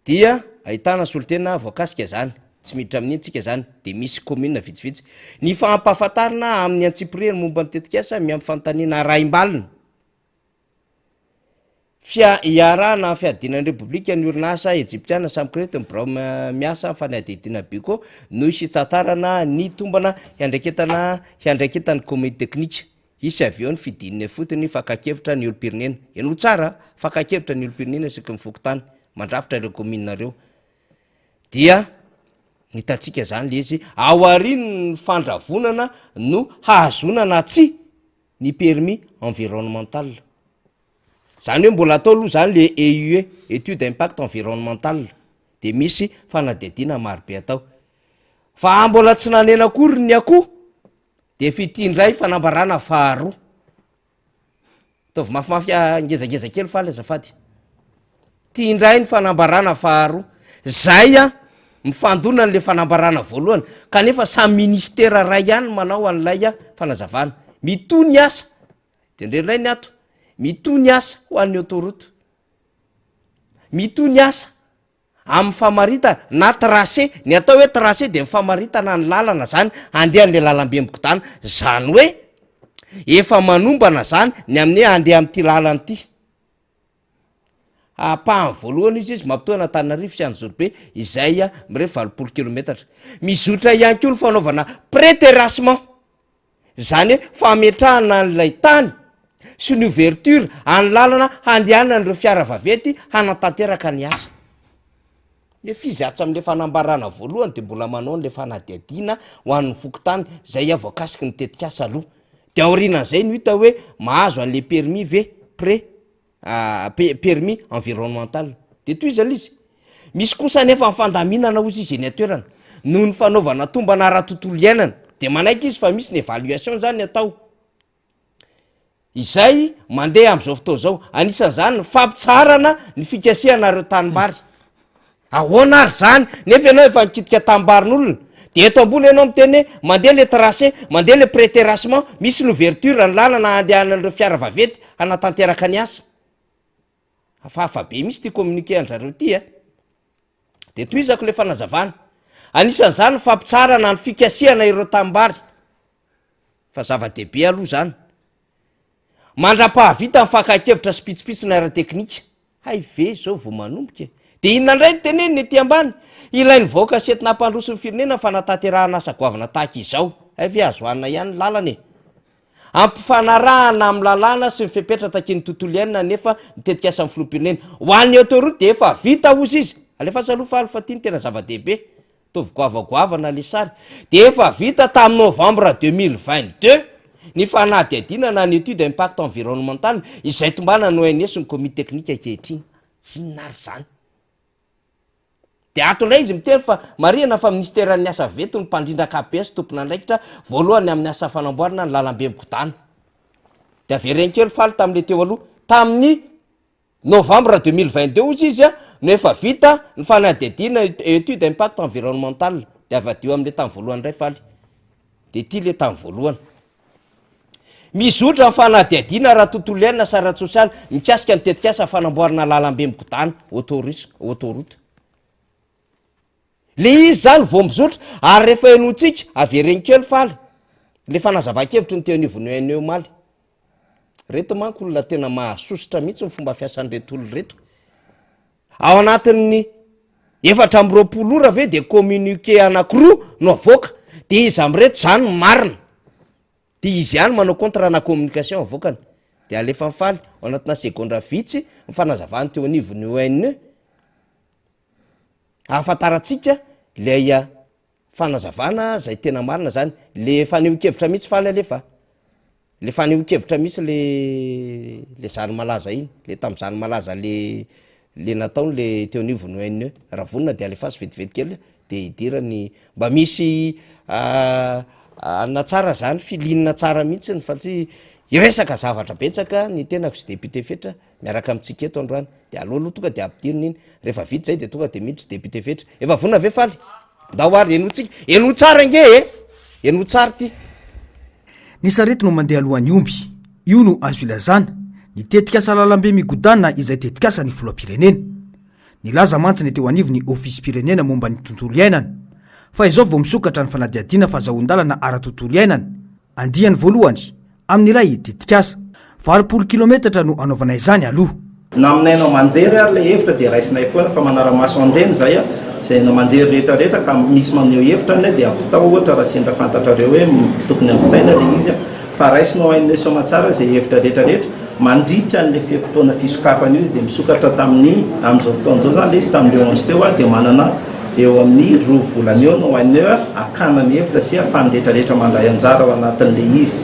S3: Dia ahitana solontena voakasika izany, tsy miditra amin'iny tsika izany, dia misy commune vitsivitsy. Ny fampahafantarana amin'ny antsipiriany momba ny tetikasa miampy fanontaniana arahim-baliny. Fia- iarahana amin'ny fiadiana ny Repoblika ny orinasa Ejiptiana Samcrete ny birao miasa amin'ny fanadihadiana Bico no hisintsatarana ny tombana hiandraiketana hiandraiketan'ny komity teknika. Hisy avy eo ny fidinina ifotony fakan-kevitra ny olom-pirenena. Henoy tsara a! Fakan-kevitra ny olom-pirenena isaky ny fokontany mandrafitra ireo kaominina ireo. Dia hitantsika izany le izy, aorian'ny fandravonana no hahazoana na tsia ny permis environnemental. Izany hoe mbola atao aloha izany le EIE, étude impact environnemental, de misy fanadihadiana marobe atao. Fa mbola tsy nanena akory ny akoho De f'ity indray fanambarana faharoa. Ataovy mafimafy ah, ngezangeza kely faly azafady. Ty indray ny fanambarana faharoa. Zay a mifandona an'le fanambarana voalohany kanefa samy ministera ray ihany manao an'ilay a fanazavana. Mitohy ny asa, jereo indray ny ato, mitohy ny asa ho an'ny autoroute. Mitohy ny asa. Amin'ny famaritana na tracé, ny atao hoe tracé dia ny famaritana ny lalana zany handeha an'le lalambe migodàna, zany hoe efa manombana zany ny amin'ny hoe handeha amin'ity lalana ity. Ampahany voalohany izy izy mampitohy an'Antananarivo sy Anjozorobe izay mirefy 80 kilometatra. Mizotra ihany koa ny fanaovana pré-terrassement. Izany hoe fametrahana an'ilay tany sy ny ouverture an'ny lalana handehanan'ireo fiara vaventy hanatanteraka ny asa. Nefa izy atsy amin'ilay fanambarana voalohany dia mbola manao an'ilay fanadihadiana ho an'ny fokontany izay voakasiky ny tetikasa aloha. Dia aorianan'izay no hita hoe mahazo an'ilay permis ve pré permis environnemental. De tohizana izy. Misy kosa anefa ny fandaminana hozy izy eny an-toerana noho ny fanaovana tombana ara-tontolo iainana. De manaiky izy fa misy ny évaluation zany atao izay mandeha am'izao fotoana izao. Anisan'izany ny fampitsaharana ny fikasihana ireo tanimbary. Ahoana ary zany? Nefa ianao efa nikitika tambarin'olona, de eto ambony ianao miteny hoe mandeha le tracé, mandeha le pré-terrassement, misy ny ouverture ny lalana handehanan'ireo fiara vaventy hanatanteraka ny asa. Hafahafa be mihitsy ity communiqué an-dRareo ity a! De tohizako le fanazavana. Anisan'izany ny fampitsaharana ny fikasihana ireo tanimbary, fa zava-dehibe aloha zany. Mandra-pahavita ny fakan-kevitra sy pitsopitsony ara-teknika. Hay ve izao vao manomboka e! Dia inona indray no teneniny ety ambany? Ilain'ny vahoaka sy entina hampandroso ny firenena ny fanatanterahana asa goavana tahaka izao. Hay ve azo hanina ihany ny lalana e! Ampifanarahana amin'ny lalàna sy ny fepetra takian'ny tontolo iainana anefa ny tetikasan'ny filoham-pirenena. Ho an'ny autoroute dia efa vita hozy izy. Alefaso aloha faly fa ity no tena zava-dehibe. Ataovy goavagoavana le sary. Dia efa vita tamin'ny novembre 2022 ny fanadihadiana na ny étude d'impact environnemental izay tombanan'ny ONE sy ny komity teknika ankehitriny. Inona ary izany? Dia ato indray izy miteny fa marihana fa minisiteran'ny asa vaventy no mpandrindra ankapobeny sy tompon'andraikitra voalohany amin'ny asa fanamboarana ny lalambe migodàna. Dia avereno kely faly tamin'ilay teo aloha. Tamin'ny novembre 2022 hozy izy no efa vita ny fanadihadiana étude d'impact environnemental. Dia avadiho amin'ilay tamin'ny voalohany indray faly. Dia ity ilay tamin'ny voalohany. Mizotra ny fanadihadiana ara-tontolo iainana sy ara-tsosialy mikasika ny tetikasa fanamboarana lalambe migodàna, autoroute. Le izy zany vao mizotra ary rehefa henointsika, avereno kely faly, le fanazavan-kevitry ny teo anivon'ny ONE omaly. Reto manko olona tena mahasosotra mihitsy ny fomba fiasan'ireto olona ireto. Ao anatin'ny 24 ora ve de communiqué anakiroa no avoaka de iza amin'ireto zany no marina? De izy ihany manao contre na communication avoakany de alefany faly ao anatina segondra vitsy ny fanazavany teo anivon'ny ONE ahafantarantsika ilay fanazavana zay tena marina zany, le fanehoan-kevitra mihitsy faly alefa. Le fanehoan-kevitra mihitsy le le zary malaza iny, le tam'zany malaza le le nataony le teo anivon'ny ONE. Raha vonona de alefaso vetivety kely de idirany, mba misy anona tsara zany, feeling tsara mihitsiny fa tsy hiresaka zavatra betsaka ny tenako sy député Fetra miaraka amintsika eto androany. De aleo aloha tonga de ampidirina iny, rehefa vita zay de tonga de miditra député Fetra. Efa vonona ve Faly? Ndao ary henointsika, henoy tsara ange e! Henoy tsara ty.
S4: Ny sarety no mandeha alohan'ny omby. Io no azo ilazana ny tetikasa lalambe migodàna izay tetikasan'ny filoham-pirenena. Nilaza mantsy ny teo anivon'ny Ofisim-pirenena momba ny tontolo iainana fa izao vao misokatra ny fanadihadiana fahazahoan-dalana ara-tontolo iainana, andiany voalohany, amin'ilay tetikasa. 80 kilometatra no hanaovana izany aloha.
S5: Na amin'ny haino aman-jery ary ilay hevitra dia raisinay foana fa manara-maso an'ireny izay a, izay haino aman-jery rehetra rehetra ka misy maneho hevitra any dia ampitao ohatra raha sendra fantatrareo hoe tokony ampitaina ilay izy a, fa raisina ao haino soamatsara izay hevitra rehetra rehetra mandritra an'ilay fe-potoana fisokafana io dia misokatra tamin'ny amin'izao fotoana izao izany ilay izy tamin'ny le onze teo a dia manana Eo amin'ny roa volana eo no hain'ny hakana ny hevitra sy ahafahan'ny rehetra rehetra mandray anjara ao anatin'ilay izy.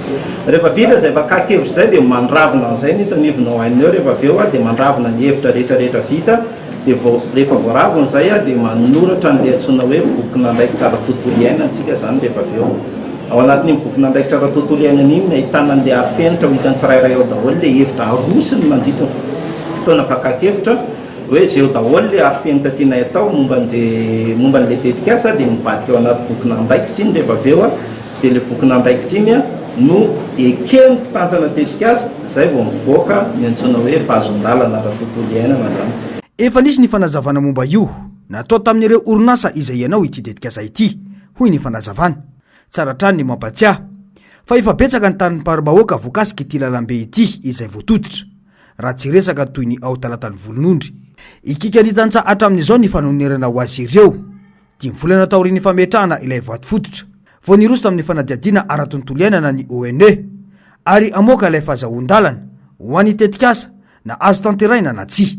S5: Rehefa vita izay fakan-kevitra izay dia mandravona an'izay ny eto anivon'ny ONE rehefa avy eo dia mandravona ny hevitra rehetra rehetra vita dia vao rehefa voaravona izay dia manoratra an'ilay antsoina hoe bokin'andraikitra ara-tontolo iainana isika izany rehefa avy eo. Ao anatin'iny bokin'andraikitra ara-tontolo iainana iny no ahitana an'ilay arifenitra ho hitan'ny tsirairay ao daholo ilay hevitra arosony mandritra ny fotoana fakan-kevitra. Hoe jereo daholo le arifenitra tianay atao momba an'ze momba an'le tetikasa dia mivadika ao anaty bokin'andraikitra iny rehefa avy eo dia le bokin'andraikitra iny no eken'ny mpitantana tetikasa zay vao mivoaka ny antsoina hoe fahazoan-dalana ara-tontolo iainana zany.
S4: Efa nisy ny fanazavana momba io natao tamin'ireo orinasa izay hanao ity tetikasa ity, hoy ny fanazavana. Tsara hatrany ny mampatsiahy fa efa betsaka ny tanim-paribahoaka voakasik'ity lalambe ity izay voatototra. raha tsy resaka toy ny ao Talatan'ny Volonondry. Ikikan'ny tantsaha hatramin'izao ny fanonerana ho azy ireo. Dimy volana taorian'ny fametrahana ilay vato fototra, vao niroso tamin'ny fanadihadiana ara-tontolo iainana ny ONE, ary hamoaka ilay fahazahoan-dalana ho an'ny tetikasa na azo tanterahina na tsia.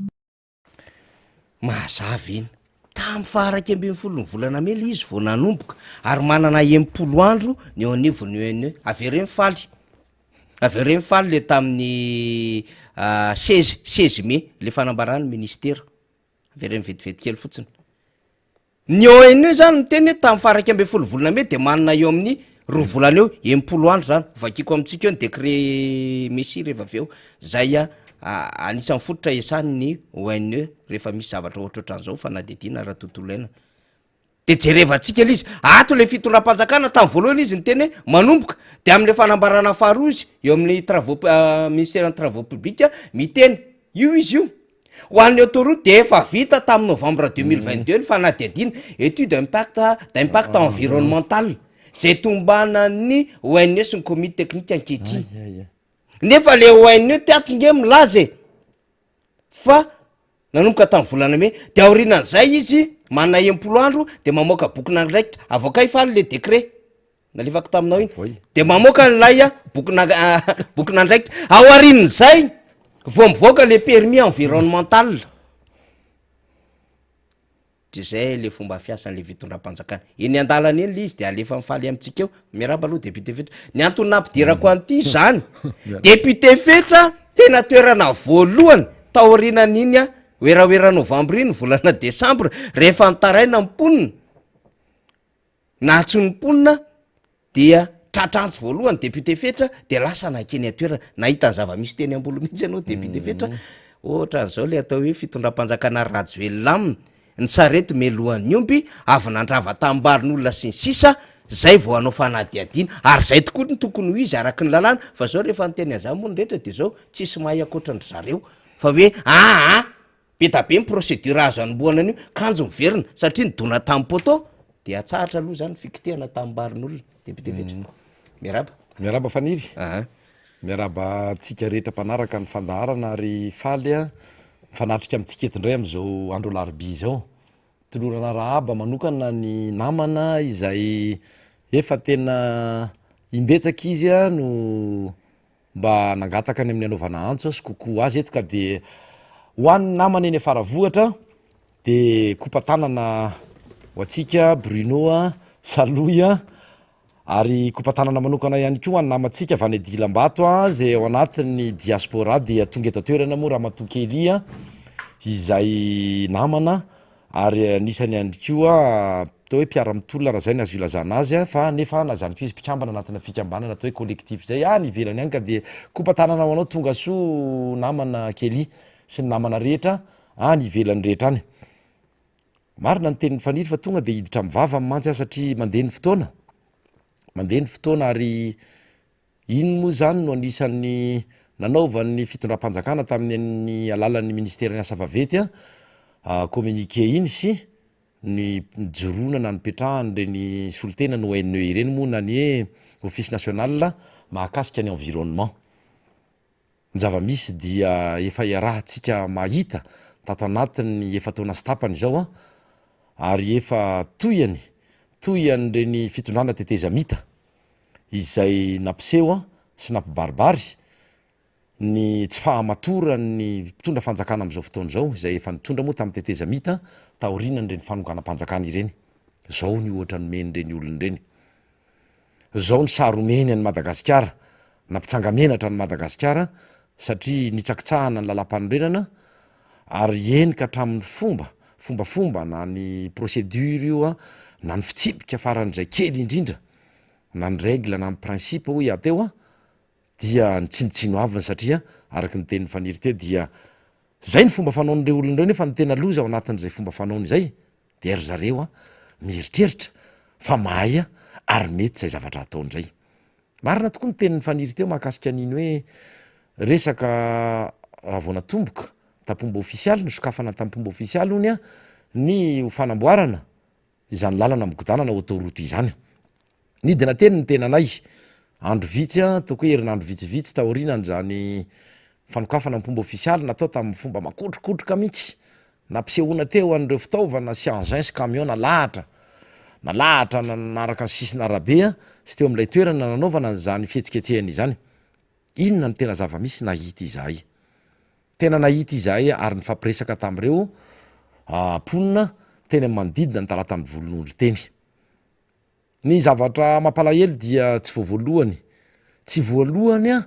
S3: Mazava iny. Tamin'ny faha 11 ny volana mey ilay izy vao nanomboka ary manana 60 andro ny eo anivon'ny ONE. Avereno faly. Avereno faly le tamin'ny 16, 16 mey le fanambaran'ny ministera. Avereno vetivety kely fotsiny. Ny ONU zany miteny hoe tamin'ny faha 11 volana mey de manana eo amin'ny roa volana eo, 60 andro zany, vakiko amintsika eo ny décret Messi rehefa avy eo, zay anisan'ny fototra iasan'ny ONU rehefa misy zavatra ohatrohatran'izao fanadihadiana ara-tontolo iainana. De jerevantsika le izy, ato le fitondram-panjakana tamin'ny voalohany izy niteny hoe manomboka, de amin'le fanambarana faharoa izy eo amin'ny travaux ministeran'ny travaux publics miteny, io izy io. Ho an'ny autoroute dia efa vita tamin'ny novembre 2022 ny fanadihadiana étude d'impact d'impact environnemental izay tombanan'ny ONE sy ny komity teknika ankehitriny. Nefa le ONE teto nge milaza e fa nanomboka tamin'ny volana mey de aorianan'izay izy manana 60 andro de mamoaka bokin'andraikitra avoakay faly le décret. Nalefako taminao iny. De mamoaka an'ilay a bokina bokin'andraikitra. Aorian'izay vao mivoaka le permis environnemental. De zay le fomba fiasan'le fitondram-panjakana. Eny an-dalana eny le izy de alefa mifaly amintsika eo. Miarahaba aloha député Fetra. Ny antony nampidirako an'ity zany, député Fetra tena toerana voalohany taorianan'iny a werawera novambra iny volana desambra rehefa nitaraina ny mponina, Nahatso ny mponina dia tratra antso voalohany député Fetra dia lasa nankeny an-toerana. Nahita ny zava-misy teny Ambolo mihitsy ianao député Fetra. Ohatran'izao ilay atao hoe fitondram-panjakana Rajoelina aminy, ny sarety melohan'ny omby, avy nandrava tanimbarian'olona sy ny sisa, zay vao hanao fanadihadiana. Ary zay tokoa no tokony ho izy araka ny lalàna, fa zao rehefa niteny an'izany moa ny rehetra dia zao tsisy mahay ankoatran-dry zareo fa hoe aa. Be da be ny procédure azo anombohana an'io, kanjo miverina satria nidona tamin'ny poteau dia atsahatra aloha zany ny fikitihana tamim-barin'olona. Député Fetra. Miarahaba.
S6: Miarahaba Faniry. Miarahaba antsika rehetra mpanaraka ny fandaharana ary faly aho mifanatrika amintsika eto indray amin'izao andro alarobia izao. Tolorana arahaba manokana ny namana izay efa tena imbetsaka izy no Mba nangataka ny amin'ny hanaovana antso sy coucou azy eto ka dia ho an'ny namana eny Faravohitra dia kopa-tanana ho antsika Bruno a, Salohy a, ary kopa-tanana manokana ihany koa ho an'ny namantsika avy any Dilambato a, izay ao anatin'ny diaspora dia tonga eto an-toerana moa Ramatoa Kelly a, izay namana Ary anisany ihany koa atao hoe mpiara-mitolona raha izay no azo ilazana azy fa nefa na izany koa izy mpikambana anatina fikambanana atao hoe collectif izay any ivelany any ka dia kopa-tanana ho anao tongasoa namana Kelly sy ny namana rehetra any ivelany rehetra any. Marina ny tenin'i Faniry fa tonga dia hiditra amin'ny vavany mantsy aho satria mandeha ny fotoana, mandeha ny fotoana ary Iny moa izany no anisan'ny nanaovan'ny fitondram-panjakana tamin'ny alalan'ny ministeran'ny asa vaventy communiqué iny sy ny nijoroana na nipetrahan'ireny solontena ny ONE ireny moa na ny hoe Office national mahakasika ny environnement. Ny zava-misy dia efa iarahantsika mahita tato anatin'ny efa-taona sy tapany izao ary efa tohiny tohian'ireny fitondrana tetezamita izay nampiseho sy nampibaribary ny tsy fahamatoran'ny mpitondra fanjakana amin'izao fotoana izao, izay efa nitondra moa tamin'ny tetezamita taorianan'ireny fanonganam-panjakana ireny. Izao ny ohatra nomen'ireny olona ireny. Izao ny sary omeny an'i Madagasikara, nampitsanga-menatra an'i Madagasikara satria nitsakitsahana ny lalàmpanorenana ary eny ka hatramin'ny fomba, fombafomba na ny procédure io na ny fitsipika faran'izay kely indrindra na ny règle na ny principe hoy aho teo dia nitsinontsinoaviny satria araka ny tenin'i Faniry teo dia zay ny fomba fanaon'ireo olona ireo nefa ny tena loza ao anatin'izay fomba fanaony izay dia ry zareo mieritreritra fa mahay ary mety izay zavatra ataony izay. Marina tokoa ny tenin'i Faniry teo mahakasika an'iny hoe resaka raha vao natomboka tam-pomba ofisialy, nosokafana tam-pomba ofisialy hono ny ho fanamboarana izany lalana migodàna na autoroute izany. Nidina teny ny tenanay, andro vitsy, ataoko hoe herinandro vitsivitsy taorianan'izany fanokafana am-pomba ofisialy natao tamin'ny fomba makotrokotroka mihitsy, Nampisehoana teo an'ireo fitaovana sy engins sy camions nalahatra nalahatra nanaraka ny sisin'arabe sy teo amin'ilay toerana nanaovana an'izany fihetsiketsehana izany. Inona no tena zava-misy? Nahita izahay. Tena nahita izahay ary nifampiresaka tamin'ireo mponina teny amin'ny manodidina ny Talatan'ny Volonondry teny. Ny zavatra mampalahelo dia tsy vao voalohany, tsy voalohany aho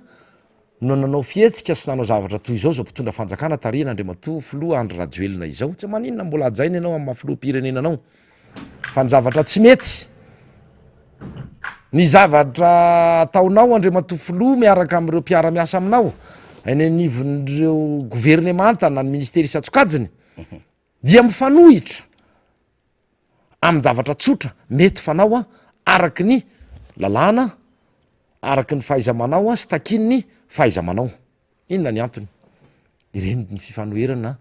S6: no nanao fihetsika sy nanao zavatra toy izao izao mpitondra fanjakana tarihina Andriamatoa Filoha Andry Rajoelina izao. Tsy maninona mbola hajaina ianao amin'ny maha filoham-pirenena anao fa ny zavatra tsy mety, ny zavatra ataonao Andriamatoa Filoha miaraka amin'ireo mpiara-miasa aminao eny anivon'ireo governemanta na ny ministera isan-tsokajiny dia mifanohitra amin-javatra tsotra mety fanao araka ny lalàna, araka ny fahaiza-manao sy takian'ny fahaiza-manao. Inona ny antony? Ireny ny fifanoherana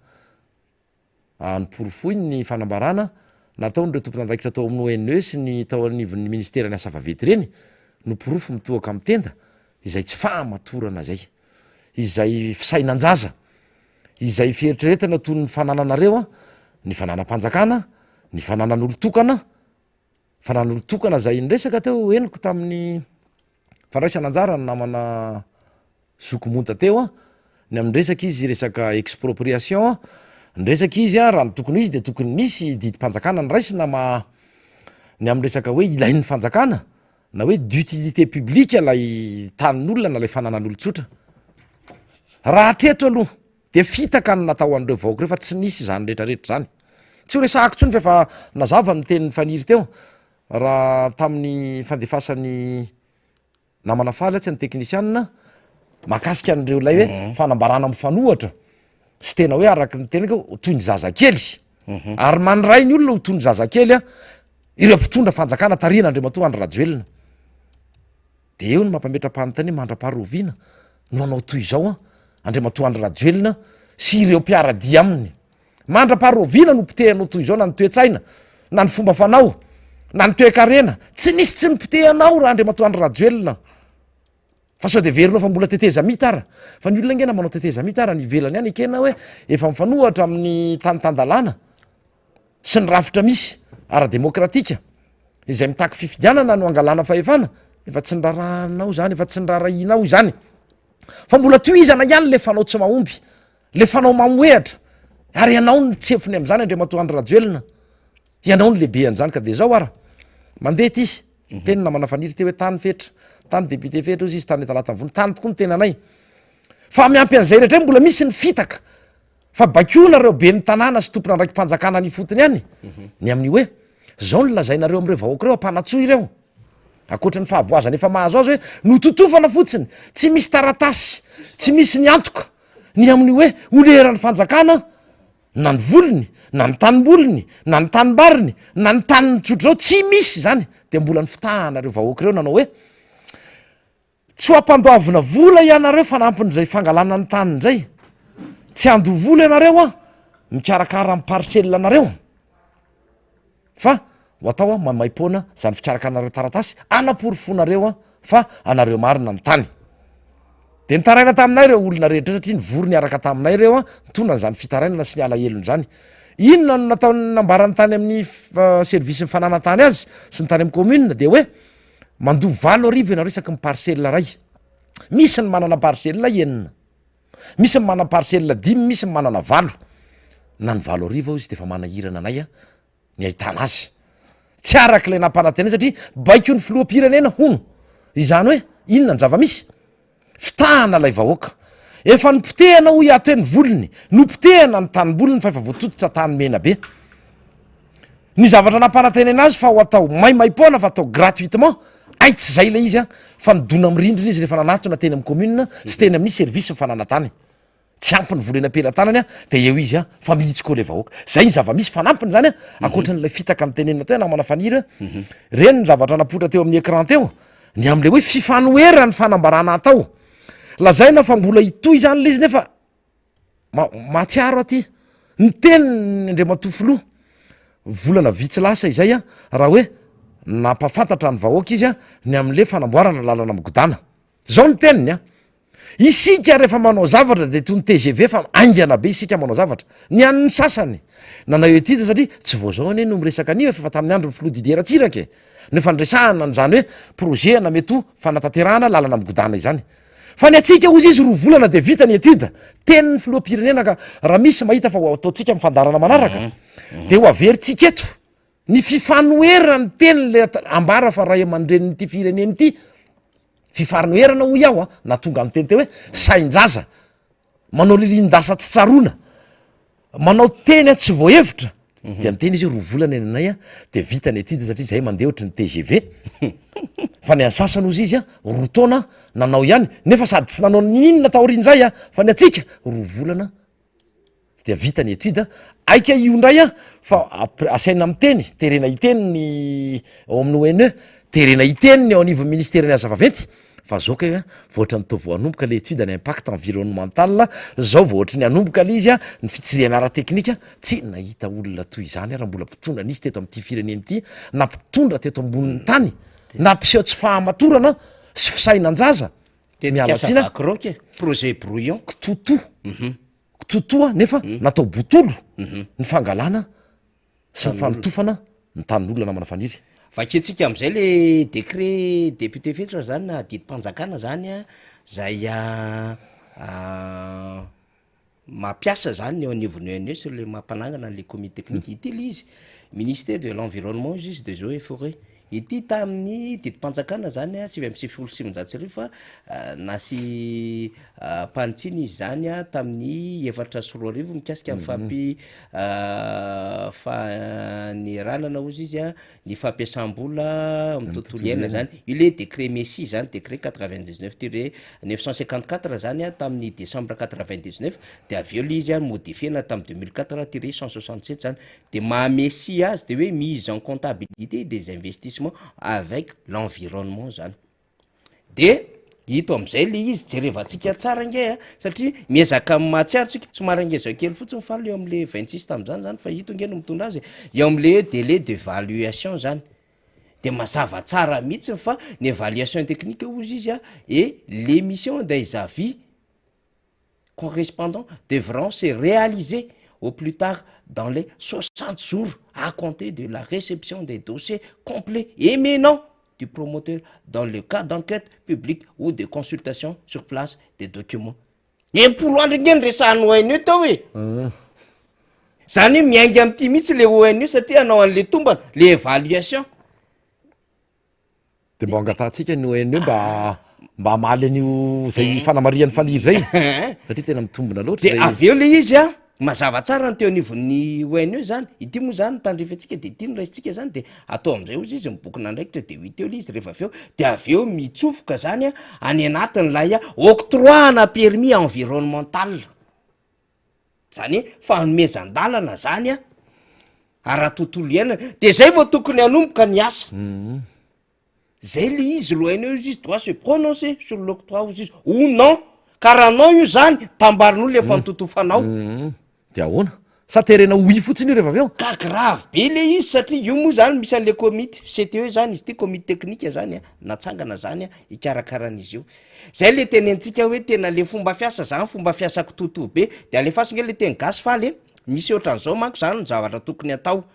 S6: noporofoin'ny fanambarana nataon'ireo tompon'andraikitra tao amin'ny ONE sy ny tao anivon'ny ministeran'ny asa vaventy ireny no porofo mitohaka amin'ny tenda izay tsy fahamatorana izay, izay fisainan-jaza. Izay fieritreretana toy ny fanananareo an, ny fananam-panjakana, ny fananan'olon-tokana. Fa raha ny olon-tokana izay niresaka teo henoko tamin'ny fandraisana anjara ny namana zoky monta teo an, ny amin'ny resaka izy resaka expropriation an, niresaka izy an, raha ny tokony ho izy de tokony nisy didim-panjakana noraisina ma ny amin'ny resaka hoe ilain'ny fanjakana na hoe d'utilité publique ilay tanin'olona na ilay fananan'olon-tsotra. Raha hatreto aloha de fitaka no natao an'ireo vahoaka ireo fa tsy nisy izany rehetrarehetra izany. Tsy ho resahako intsony fa efa nazava ny tenin'i Faniry teo raha tamin'ny fandefasan'i namana Faly atsy ny teknisianina mahakasika an'ireo ilay hoe mhm. fanambarana mifanohatra sy tena hoe araka ny teniko toy ny zazakely mhm. ary mandray ny olona ho toy ny zazakely a ireo mpitondra fanjakana tarihana Andriamatoa Andry Rajoelina de eo ny mampametra-panontania mandra-paharoviana no anao toy izao a Andriamatoa Andry Rajoelina sy ireo mpiara-dia aminy Mandra-paharoviana no potehanao toy izao na ny toe-tsaina, na ny fomba fanao, na ny toe-karena. Tsy nisy tsy nopotehanao raha Andriamatoa Andry Rajoelina. Fa sao dia heverinao fa mbola tetezamita ara. Fa ny olona ange na manao tetezamita ara any ivelany any ekena hoe efa mifanohatra amin'ny tany tan-dalàna sy ny rafitra misy ara-demokratika izay mitaky fifidianana no angalana fahefana, efa tsy niraharahanao izany, efa tsy niraharahianao izany. Fa mbola tohizana ihany le fanao tsy mahomby. Le fanao mamohehatra ary ianao no tsefony amin'izany Andriamatoa Andry Rajoelina, ianao no lehibe an'izany ka de zao ara mandeha ity mhm. teny namana Faniry teo hoe tany fetra, tany député fetra ozy izy tany Talata Vony, tany tokoa ny tenanay. Fa miampy an'izay rehetra mbola misy ny fitaka fa baikoana ireo ben'ny tanàna sy tompon'andraiki-panjakana any ifotony any mhm. ny amin'ny hoe zao ny lazainareo amin'ireo vahoaka ireo ampanatsoa ireo. Ankoatra ny fahavoazana efa mahazo azy hoe nototofana fotsiny, tsy misy taratasy, tsy misy ny antoka. Ny amin'ny hoe holeran'ny fanjakana na ny volony, na ny tanimboliny, na ny tanimbariny, na ny taniny tsotra izao, tsy misy izany, dia mbola nifitahana ireo vahoaka ireo nanao hoe, tsy ho ampandoavina vola ianareo fanampin'izay fangalana ny tany indray, tsy handoa vola ianareo an, mikarakara ny parcelle anareo. Fa ho atao an maimaimpoana zany fikarakanareo taratasy anaporofonareo an fa anareo marina ny tany. De nitaraina taminay ireo olona rehetra ireo satria nivory niaraka taminay ireo an nitondra an'izany fitarainana sy ny alahelony izany. Inona no nataony nambarany tany amin'ny service ny fananan-tany azy sy ny tany amin'ny commune de hoe mandoa 8000 ianareo isaky ny parcelle iray. Misy ny manana parcelle enina. Misy ny manana parcelle dimy misy ny manana valo. Na ny 8000 izy de efa manahirana anay ny ahitana azy. Tsy araka ilay nampanantenaina satria baikon'ny filoham-pirenena hono. Izany hoe inona ny zava-misy? Fitahana ilay vahoaka. Efa nopotehana hoy ato hoe ny volony, nopotehana ny tanimboliny fa efa voatototra tany mena be. Ny zavatra nampanantenaina azy fa ho atao maimaimpoana fa atao gratuitement, hay tsy izay ilay izy an, fa nidona amin'ny rindrina izy rehefa nanatona teny amin'ny commune sy teny amin'ny service ny fananantany. Tsy ampy ny vola eny am-pelatanany an, dia eo izy an, fa mihitsy koa ilay vahoaka. Izay ny zava-misy fanampiny izany an, ankoatran'ilay fitaka notenenina teo namana Faniry hoe, ireny ny zavatra napoitra teo amin'ny écran teo, ny amin'ilay hoe fifanoheran'ny fanambarana atao. Lazaina fa mbola hitohy izany ilay izy nefa Ma- mahatsiaro aty ny teniny Andriamatoa Filoha volana vitsy lasa izay a, raha hoe nampahafantatra ny vahoaka izy a ny amin'le fanamboarana lalana migodàna. Zao ny teniny a, isika rehefa manao zavatra de toy ny tgv fa haingana be isika manao zavatra, ny an'ny sasany nanao étude satria tsy vao zao anie no miresaka an'io e, fa efa tamin'ny andron'ny filoha Didier Ratsiraka e, no efa niresahana an'izany hoe projet na mety ho fanatanterahana lalana migodàna izany. Fa ny antsika hozy izy roa volana dia vita ny étude, tenin'ny filoham-pirenena ka raha misy mahita fa ho ataontsika amin'ny fandaharana manaraka dia ho averintsika eto ny fifanoheran'ny teny le ambara fa ray aman-drenin'ity firenena ity, fifanoherana hoy aho a, nahatonga ny teny teo hoe sain-jaza. manao lilin-dasa tsy tsaroana, manao teny tsy voahevitra, mhm. dia niteny izy hoe roa volana ny anay a, de vita ny étude satria zahay mandeha ohatry ny TGV, fa ny an'ny sasany ozy izy a, roa taona nanao ihany, nefa sady tsy nanao n'inona taorian'izay a, fa ny antsika roa volana dia vita ny étude, aika io indray a, fa asaina miteny, terena hiteny ny ao amin'ny ONE, terena hiteny ny ao anivon'ny ministeran'ny asa vaventy, Fa zao kay a, vao ohatran'ny toa vao hanomboka le étude ny impact environnemental, zao vao ohatry ny hanomboka le izy a, ny fitsirihana ara-teknika, tsy nahita olona toy izany aho raha mbola mpitondra nisy teto amin'ity firenena ity, na mpitondra teto ambonin'ny tany, nampiseho tsy fahamatorana sy fisainan-jaza, miala
S3: Tetikasa
S6: tsiny a,
S3: vaky raoka e, projet brouillon.
S6: kitotoa, kitotoa nefa natao botolo ny fangalana sy ny fanotofana ny tanin'olona namana Faniry.
S3: Vakintsika amin'izay le décret député Fetra zany na didim-panjakana zany a, zay mampiasa zany ny eo anivon'ny ONE sy le mampanangana an'le comité technique. Ity le izy, ministère de l'environnement izy izy, des eaux et forêts. Ity tamin'ny didim-panjakana zany a 1999 fa nasy mpanitsiana izy zany a tamin'ny 2004 mikasika ny fampi faneranana ozy izy a ny fampiasam-bola amin'ny tontolo iainana zany. Io le décret Messi zany, décret 99 tiret 954 zany a tamin'ny décembre 99, de avy eo le izy a modifiena tamin'ny 2004 tiret 167 zany. De maha Messi azy de hoe mise en comptabilité des investissements avec l'environnement zany. De hito am'izay le izy, jerevantsika tsara nge a, satria miezaka mahatsiaro tsika, somary angezao kely fotsiny fa eo am'le 26 tam'zany zany, fa hito nge no mitondra azy eo am'le délai d'évaluation zany. De mazava tsara mihitsy fa ny évaluation technique ozy izy a et l'émission des avis correspondants devront se réaliser au plus tard dans les 60 jours à compter de la réception des dossiers complets émanant du promoteur dans le cas d'enquête publique ou de consultation sur place des documents. 60 andro nge ny resahan'ny ONE tao e. Zany hoe miainga am'ty mihitsy le ONE satria anao an'le tombana le évaluation.
S6: De mba angatahantsika ny ONE mba hamaly an'io zay fanamarihan'ny Faniry zay, satria tena mitombona loatra.
S3: De avy eo le izy a mazava tsara ny teo anivon'ny ONE zany. Ity moa zany tandrify de ity no raisitsika zany, de atao am'izay ozy izy miboky andraikitra, de ho teo le izy rehefa avy eo, de avy eo mitsofoka zany a any anatin'lay a octroi na permis environnemental zany hoe fanomezan-dalana zany a araha tontolo iainana, de zay vao tokony hanomboka ny asa. Zay le izy, l'ONE izy izy doit se prononcer sur l'octroi ozy izy ou non, ka raha anao io zany tambarin'olo efa nitotofanao.
S6: De ahoana, sa terena oui fotsiny io rehefa avy eo?
S3: Ka grave be le izy, satria io moa zany misy an'le comité CTE zany izy ty, comité technique zany a natsangana zany a ikarakaran'izy io. Zay le tenentsika hoe tena le fomba fiasa zany, fomba fiasako toto be. De alefaso nge le teny gasy faly e, misy ohatran'izao manko zany ny zavatra tokony atao.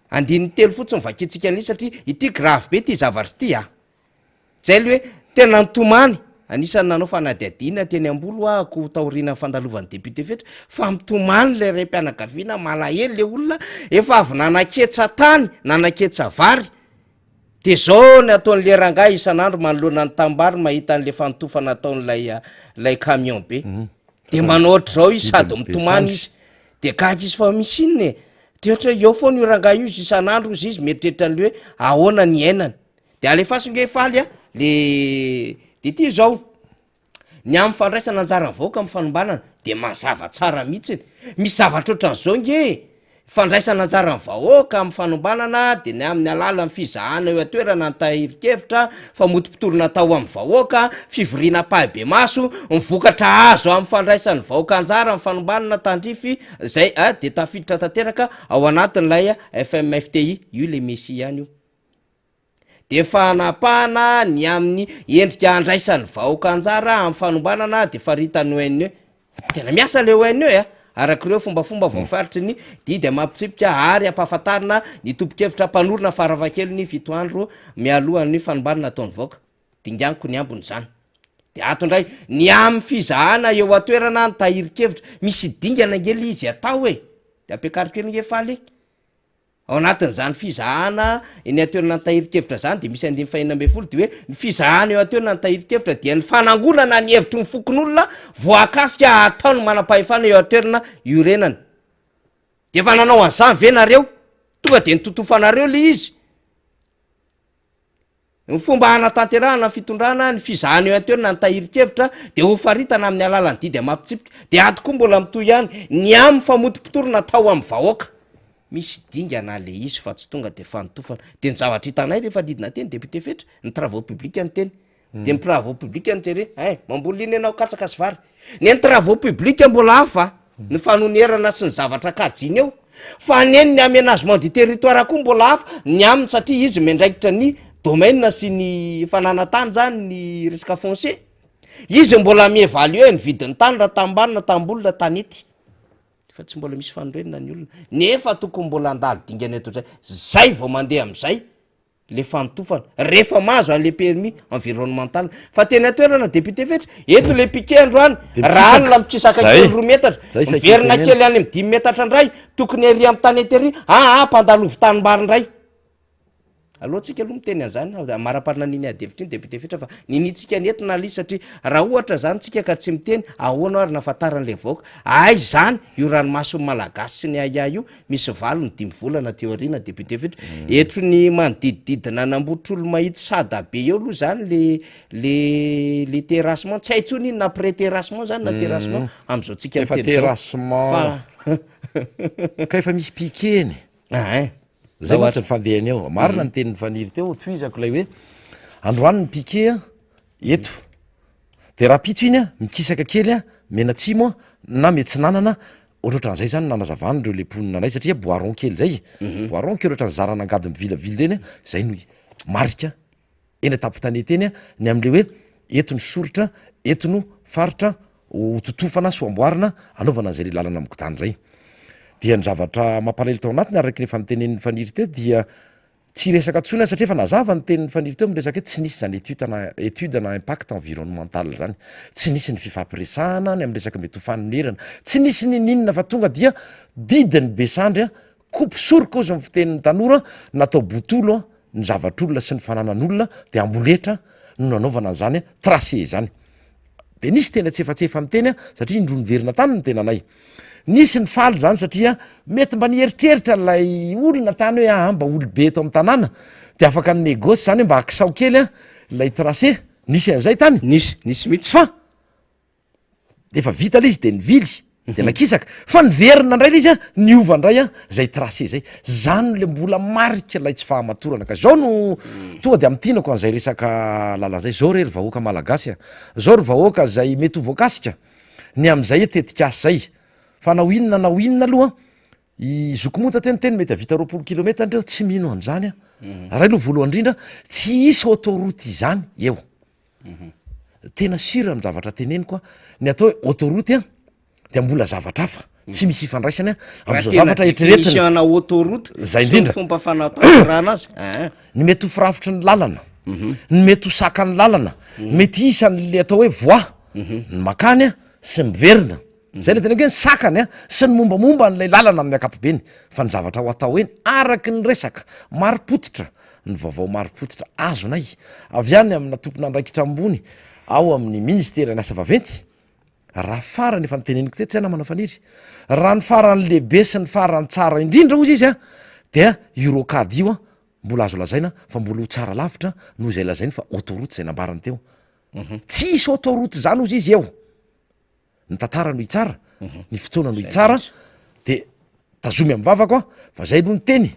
S3: Andininy 3 fotsiny vakitsika an'izy, satria ity grave be ty zavatra ty a. Zay le hoe tena nitomany, anisan'ny nanao fanadihadiana teny ambolo ahako taoriana fandalovan'ny député Fetra, fa mitomany le ray-pianakaviana, malahelo le olona efa avy nanaketsa tany, nanaketsa vary, de zao ny ataon'le rangahy isan'andro manoloana ny tambary, mahita an'le fanotofana ataon'lay lay camion be, de manao ohatr' zao izy sady mitomany izy, de gaga izy fa misy inona e, de ohatra hoe eo foana io rangahy io izy isan'andro izy izy mieritreritra an'le hoe ahoana ny ainany. De alefaso nge faly a le de ty zao ny amin'ny fandraisana anjara vahoaka amin'ny fanombanana, de mazava tsara mihitsiny. Misy zavatra ohatran'izao nge, fandraisana anjaran'ny vahoaka amin'ny fanombanana de ny amin'ny alalan'ny fizahana eo an-toerana ny tahirin-kevitra famotopotorona atao amin'ny vahoaka, fivoriana ampahibemaso, ny vokatra azo amin'ny fandraisan'ny vahoaka anjara amin'ny fanombanana tandrify zay a de tafiditra tanteraka ao anatin'ilay FMFTI io, le messi ihany io. De fanapahana ny amin'ny endrika andraisan'ny vahoaka anjara amin'ny fanombanana de faritany ONE, tena miasa le ONE a arak'ireo fombafomba voafaritry ny didy mampitsipika, ary ampahafantarina ny tompon-kevitra mpanorina farafahakeliny 7 andro mialohan'ny fanombanana ataon'ny vahoaka. Dinganiko ny ambony zany. De ato indray ny amin'ny fizahana eo an-toerana ny tahirin-kevitra, misy dingana nge le izy atao e, de ampiakariko eny nge faly. Ao anatin'izany fizahana eny an-toerana ny tahirin-kevitra zany de misy andiny faha-16, de hoe ny fizahana eo an-toerana ny tahirin-kevitra dia ny fanangonana ny hevitry ny fokonolona voakasika atao ny manam-pahefana eo an-toerana iorenana. De efa nanao an'izany ve nareo? Tonga de nitotofanareo le izy. Ny fomba hanatanterahana ny fitondrana ny fizahana eo an-toerana ny tahirin-kevitra de ho faritana amin'ny alalan'ny didy amam-pitsipika. De ato koa mbola mitohy ihany ny amin'ny famotopotorona atao amin'ny vahoaka. Misy dingana le izy fa tsy tonga de fanotofana. De ny zavatra hitanay rehefa nidina teny député Fetra, ny travaux publics ny teny, de ny travaux publics ny jere ein mamboly iny ianao, katsaka sy vary. Ny ny travaux publics mbola hafa ny fanonerana sy ny zavatra kajiny eo, fa neny ny aménagement du territoire koa mbola hafa ny aminy, satria izy miandraikitra ny domaine sy ny fananan-tany zany, ny resaka foncier. Izy mbola miévalue ny vidin'ny tany raha tanimbary na tamboly na tanety. Fa tsy mbola misy fanorenana ny olona. Nefa tokony mbola handalo dingana eto indray. Zay vao mandeha am'zay le fanotofana. Rehefa mahazo an'le permis environnemental. Fa teny an-toerana député Fetra, eto le piquet androany,
S6: De
S3: raha
S6: mikisaka.
S3: alina mikisaka
S6: Zay.
S3: kely roa metatra,
S6: Zay saika
S3: miverina
S6: hitenenana.
S3: kely any amin'ny dimy metatra indray, tokony ery amin'ny tanety ery, aa ampandalovy tanimbary indray. Aleo tsika aloha miteny an'izany amara-parina an'iny ady hevitra iny député Fetra fa niniantsika nentina ilay izy satria raha ohatra zany tsika ka tsy miteny ahoana ary nahafantaran'ilay vahoaka aiza izany io ranomason'ny malagasy sy ny ahiahy io misy valiny dimy volana aty aoriana député Fetra eto ny manodidididina an'Ambohitrolomahitsy sada be eo aloha zany le le le terrassement tsy hay intsony iny na pré terrassement zany na terrassement am'izao tsika
S6: Efa
S3: miteny izao
S6: terrassement
S3: fa
S6: ka efa misy piquet-ny.
S3: Ain.
S6: Zay mantsy ny fandehany eo. Marina ny tenin'i Faniry teo, tohizako ilay hoe androany ny piquet a, eto. De rahampitso iny a, mikisaka kely a, mianatsimo a, na miatsinanana, ohatrohatran'izay zany no nanazavany ireo le mponina anay satria bois rond kely zay e, bois rond kely ohatran'ny zaran'angady mivilavila ireny a, zay no marika eny an-tampon-tanety eny ny amin'ilay hoe eto ny soritra, eto no faritra ho totofana sy ho amboarina hanaovana an'izay le lalana migodàna izay. Dia ny zavatra mampalahelo tao anatiny araka ny efa notenenin'i Faniry teo dia tsy hiresaka intsony aho satria efa nazava ny tenin'i Faniry teo miresaka hoe tsy nisy izany étude na étude na impact environnemental izany, tsy nisy ny fifampiresahana ny amin'ny resaka mety ho fanonerana, tsy nisy ninininona fa tonga dia didin'ny be sandry Kopy soroka ozy ny fitenin'ny tanora, natao botolo ny zavatr'olona sy ny fananan'olona de amboletra no nanaovana an'izany tracé izany. De nisy teny antsefatsefa niteny satria indroa niverina tany ny tenanay. Nisy ny faly zany satria mety mba nieritreritra ilay olona tany hoe aa mba olobe eto amin'ny tanàna de afaka ni-négoce zany hoe mba akisao kely ilay tracé, nisy an'izay tany?
S3: Nisy, nisy mihitsy.
S6: Fa. Efa vita le izy de nivily de nakisaka fa niverina ndray le izy a niova ndray a zay tracé zay, zany le mbola marika lay tsy fahamatorana ka zao no tonga de amintinako an'izay resaka lalana zay, zao re ry vahoaka malagasy a, zao ry vahoaka zay mety ho voakasika ny am'zay hoe tetikasa zay fa na ho inona na ho inona aloha i zoky mota teo niteny mety havita 20 kilometatra ndreo, tsy mino an'zany aho, ray aloha voalohany indrindra tsy hisy autoroute izany eo. Tena sur amin'ny zavatra teneniko aho, ny atao hoe autoroute an, dia mbola zavatra hafa, tsy misy ifandraisany an
S3: Raha
S6: amin'izao
S3: tena
S6: zavatra eritreretina.
S3: définition ana autoroute
S6: Zay
S3: sy ny
S6: indrindra.
S3: fomba fanatanterahana azy ein.
S6: Ny mety ho firafitry ny lalana, ny mety ho sakan'ny lalana, mety isan'le atao hoe voie, ny makany an sy miverina. Zay le teneniko hoe ny sakany a sy ny mombamomba an'ilay lalana amin'ny ankapobeny fa ny zavatra ho atao eny araky ny resaka marim-pototra, ny vaovao marim-pototra azonay avy any amina tompon'andraikitra ambony ao amin'ny ministeran'ny asa vaventy, raha farany efa noteneniko teto zay namana Faniry, raha ny farany lehibe sy ny farany tsara indrindra hozy izy a dia io rocade io a mbola azo lazaina fa mbola ho tsara lavitra noho izay lazainy fa autoroute izay nambarany teo. Tsy hisy autoroute izany hozy izy eo. Ny tantara no hitsara, ny fotoana no hitsara, de tazomy amin'ny vavako aho fa zay aloha ny teny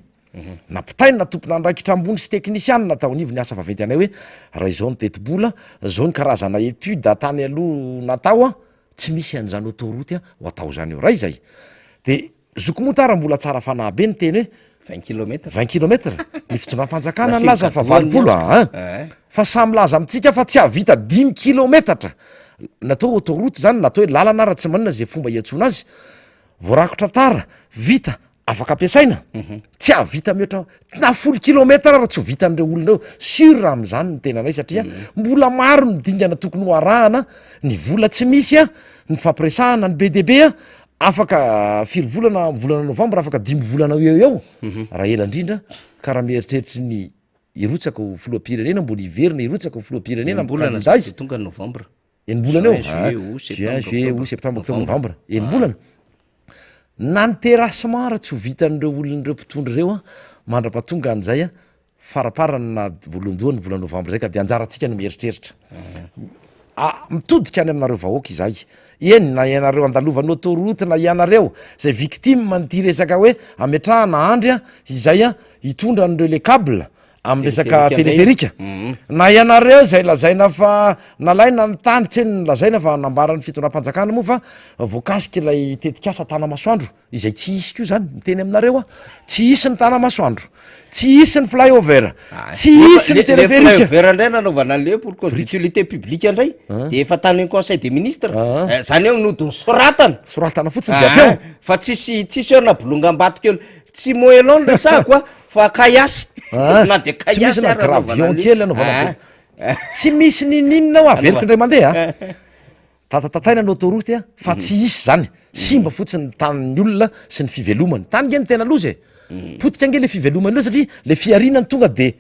S6: nampitaina tompon'andraikitra ambony sy teknisianina tao anivon'ny asa vaventy anay hoe raha izao ny tetibola, zao ny karazana étude tany aloha natao an, tsy misy an'izany autoroute ho atao zany eo, ray zay de Zoky moa tara mbola tsara fanahy be niteny hoe
S3: Vingt kilomètres.
S6: Vingt kilomètres. Ny fitondram-panjakana
S3: Nasiany
S6: nilaza fa
S3: kadoany
S6: 80
S3: aza.
S6: a, hein. Fa samy milaza amintsika fa tsy hahavita dimy kilometatra. Natao autoroute zany, natao hoe lalana ara tsy maninona zay fomba iantsoana azy. Voarakotra tara, vita, afaka ampiasaina. Tsy hahavita mihoatra na folo kilometatra ara tsy ho vitan'ireo olona ireo. Sûr amin'izany ny tenanay satria mbola maro ny dingana tokony ho arahana, ny vola tsy misy a, ny fampiresahana ny be dia be a, Afaka firy volana, amin'ny volana novambra, afaka dimy volana eo eo eo, raha ela indrindra, ka raha mieritreritry ny hirotsaka ho filoham-pirenena, mbola hiverina hirotsaka ho filoham-pirenena amin'ny
S3: Enim-bolana
S6: kandida izy.
S3: dia tonga ny novambra.
S6: Enim-bolana eo,
S3: Juin, juillet, août,
S6: juin,
S3: septembre,
S6: juillet, août,
S3: octobre,
S6: septembre, octobre,
S3: novambra.
S6: novambra. Enim-bolana. Na ny terrassement ary tsy ho vitan'ireo olona ireo mpitondra ireo an, mandra-pahatonga an'izay an, Faraparany na voalohandohan'ny volana novambra izay ka dia anjarantsika no mieritreritra. A, mitodika any aminareo vahoaka izahay. Eny, na ianareo andalovan'ny autoroute na ianareo izay victime an'ity resaka hoe ametrahana andry izay hitondra an'ireo le cable. Amin'ny resaka teleferika. Na ianareo izay lazaina fa nalaina ny tany, tsy ny lazaina fa nambaran'ny fitondram-panjakana moa fa voakasik'ilay tetikasa Tanamasoandro, izay tsy hisy koa izany, miteny aminareo aho, tsy hisy ny Tanamasoandro, tsy hisy ny fly-over, tsy hisy ny
S3: Le
S6: teleferika.
S3: fly-over indray nanaovana an'le pour cause d'utilité publique indray, de efa tany amin'ny conseil des ministres, zany hoe nody nosoratana.
S6: Soratana fotsiny de hatreo.
S3: Fa tsisy tsisy eo na bolongam-bato kely, tsy moellon no resahako a, Fa kaiasy
S6: Ah,
S3: na de
S6: tsy misy
S3: kaiasy
S6: na
S3: ary anaovana
S6: gravion
S3: an'io.
S6: kely anaovana
S3: Ah.
S6: bo- Tsy misy ninininona ao averiko indray mandeha a. Tatatataina ny autoroute a, fa tsy hisy zany. Simba fotsiny ny tanin'ny olona sy ny fivelomany. Tany nge no tena loza e. Potika nge le fivelomany eo satria le fihariana no tonga de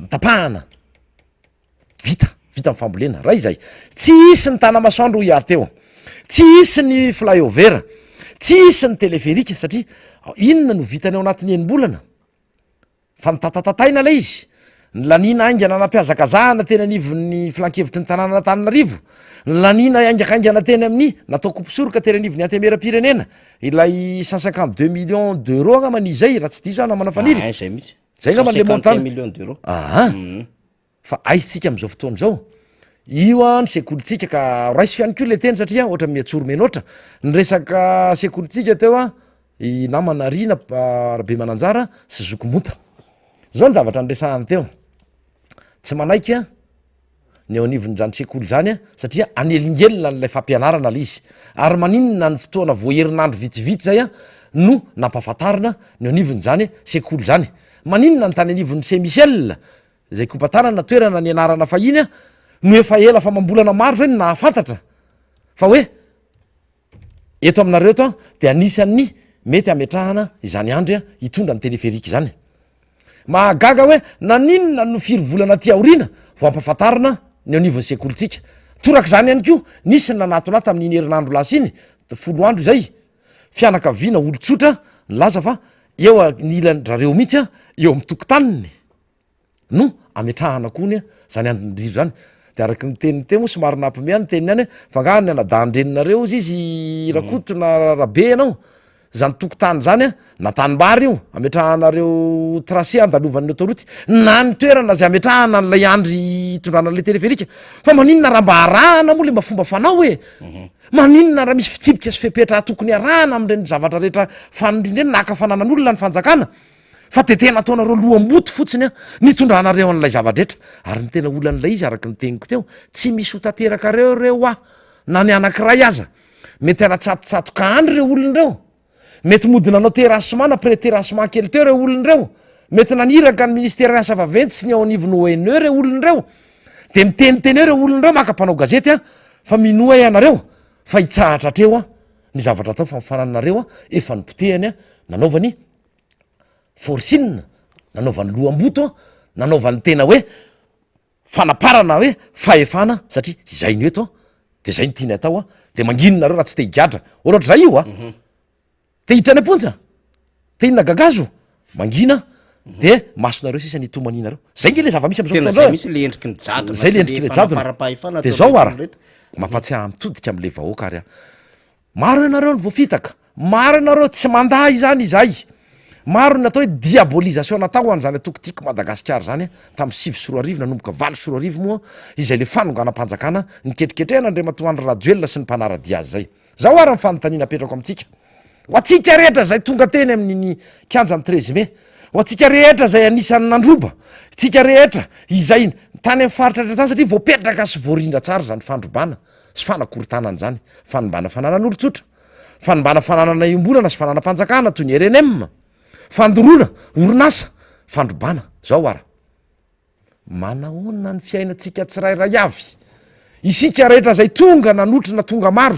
S6: tapahana. Vita, vita ny fambolena, ray izay. Tsy hisy ny tanamasoandro hoy aho teo. Tsy hisy ny flyover, tsy hisy ny teleferika satria inona no vitany ao anatin'ny enim-bolana? Fa nitatatataina ilay izy. Ny laniana haingana nampihazakazahana teny anivon'ny filankevitry ny tanànan'Antananarivo, ny laniana haingakaingana teny amin'ny natao kopisoroka teny anivon'ny antemieram-pirenena, ilay 152 millions d'euros angamba ny izay raha tsy diso aho namana Faniry.
S3: Ah, izay mihitsy.
S6: Zay angamba le montant.
S3: 151 millions d'euros.
S6: Aha. Fa aiza tsika amin'izao fotoana izao? Io an ny sekolintsika ka raisiko ihany koa le teny satria ohatra mihatsoro menoatra ny resaka sekolintsika teo an, i namana Rina Rabemananjara sy zoky Monta. Zao ny zavatra niresahany teo, tsy manaiky an ny eo anivon'izany sekoly izany an satria hanelingelina an'ilay fampianarana le izy. Ary maninona ny fotoana vao herinandro vitsivitsy zay an no nampahafantarina ny eo anivon'izany sekoly izany? Maninona ny tany anivon'ny Saint Michel Izay kopa-tanana toerana nianarana fahiny aho no efa ela fa amam-bolana maro ve no nahafantatra fa hoe eto aminareo eto aho dia anisan'ny mety hametrahana izany andry hitondra ny téléphérique izany. Mahagaga hoe naninona no firy volana aty aoriana vao ampahafantarina ny eo anivon'ny sekolintsika. Torak'izany ihany koa, nisy ny nanatona ahy tamin'iny herinandro lasa iny, folo andro izay, fianakaviana olon-tsotra nilaza fa eo anilan-drareo mihitsy aho, eo amin'ny tokotaniny. no ametrahana koa ny zany andrin-jiro zany, de araky ny teniny teo moa somary nampime ahy ny teniny ihany hoe fa angaha ny anadahin-dreninareo ozy izy Rakoto na Rabe ianao, zany tokotany zany an na tanimbary io ametrahanareo tracé andalovan'ny autoroute na ny toerana zay ametrahana an'ilay andry hitondrana an'ilay téléphérique fa maninona raha mba arahana moa le mba fomba fanao e, maninona raha misy fitsipika sy fepetra tokony arahana amin'ireny zavatra rehetra fanindrindra ireny naka fananan'olona ny fanjakana. Fa de tena ataonareo loham-boto fotsiny an, nitondranareo an'ilay zava-dretra. Ary ny tena olan'ilay izy araka ny teniko teo, tsy misy ho tanterakareo ireo hoa, na ny anankiray aza. Mety hanatsatotsatoka any ireo olona ireo. Mety mody nanao terrassement na pré-terrassement kely teo ireo olona ireo. Mety naniraka ny ministeran'ny asa vaventy sy ny ao anivon'ny ONE ireo olona ireo. De miteniteny eo ireo olona ireo maka mpanao gazety an, fa minoa ianareo fa hitsahatra hatreo an ny zavatra atao fa ny fanananareo an efa nopotehany an nanaovany forcing, nanaovany loham-boto, nanaovany tena hoe fanaparana hoe fahefana satria izay no eto an, de zay no tiany atao an, de mangina nareo raha tsy te higadra, ohatrohatr'izay io an, mhm. te hiditra any am-ponja, te hinona gagazo, mangina de masonareo sisa ny hitomanianareo, zay nge le zava-misy am'zao
S3: Tena
S6: fotoana
S3: zay
S6: zao e.
S3: mihitsy le endriky ny jadona
S6: Zay
S3: sy
S6: le endriky
S3: le
S6: le jadona.
S3: fanaparam-pahefana
S6: De
S3: ataon'ireto
S6: zao ara,
S3: olona ireto.
S6: mampatsiahy mitodika am'le vahoaka ary aho, Maro ianareo no voafitaka, maro ianareo tsy mandà izany izahay. Maro ny atao hoe diabolisation natao an'izany antoko Tiako Madagasikara izany tamin'ny 2009 nanomboka 2008 moa izay le fanonganam-panjakana niketriketrehana Andriamatoa Andry Rajoelina sy ny mpanara-dia azy izay. Izao ary ny fanontaniana apetrako amintsika, ho antsika rehetra izay tonga teny amin'ny kianjan'ny treize mai, ho antsika rehetra izay anisan'ny nandroba, tsika rehetra izay tany amin'ny faritra rehetra tany satria voapetraka sy voarindra tsara izany fandrobana sy fanakorontanana izany, fanimbana fananan'olon-tsotra, fanimbana fananana iombonana sy fananam-panjakana toy ny rnm, fandoroana orinasa, fandrobana, zao ara. Manahoana ny fiainantsika tsirairay avy? Isika rehetra izay tonga nanotrona tonga maro,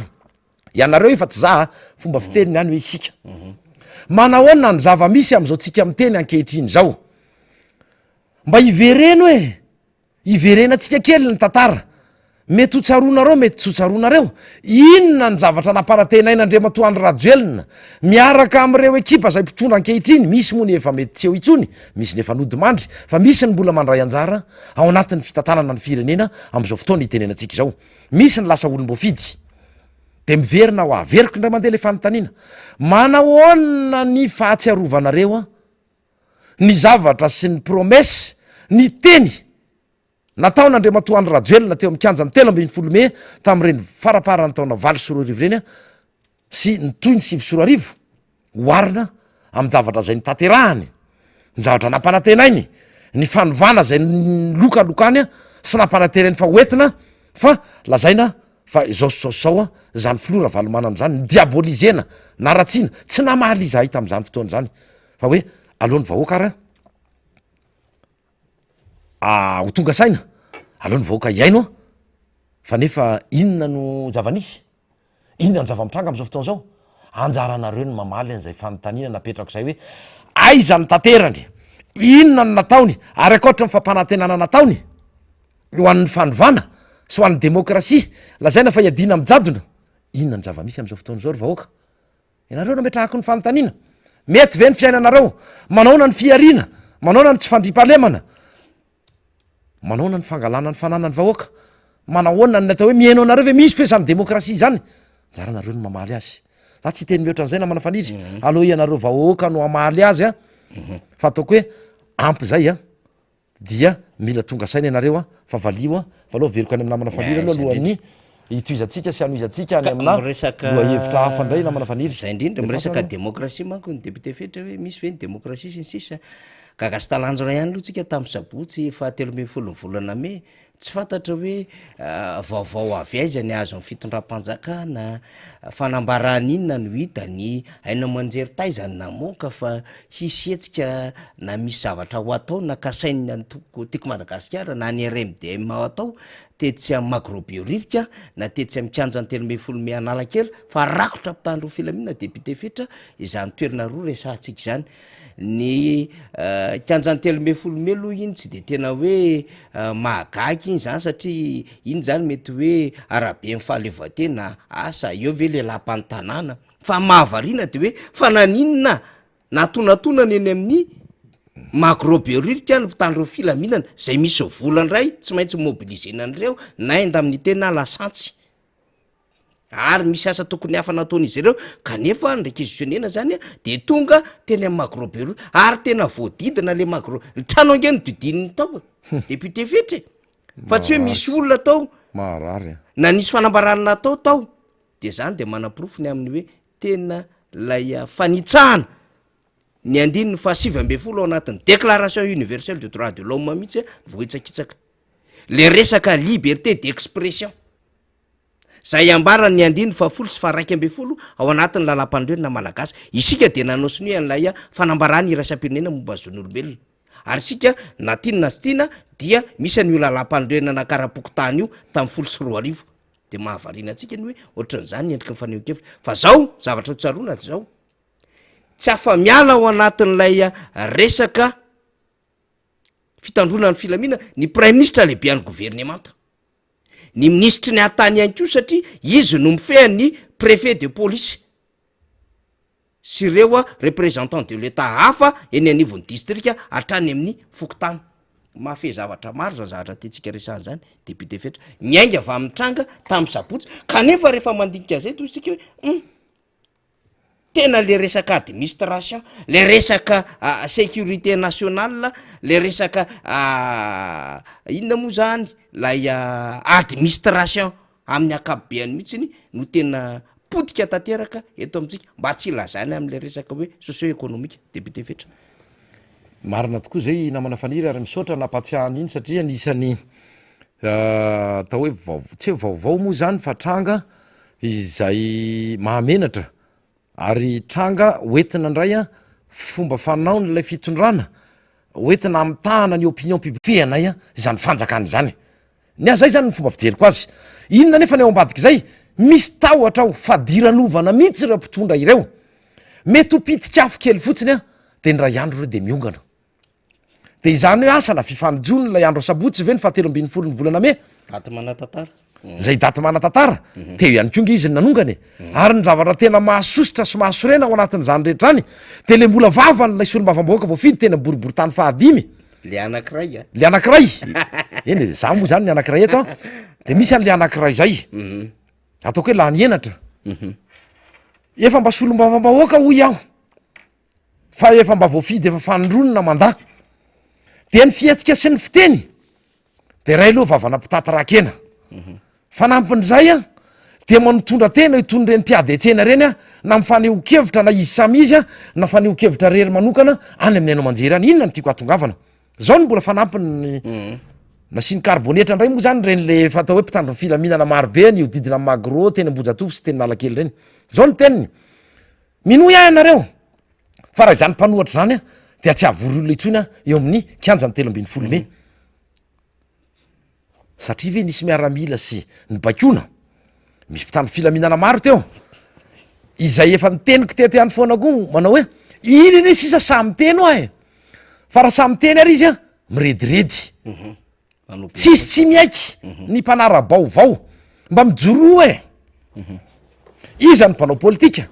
S6: ianareo efa tsy za a, fomba fiteny ny any hoe isika. Manahoana ny zava-misy amin'izao tsika miteny ankehitriny izao? Mba hivereno e! Hiverenantsika kely ny tantara. Mety ho tsaroanareo, mety tsy ho tsaroanareo. Inona ny zavatra nampanantenaina Andriamatoa Andry Rajoelina miaraka amin'ireo ekipa izay mpitondra ankehitriny? Misy moa ny efa mety tsy eo intsony, misy ny efa nodimandry, fa misy ny mbola mandray anjara ao anatin'ny fitantanana ny firenena amin'izao fotoana itenenantsika izao. Misy ny lasa olom-boafidy. Dia miverina aho, averiko indray mandeha ilay fanontaniana. Manahoana ny fahatsiarovanareo an? Ny zavatra sy ny promesse, ny teny nataon'Andriamatoa Andry Rajoelina teo amin'ny kianjan'ny 13 mey tamin'ireny faramparan'ny taona 2008 ireny sy nitohy ny 2009, oharina amin-javatra izay notanterahany, ny zavatra nampanantenainy, ny fanovana izay nilokalokany sy nampanantenainy fa hoentina fa lazaina fa izao sy izao sy izao izany filoha Ravalomanana izany, ni-diaboliser-na, naratsiana, tsy namaly izahay tamin'izany fotoana izany fa hoe aleo ny vahoaka ary ho tonga saina, aleo ny vahoaka hihaino fa nefa inona no zava-nisy? Inona ny zava-mitranga amin'izao fotoana izao? Anjaranareo ny mamaly an'izay fanontaniana napetrako izay hoe aiza ny tanterany? Inona no nataony? Ary ankoatra ny fampanantenana nataony ho an'ny fanovana sy ho an'ny demokrasia lazaina fa iadiana amin'ny jadona, inona ny zava-misy amin'izao fotoana izao ry vahoaka? Ianareo no ametrahako ny fanontaniana. Mety ve ny fiainanareo? Manaona ny fihariana? Manaona ny tsy fandriampahalemana? Manaona ny fangalana ny fananan'ny vahoaka? Manahoana ny atao hoe mihaino anareo ve misy ve izany demokrasia izany? Anjaranareo ny mamaly azy. Za tsy hiteny mihoatra an'izay namana Faniry. Mhm. Aleo ianareo vahoaka no hamaly azy a. Mhm. Fa ataoko hoe ampy zay a. Dia mila tonga saina ianareo a, fa valio a, fa aleo averiko any amin'ny namana Faniry aloha alohan'ny hitohizantsika sy hanohizantsika any amina lohahevitra hafa indray namana Faniry.
S3: Zay indrindra, miresaka demokrasia manko ny député Fetra hoe misy ve ny demokrasia sy ny sisa. Gaga sy talanjona ihany aloha tsika tamin'ny sabotsy faha 13 ny volana mey, tsy fantatra hoe vaovao avy aiza ny azon'ny fitondram-panjakana, fanambarana inona no hita, ny haino aman-jery taiza no namoaka fa hisy hetsika na misy zavatra ho atao na kasain'ny antoko Tiako Madagasikara na ny RMDM atao tetsy amin'ny Magro Behoririka na tetsy amin'ny kianjan'ny 13 mey Analakely fa rakotra mpitandro filaminana député Fetra izany toerana roa resahantsika izany. Ny kianjan'ny 13 mey aloha iny tsy de tena hoe mahagaga iny zany satria iny zany mety hoe araben'ny fahaleovantena, asa eo ve le lapan'ny tanàna, fa ny mahavariana de hoe fa naninona natonantonana eny amin'ny Magro Behoririka ny mpitandro ny filaminana zay misy vola ndray tsy maintsy mobiliser-na an'ireo na indemnité na lasantsy. ary misy asa tokony hafa nataon'izy ireo kanefa ny requisitionner-na zany de tonga teny amin'ny Magro Beroa ary tena voadidina le Magro, ny trano ange nodidininy tao e, député Fetra e, fa tsy hoe misy olona tao
S6: Maharary a.
S3: na nisy fanambarana natao tao, de zany de manaporofo ny amin'ny hoe tena lay fanitsahana ny andininy faha 19 ao anatin'ny déclaration universelle de droit de l'homme mihitsy voahitsakitsaka le resaka liberté d'expression. Izay ambaran' ny andininy fahafolo sy faha-iraika ambin'ny folo ao anatin' ny Lalàmpanorenana malagasy. Isika dia nanao sonia an'ilay Fanambarana iraisam-pirenena momba ny zon'olombelona. Ary isika, na tiana na tsy tiana, dia misy an'io Lalàmpanorenana kara-pokontany io tamin'ny 2010. Dia mahavariana antsika ny hoe ohatran'izany ny endriky ny fanehoan-kevitra. Fa izao, zavatra ho tsaroana dia izao, tsy afa-miala ao anatin'ilay resaka fitandroana ny filaminana ny Praiminisitra lehiben'ny governemanta. Ny minisitry ny atany ihany koa satria izy no mifehy ny préfet de police sy ireo représentant de l'Etat hafa eny anivon'ny distrika hatrany amin'ny fokontany. Mahafehy zavatra maro zany zavatra tiantsika resahana zany député Fetra. Miainga avy amin'ny tranga tamin'ny sabotsy kanefa rehefa mandinika an'izay toa isika hoe hum. Tena le resaka administration, le resaka sécurité nationale, le resaka inona moa zany lay administration amin'ny ankapobeany mihitsiny no tena potika tanteraka eto amintsika mba tsy hilazana am'le resaka hoe socio économique député Fetra.
S6: Marina tokoa zay namana Faniry ary misaotra nampatsiahy an'iny satria anisan'ny atao hoe vaov- tsy hoe vaovao moa zany fa tranga izay mahamenatra ary tranga hoentina indray an fomba fanaon'ilay fitondrana hoentina hamitahana ny opinion publique anay an izany fanjakana izany. Ny ahy zay zany ny fomba fijeriko azy. Inona anefa ny ao ambadik'izay? Misy tahotra ao fadiranovana mihitsy ireo mpitondra ireo. Mety ho pitik'afo kely fotsiny an, dia indray andro ireo dia miongana. Dia izany hoe asa na fifanojoana ilay andro asabotsy ve ny fahatelo ambin'ny folo ny volana mey?
S3: Daty manan-tantara.
S6: Izay daty manan-tantara, teo ihany koa nge izy no nanongana e. Ary ny zavatra tena mahasosotra sy mahasorena ao anatin'izany rehetra izany dia ilay mbola vavan'ilay solombavambahoaka voafidy teny amin'ny boriborintany fahadimy.
S3: Le anankiray a.
S6: Le anankiray. Eny e, za moa zany ny anankiray eto an. De misy an'le anankiray zay. Ataoko hoe lany henatra. Efa mba solombavambahoaka hoy aho. Fa efa mba voafidy efa fanindroany na mandat. Dia ny fihetsika sy ny fiteny dia ray aloha vavana mpitaty ra-kena. Fanampin'izay an, dia manotondra tena itony ireny mpiady an-tsena ireny an, na mifanehoan-kevitra na izy samy izy an, na fanehoan-kevitra rery manokana any amin'ny haino aman-jery any. Inona no tiako hahatongavana? Zao no mbola fanampiny nasiany karibonetra indray moa zany ireny le efa atao hoe mpitandro ny filaminana maro be nihodidina ny Magro teny Ambohijatovo sy teny Analakely ireny. Zao no teniny, minoa ahy ianareo fa raha izany mpanohatra izany an, dia tsy hahavory olona intsony aho eo amin'ny kianjan'ny 13 mey. Satria ve nisy miaramila sy nibaikoana? Misy mpitandro filaminana maro teo, izay efa niteniko teto ihany foana koa manao hoe iny anie sisa sahy miteny hoa e! Fa raha sahy miteny ary izy an, mirediredy. Tsisy tsy miaiky ny mpanara-baovao. Mba mijoroa e! Iza no mpanao politika?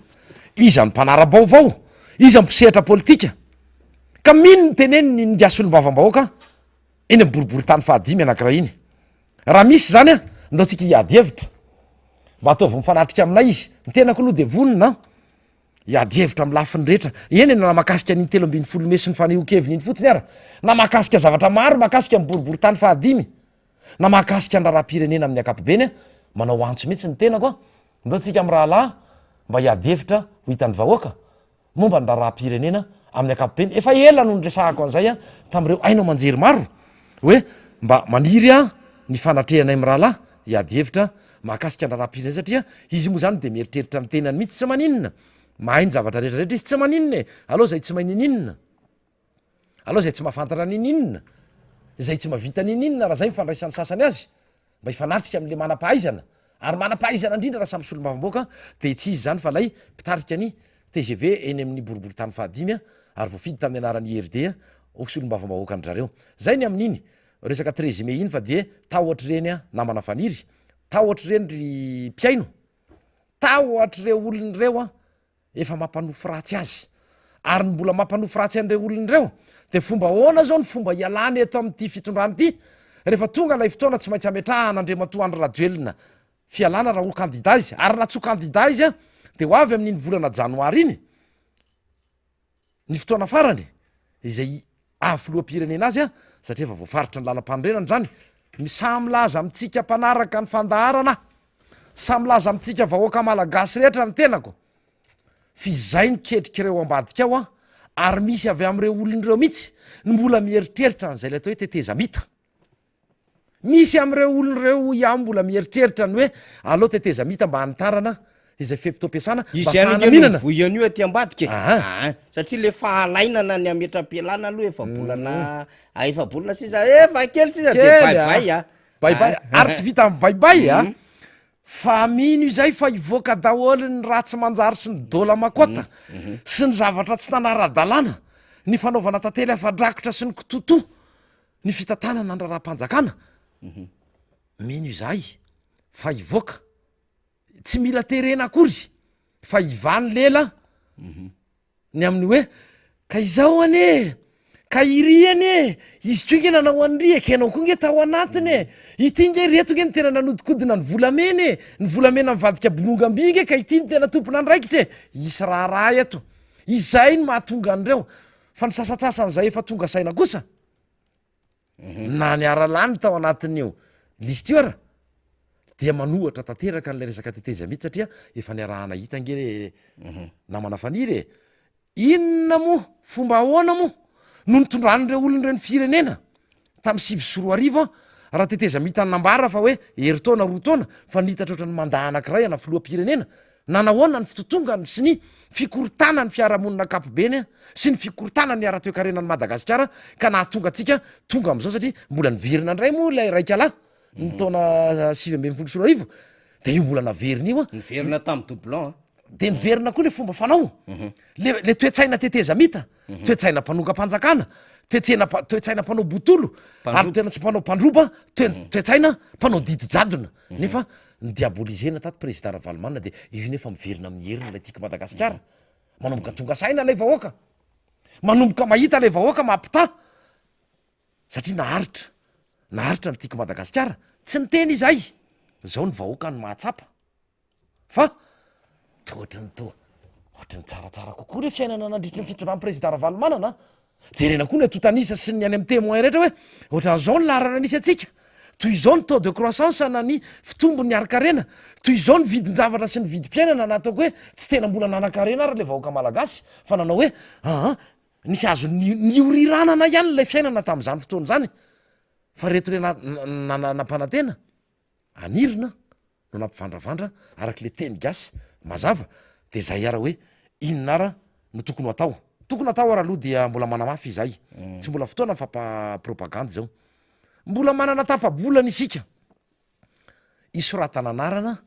S6: Iza no mpanara-baovao? Iza no mpisehatra politika? Ka mino ny teneniny ingahy solombavambahoaka eny amin'ny boriborintany fahadimy anankiray iny. Raha misy izany an, ndao tsika hiady hevitra. Mba ataovy mifanatrika aminay izy. Ny tenako aloha dia vonona an, hiady hevitra amin'ny lafiny rehetra. Eny e, na mahakasika an'iny 13 mey sy ny fanehoan-keviny iny fotsiny ara, na mahakasika zavatra maro mahakasika ny boriborintany fahadimy, na mahakasika ny raharaham-pirenena amin'ny ankapobeny an, manao antso mihitsy ny tenako an, ndao tsika mirahalahy mba hiady hevitra ho hitan'ny vahoaka. momba ny raharaham-pirenena amin'ny ankapobeny. Efa ela no niresahako an'izay tamin'ireo haino aman-jery maro hoe mba maniry aho ny fanatrehanay mirahalahy hiady hevitra mahakasika ny raharaham-pirenena satria izy moa izany dia mieritreritra ny tenany mihitsy, tsy maninona, mahay ny zavatra rehetra rehetra izy, tsy maninona e, aleo izay tsy mahay ninininona, aleo izay tsy mahafantatra ninininona, izay tsy mahavita ninininona raha izay ny fandraisan'ny sasany azy. mba hifanatrika amin'ilay manam-pahaizana, ary manam-pahaizana indrindra raha samy solombavambahoaka dia tsy iza izany fa ilay mpitarika ny tgv eny amin'ny boriborintany fahadimy ary voafidy tamin'ny anaran'ny IRD ho solombavambahoakan-dry zareo. Izay ny amin'iny resaka 13 mai iny fa dia tahotr'ireny namana Faniry, tahotr'ireny ry mpihaino, tahotr'ireo olona ireo efa mampanofy ratsy azy ary ny mbola mampanofy ratsy an'ireo olona ireo de fomba ahoana zao ny fomba hialana eto amin'ity fitondrana ity rehefa tonga ilay fotoana tsy maintsy ametrahana Andriamatoa Andry Rajoelina fialana raha ho kandida izy ary na tsy ho kandida izy a de ho avy amin'iny volana janoary iny ny fotoana farany izay aha filoham-pirenena azy a satria efa voafaritry ny lalam-panorenana izany samy milaza amintsika mpanaraka ny fandaharana Samy milaza amintsika vahoaka malagasy rehetra ny tenako f'izay ny ketrik'ireo ambadika ao an, ary misy avy amin'ireo olona ireo mihitsy no mbola mieritreritra an'izay ilay atao hoe tetezamita. Misy amin'ireo olona ireo hoy aho mbola mieritreritra ny hoe aleo tetezamita mba hanitarana izay fe-potoam-piasana mba
S3: Izy ihany
S6: ahafahana
S3: ange no
S6: mihinana.
S3: mivoy an'io aty ambadika e.
S6: Aha.
S3: Aa, satria le fahalainana ny hametra-pialana aloha efa-bolana, efa-bolana sisa, efa kely sisa de
S6: Kely
S3: bye
S6: a.
S3: bye a.
S6: Bay bay ary tsy vita amin'ny bay bay a fa mino izay fa hivoaka daholo ny ratsy manjary sy ny dola makota sy ny zavatra tsy nanara-dalàna ny fanaovana tantely afa-drakotra sy ny kitotoa ny fitantanana ny raharaham-panjakana mino izahay fa hivoaka tsy mila terena akory fa hivaha ny lela Ny amin'ny hoe, ka izao anie e, ka iry anie e, izy koa nge nanao an'iry e, ka ianao koa nge tao anatiny e, ity nge ireto nge no tena nanodikodina ny volamena e, ny volamena mivadika bolongam-by nge ka ity no tena tompon'andraikitra e, hisy raharaha eto. Izay no mahatonga an'ireo. Fa ny sasantsasany izay efa tonga saina kosa, na niara-lany tao anatin'io lisitra io ara, dia manohatra tanteraka an'ilay resaka tetezamita satria efa niarahana hita ange le namana Faniry e! Inona moa, fomba ahoana moa no nitondran'ireo olona ireo ny firenena tamin'ny 2009 an, raha tetezamita nambara fa hoe herintaona, roa taona, fa nitatra ohatran'ny mandat anankiray ana filoham-pirenena, Nanahoana ny fitotongany sy ny fikorontanan'ny fiarahamonina ankapobeny sy ny fikorontanan'ny ara-toekarenan'i Madagasikara ka nahatonga antsika tonga amin'izao satria mbola niverina indray moa ilay raikalahy ny taona 2019 dia io mbola naverina io an.
S3: Niverina tamin'ny doublon an.
S6: Dia niverina koa le fomba fanao, le le toe-tsaina tetezamita, toe-tsaina mpanongam-panjakana, toe-tsena toe-tsaina mpanao botolo, ary tena tsy mpanao mpandroba, toe- toe-tsaina mpanao didy jadona. Nefa ny diabolisena tato président Ravalomanana dia io nefa miverina amin'ny heriny ilay tiako Madagasikara. Manomboka tonga saina ilay vahoaka. Manomboka mahita ilay vahoaka mampitaha. Satria naharitra, naharitra ny tiako Madagasikara. Tsy niteny izahay. Izao ny vahoaka no mahatsapa. Fa toa ohatran'ny toa. Ohatry ny tsaratsara kokoa le fiainana nandritry ny fitondran'ny président Ravalomanana an! Jerena koa ny antontan'isa sy ny any amin'ny témoin rehetra hoe ohatran'izao ny laharana nisy antsika, toy izao ny taux de croissance na ny fitombon'ny harin-karena, toy izao ny vidin-javatra sy ny vidim-piainana na ataoko hoe tsy tena mbola nanan-karena ary le vahoaka malagasy fa nanao hoe aa nisy azo nioriranana ihany ilay fiainana tamin'izany fotoana izany fa reto le nampanantena anirina no nampivandravandra araka le teny gasy mazava de zay ara hoe inona ara no tokony ho atao? Tokony atao ara aloha dia mbola manamafy izay tsy mbola fotoana fampa propagandy zao mbola manana tapa-bolana isika isoratana anarana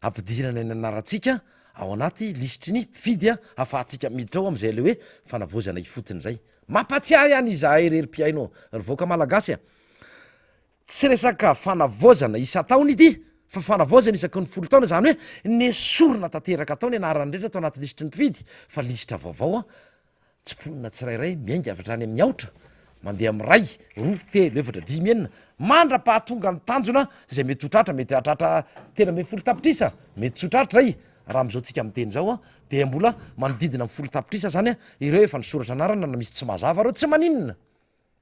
S6: ampidirana ny anarantsika ao anaty lisitry ny mpifidy ahafahantsika miditra ao am'izay le hoe fanavaozana ifotony zay mampatsiahy any izahay rery mpihaino ry vahoaka malagasy a Tsy resaka fanavaozana isan-taona ity fa fanavaozana isaky ny folo taona, izany hoe nesorina tanteraka tao ny anaran'ny rehetra tao anaty lisitry ny mpifidy fa lisitra vaovao tsy mponina tsirairay miainga avy hatrany amin'ny aotra mandeha amin'ny iray, roa, telo, efatra, dimy, enina mandra-pahatonga ny tanjona izay mety ho tratra, mety hahatratra 13 tapitrisa, mety tsy ho tratra izay raha amin'izao tsika miteny izao dia mbola manodidina ny folo tapitrisa izany ireo efa nisoratra anarana na misy tsy mazava ireo tsy maninona,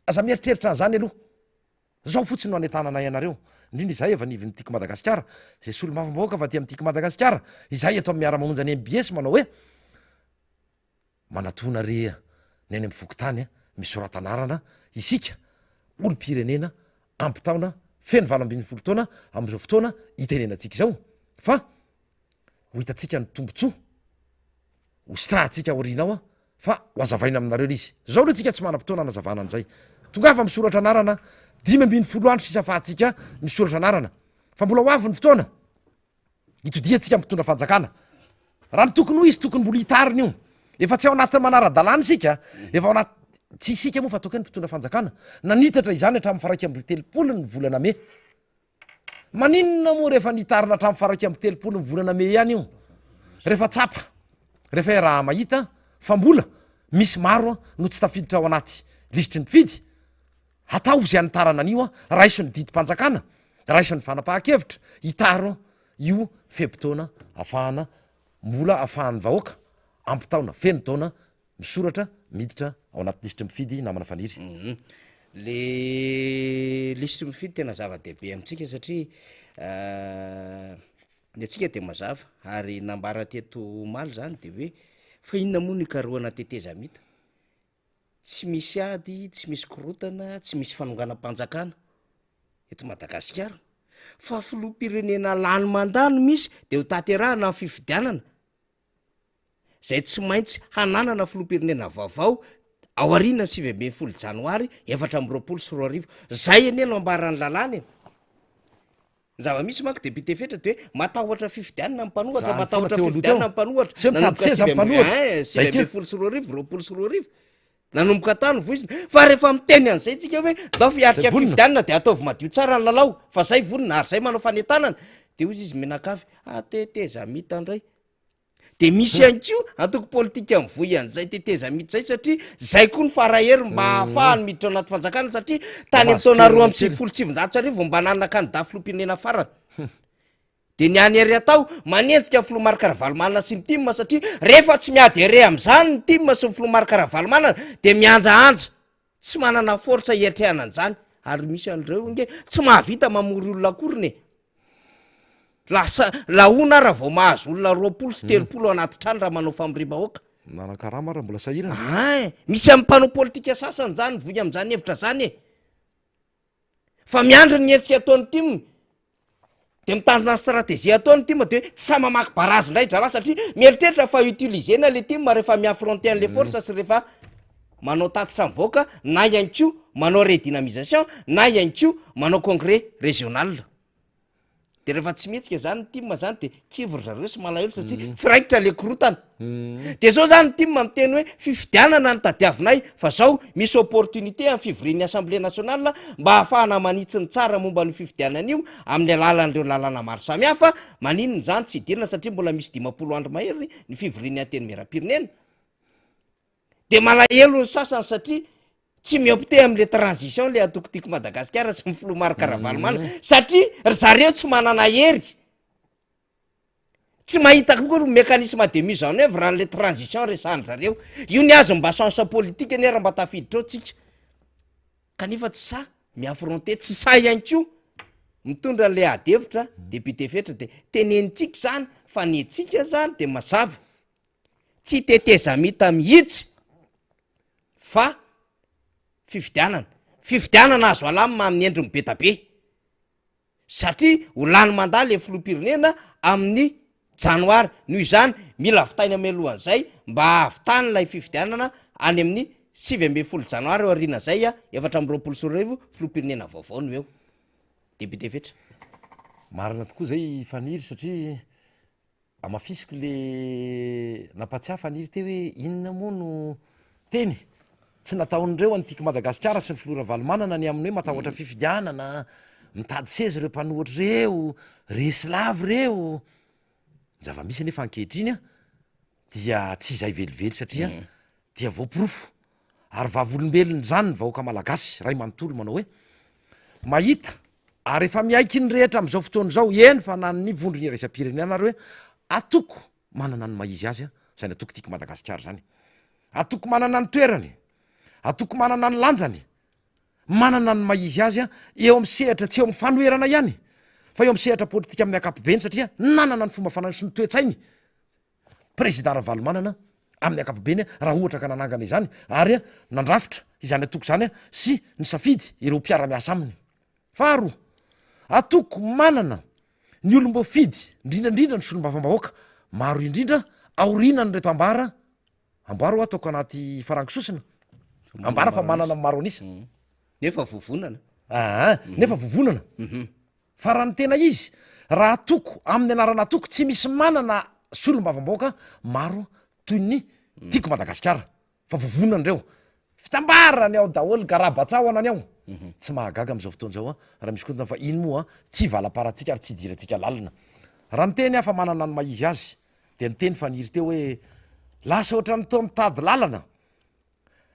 S6: aza mieritreritra an'izany aloha. Zao fotsiny no anentananay anareo, indrindra izahay avy anivon'ny Tiako Madagasikara, izay solombavambahoaka avy aty amin'ny Tiako Madagasikara, izahay eto amin'ny Miara-mamonjy any MBS manao hoe, manatona re ny any amin'ny fokontany misorata anarana isika olom-pirenena ampy taona feno 18 taona amin'izao fotoana itenenantsika izao fa ho hitantsika ny tombotsoa ho sitrahantsika aoriana ao fa ho azavaina aminareo ilay izy. Zao aloha tsika tsy manam-potoana hanazavana an'izay. Tongava misoratra anarana, 15 andro sisa afahantsika misoratra anarana. Fa mbola ho avy ny fotoana hitodiantsika mpitondra fanjakana. Raha ny tokony ho izy tokony mbola hitarina io. Efa tsy ao anatin'ny manara-dalàna isika, efa ao anaty tsy isika moa fa ataoko hoe ny mpitondra fanjakana. Nanitatra izany hatramin'ny faha 31 ny volana mey. Maninona moa rehefa nitarina hatramin'ny faha 31 ny volana mey ihany io? Rehefa tsapa, rehefa iaraha-mahita fa mbola misy maro no tsy tafiditra ao anaty lisitry ny mpifidy, ataovy izay hanitarana an'io, raiso ny didim-panjakana, raiso ny fanapahan-kevitra, hitaro io fe-potoana ahafahana mbola ahafahan'ny vahoaka ampy taona, feno taona Misoratra miditra ao anaty lisitry ny mpifidy namana Faniry.
S3: Le lisitry ny mpifidy tena zava-dehibe amintsika satria ny antsika de mazava ary nambara teto omaly zany de hoe fa inona moa no ikarohana tetezamita? Tsy misy ady, tsy misy korontana, tsy misy fanonganam-panjakana eto Madagasikara fa filoham-pirenena lany mandat no misy de ho tanterahana ny fifidianana. izay tsy maintsy hananana filoham-pirenena vaovao aorian'ny 19 janoary 2024. Zay anie no ambaran'ny lalàna e. Ny zava-misy manko député Fetra de hoe matahotra fifidianana ny mpanohatra,
S6: Zany foana
S3: matahotra
S6: teo aloha
S3: fifidianana
S6: teo.
S3: ny mpanohatra.
S6: Tsy hoe mitady
S3: Nanomboka
S6: seza ny
S3: sivy amby-
S6: mpanohatra.
S3: eh,
S6: Zay keo.
S3: 2019, 2020. Nanomboka tany voizina. Fa rehefa miteny an'izay tsika hoe ndao fiatrika
S6: Zay vonona.
S3: fifidianana de ataovy madio tsara ny lalao fa zay vonona ary zay manao fanentanana. De hozy izy mianakavy, ah tetezamita indray. De misy ihany koa antoko politika mivoy an'izay tetezamita izay satria zay koa ny faraheriny mba hahafahany miditra ao anaty fanjakana satria tany amin'ny taona 1992 vao mba nanana kandida filoham-pirenena farany. De ny any ery atao manenjika ny filoha Marc Ravalomanana sy ny tim satria rehefa tsy mi-adherer amin'izany ny tim sy ny filoha Marc Ravalomanana de mihanjahanja, tsy manana force hiatrehana an'izany ary misy an'ireo ange tsy mahavita mamory olona akoriny e. Lasa lahona raha vao mahazo olona 20 sy 30 anaty trano raha manao famoriam-bahoaka.
S6: Nanakarama raha mbola sahirana.
S3: Ay, misy amin'ny mpanao politika sasany zany voy amin'izany hevitra zany e. Fa miandry ny hetsika ataon'ny tim de mitandrina ny stratégie ataon'ny tim de hoe tsy sahy mamaky barazy indray dralahy satria mieritreritra fa utiliser-na le tim rehefa mi-affronter an'le force sy rehefa manao tatitra mivoaka na ihany koa manao redynamisation na ihany koa manao congrès régional. De rehefa tsy mihetsika zany ny tim zany de kivy ry zareo sy malahelo satria tsy raikitra le korotana. De zao zany ny tim miteny hoe fifidianana no tadiavinay fa zao misy opportunité amin'ny fivorian'ny assemblée nationale mba hahafahana manitsy ny tsara momba an'io fifidianana io amin'ny alalan'ireo lalàna maro samihafa, maninona izany tsy hidirana satria mbola misy 50 andro mahery ny fivorian'ny antenimierampirenena. De malahelo ny sasany satria tsy mi-opter am'le transition le antoko Tiako Madagasikara sy ny filoha Marc Ravalomanana satria ry zareo tsy manana hery. Tsy mahita akory ny mécanisme de mise en oeuvre an'le transition resahan-dry zareo. Io ny azy mba chance politique anie raha mba tafiditra ao tsika. Kanefa tsy sahy mi-affronter, tsy sahy ihany koa mitondra an'le ady hevitra député Fetra de tenenintsika zany fa ny antsika zany de mazava, tsy tetezamita mihitsy fa fifidianana, fifidianana azo alamina amin'ny endriny be da be. Satria ho lany mandat le filoham-pirenena amin'ny janoary, noho izany mila vitaina mialohan'izay mba hahavitany ilay fifidianana any amin'ny 19 janoary aorian'izay 2024 filoham-pirenena vaovao no eo. Député Fetra.
S6: Marina tokoa izay Faniry satria Hamafisiko le nampatsiahy Faniry teo hoe inona moa no teny tsy nataon'ireo an'i Tiako Madagasikara sy ny filoha Ravalomanana ny amin'ny hoe matahotra fifidianana, mitady seza ireo mpanohitra ireo, resy lava ireo. Ny zava-misy anefa ankehitriny dia tsy izay velively satria dia voaporofo ary vavolombelon'izany ny vahoaka malagasy ray manontolo manao hoe mahita ary efa miaiky ny rehetra amin'izao fotoana izao, eny fa na ny vondrona iraisam-pirenena ary hoe atoko manana ny maha izy azy izany atoko Tiako Madagasikara izany, atoko manana ny toerany, atoko manana ny lanjany, manana ny maha izy azy eo amin'ny sehatra tsy eo amin'ny fanoherana ihany fa eo amin'ny sehatra politika amin'ny ankapobeny satria nanana ny fomba fanao sy ny toe-tsainy Prezida Ravalomanana amin'ny ankapobeny raha ohatra ka nanangana izany ary nandrafitra izany antoko izany sy nisafidy ireo mpiara-miasa aminy. Faharoa, antoko manana ny olom-boafidy, indrindra indrindra ny solombavambahoaka maro indrindra aorianan'ireto ambara, amboary hoa ataoko anaty farango sosona, ambara fa manana ny maro an'isa.
S3: Nefa vovonana.
S6: Aa, nefa vovonana. Fa raha ny tena izy, raha atoko amin'ny anarana atoko, tsy misy manana solombavambahoaka maro toy ny Tiako Madagasikara, fa vovonana ireo. Fitambarany ao daholo, garaban-tsahona ny ao. Tsy mahagaga amin'izao fotoana izao raha misy korontana fa iny moa tsy valamparantsika ary tsy idirantsika lalina. Raha niteny aho fa manana ny maha izy azy, dia niteny Faniry teo hoe lasa ohatran'ny toa mitady lalana,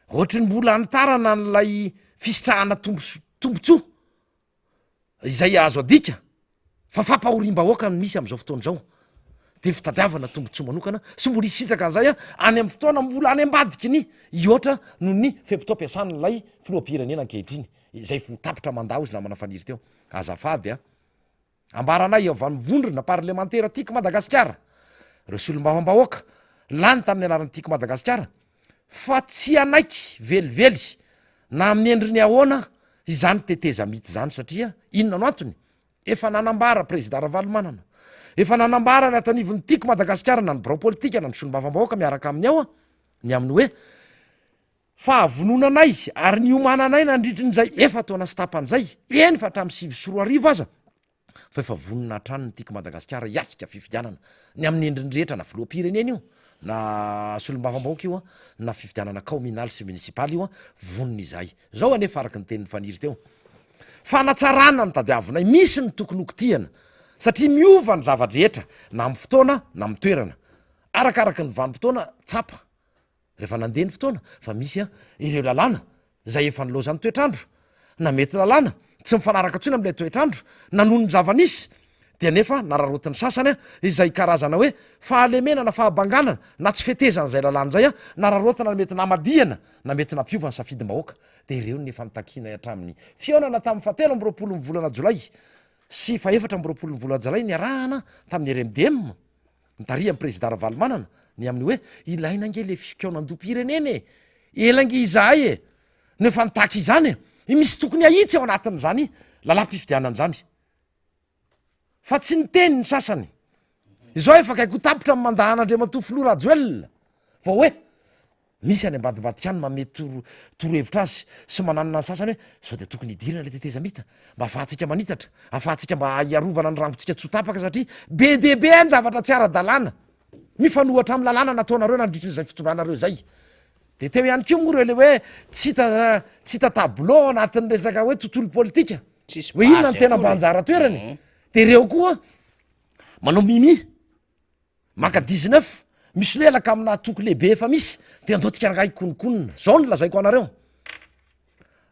S6: ohatry ny mbola anitarana an'ilay fisitrahana tombontsoa. izay azo adika fa fampahoriam-bahoaka no misy amin'izao fotoana izao de fitadiavana tombontsoa manokana sy mbola hisitraka an'izay a any amin'ny fotoana mbola any ambadiky ny hihoatra noho ny fe-potoam-piasan'ilay filoham-pirenena ankehitriny izay ho tapitra mandat hozy namana Faniry teo. Azafady a! Ambaranay avy amin'ny vondrona parlemantera Tiako Madagasikara, ireo solombavambahoaka lany tamin'ny anaran'ny Tiako Madagasikara fa tsy hanaiky velively na amin'ny endriny ahoana izany tetezamita izany satria inona no antony? Efa nanambara Prezida Ravalomanana, efa nanambara ny ato anivon'ny Tiako Madagasikara na ny birao politika na ny solombavambahoaka miaraka aminy ao ny amin'ny hoe fahavononanay ary niomananay nandritry ny izay efa-taona sy tapany izay, eny fa hatramin'ny 2009 aza fa efa vonona hatrany ny Tiako Madagasikara hiatrika fifidianana, ny amin'ny endriny rehetra na filoham-pirenena io na solombavambahoaka io na fifidianana kaominaly sy monisipaly io, vonona izahay. Izao anefa araka ny tenin'i Faniry teo, fanatsarana no tadiavinay, misy ny tokony hokitihana satria miova ny zava-drehetra na amin'ny fotoana na amin'ny toerana, arakaraka ny vanim-potoana tsapa Rehefa nandeha ny fotoana fa misy ireo lalàna izay efa nilaozan'ny toetr'andro, na mety lalàna tsy mifanaraka intsony amin'ilay toetr'andro, na noho ny zava-nisy, dia nefa nararaotin'ny sasany izay karazana hoe fahalemena na fahabangana na tsy fetezan'izay lalàna izay, nararaotina na mety namadihana na mety nampiova ny safidim-bahoaka. Dia ireo no efa nitakianay hatramin'ny fihaonana tamin'ny fahatelo amby roapolon'ny volana jolay sy fahefatra amby roapolon'ny volana jalay niarahana tamin'ny RMDM. Nitarihan'ny Prezida Ravalomanana ny amin'ny hoe ilaina ange le fikaonandoham-pirenena e! Ela ange izahay e! no efa nitaky izany e! Misy tokony hahitsy ao anatin'izany lalàm-pifidianana izany fa tsy niteny ny sasany. Izao efa akaiky ho tapitra ny mandat an'Andriamatoa Filoha Rajoelina vao hoe Misy any ambadimbadika any manome toro torohevitra azy sy mananona ny sasany hoe sao dia tokony hidirana ilay tetezamita mba ahafahantsika manitatra, ahafahantsika mba hiarovana ny rangotsika tsy ho tapaka satria be dia be ny zavatra tsy ara-dalàna mifanohatra amin'ny lalàna nataonareo nandritry izay fitondranareo izay. Dia teo ihany koa moa ireo ilay hoe tsy hita tsy hita tableau ao anatin'ny resaka hoe tontolo politika
S3: Tsisy
S6: hoe inona
S3: base
S6: ny tena mba
S3: akory e.
S6: anjara toerany. Dia ireo koa manao mimi. Maka 19, misolelaka amina antoko lehibe efa misy, dia andao tsika rangahy hikonokonona. Zao no lazaiko anareo,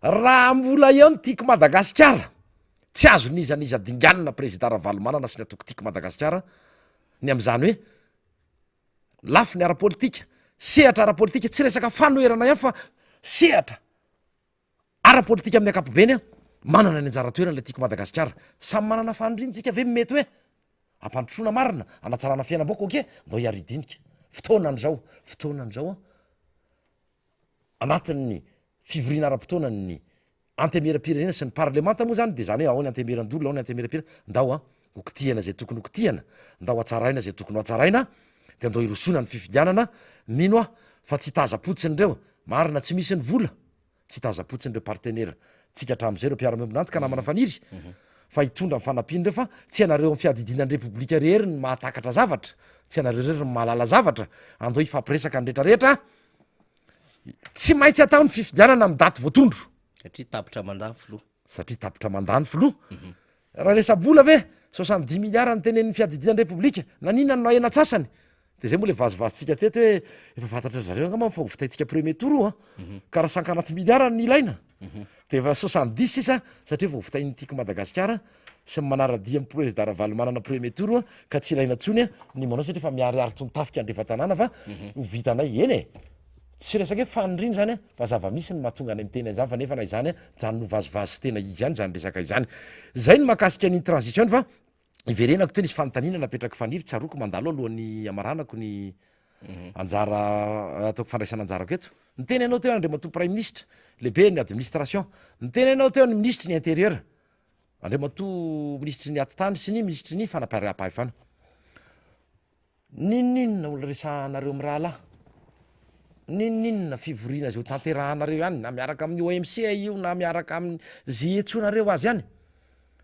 S6: raha mbola eo ny Tiako Madagasikara, tsy azon'iza n'iza dinganina Prezida Ravalomanana sy ny antoko Tiako Madagasikara. ny amin'izany hoe lafiny ara-politika, sehatra ara-politika, tsy resaka fanoherana ihany fa sehatra ara-politika amin'ny ankapobeny an, manana ny anjara toerany ilay Tiako Madagasikara. Samy manana faniriana tsika ve mety hoe ampandrosoana marina, anatsarana fiainam-bahoaka, ok, ndao hiara-hidinika. Fotoanan'izao, fotoanan'izao an, anatin'ny fivoriana ara-potoana ny Antemieram-pirenena sy ny parlemanta moa zany de zany hoe ao ny antemieran-doholona ao ny antemieram-pirenena, ndao an, ho kitihana izay tokony ho kitihana, ndao hatsaraina izay tokony ho hatsaraina, de andao hirosoana ny fifidianana, mino aho fa tsy hitazam-potsiny ireo, marina tsy misy ny vola, tsy hitazam-potsiny ireo partenera tsika hatramin'izay ireo mpiara-miombon'antoka namana Faniry, fa hitondra ny fanampiana ireo fa tsy ianareo amin'ny fiadidiana ny repoblika irery no mahatakatra zavatra, tsy ianareo irery no mahalala zavatra, andao hifampiresaka ny rehetra rehetra. Tsy maintsy atao ny fifidianana amin'ny daty voatondro.
S3: Satria tapitra mandà ny filoha.
S6: Satria tapitra mandà ny filoha. Raha resa-bola ve, soixante dix milliards no tenenin'ny fiadidiana ny Repoblika, naninona no nahena antsasany? Dia zay moa le vazivazintsika teto hoe efa fantatry zareo angamba fa ho vitaintsika premier tour io an. Ka raha cent quarante milliards no ilaina, dia efa soixante dix sisa satria vao vitain'ny Tiako Madagasikara sy ny manara-dia ny Prezida Ravalomanana premier tour ka tsy ilaina intsony ny manao satria efa miharihary toy ny tafika andrefan-tanàna fa ho vitanay. Eny e! Tsy resaka hoe faniriana izany fa zava-misy no mahatonga anay miteny an'izany fa nefa na izany mijanona ho vazivazy sy tena izy ihany izany resaka izany. Izay ny mahakasika an'iny transition iny fa iverenako teo nisy fanontaniana napetrak'i Faniry tsaroako mandalo alohan'ny hamaranako ny anjara ataoko fandraisana anjarako eto. Niteny ianao teo Andriamatoa Praiminisitra, lehiben'ny administration. Niteny ianao teo ny minisitry ny intérieur. Andriamatoa minisitry ny atitany sy ny minisitry ny fanapariaham-pahefana. N'inon'inona olona resahanareo mirahalahy, n'inon'inona fivoriana izay ho tanterahanareo ihany, na miaraka amin'ny OMC io na miaraka amin'ny izay iantsoanareo azy ihany,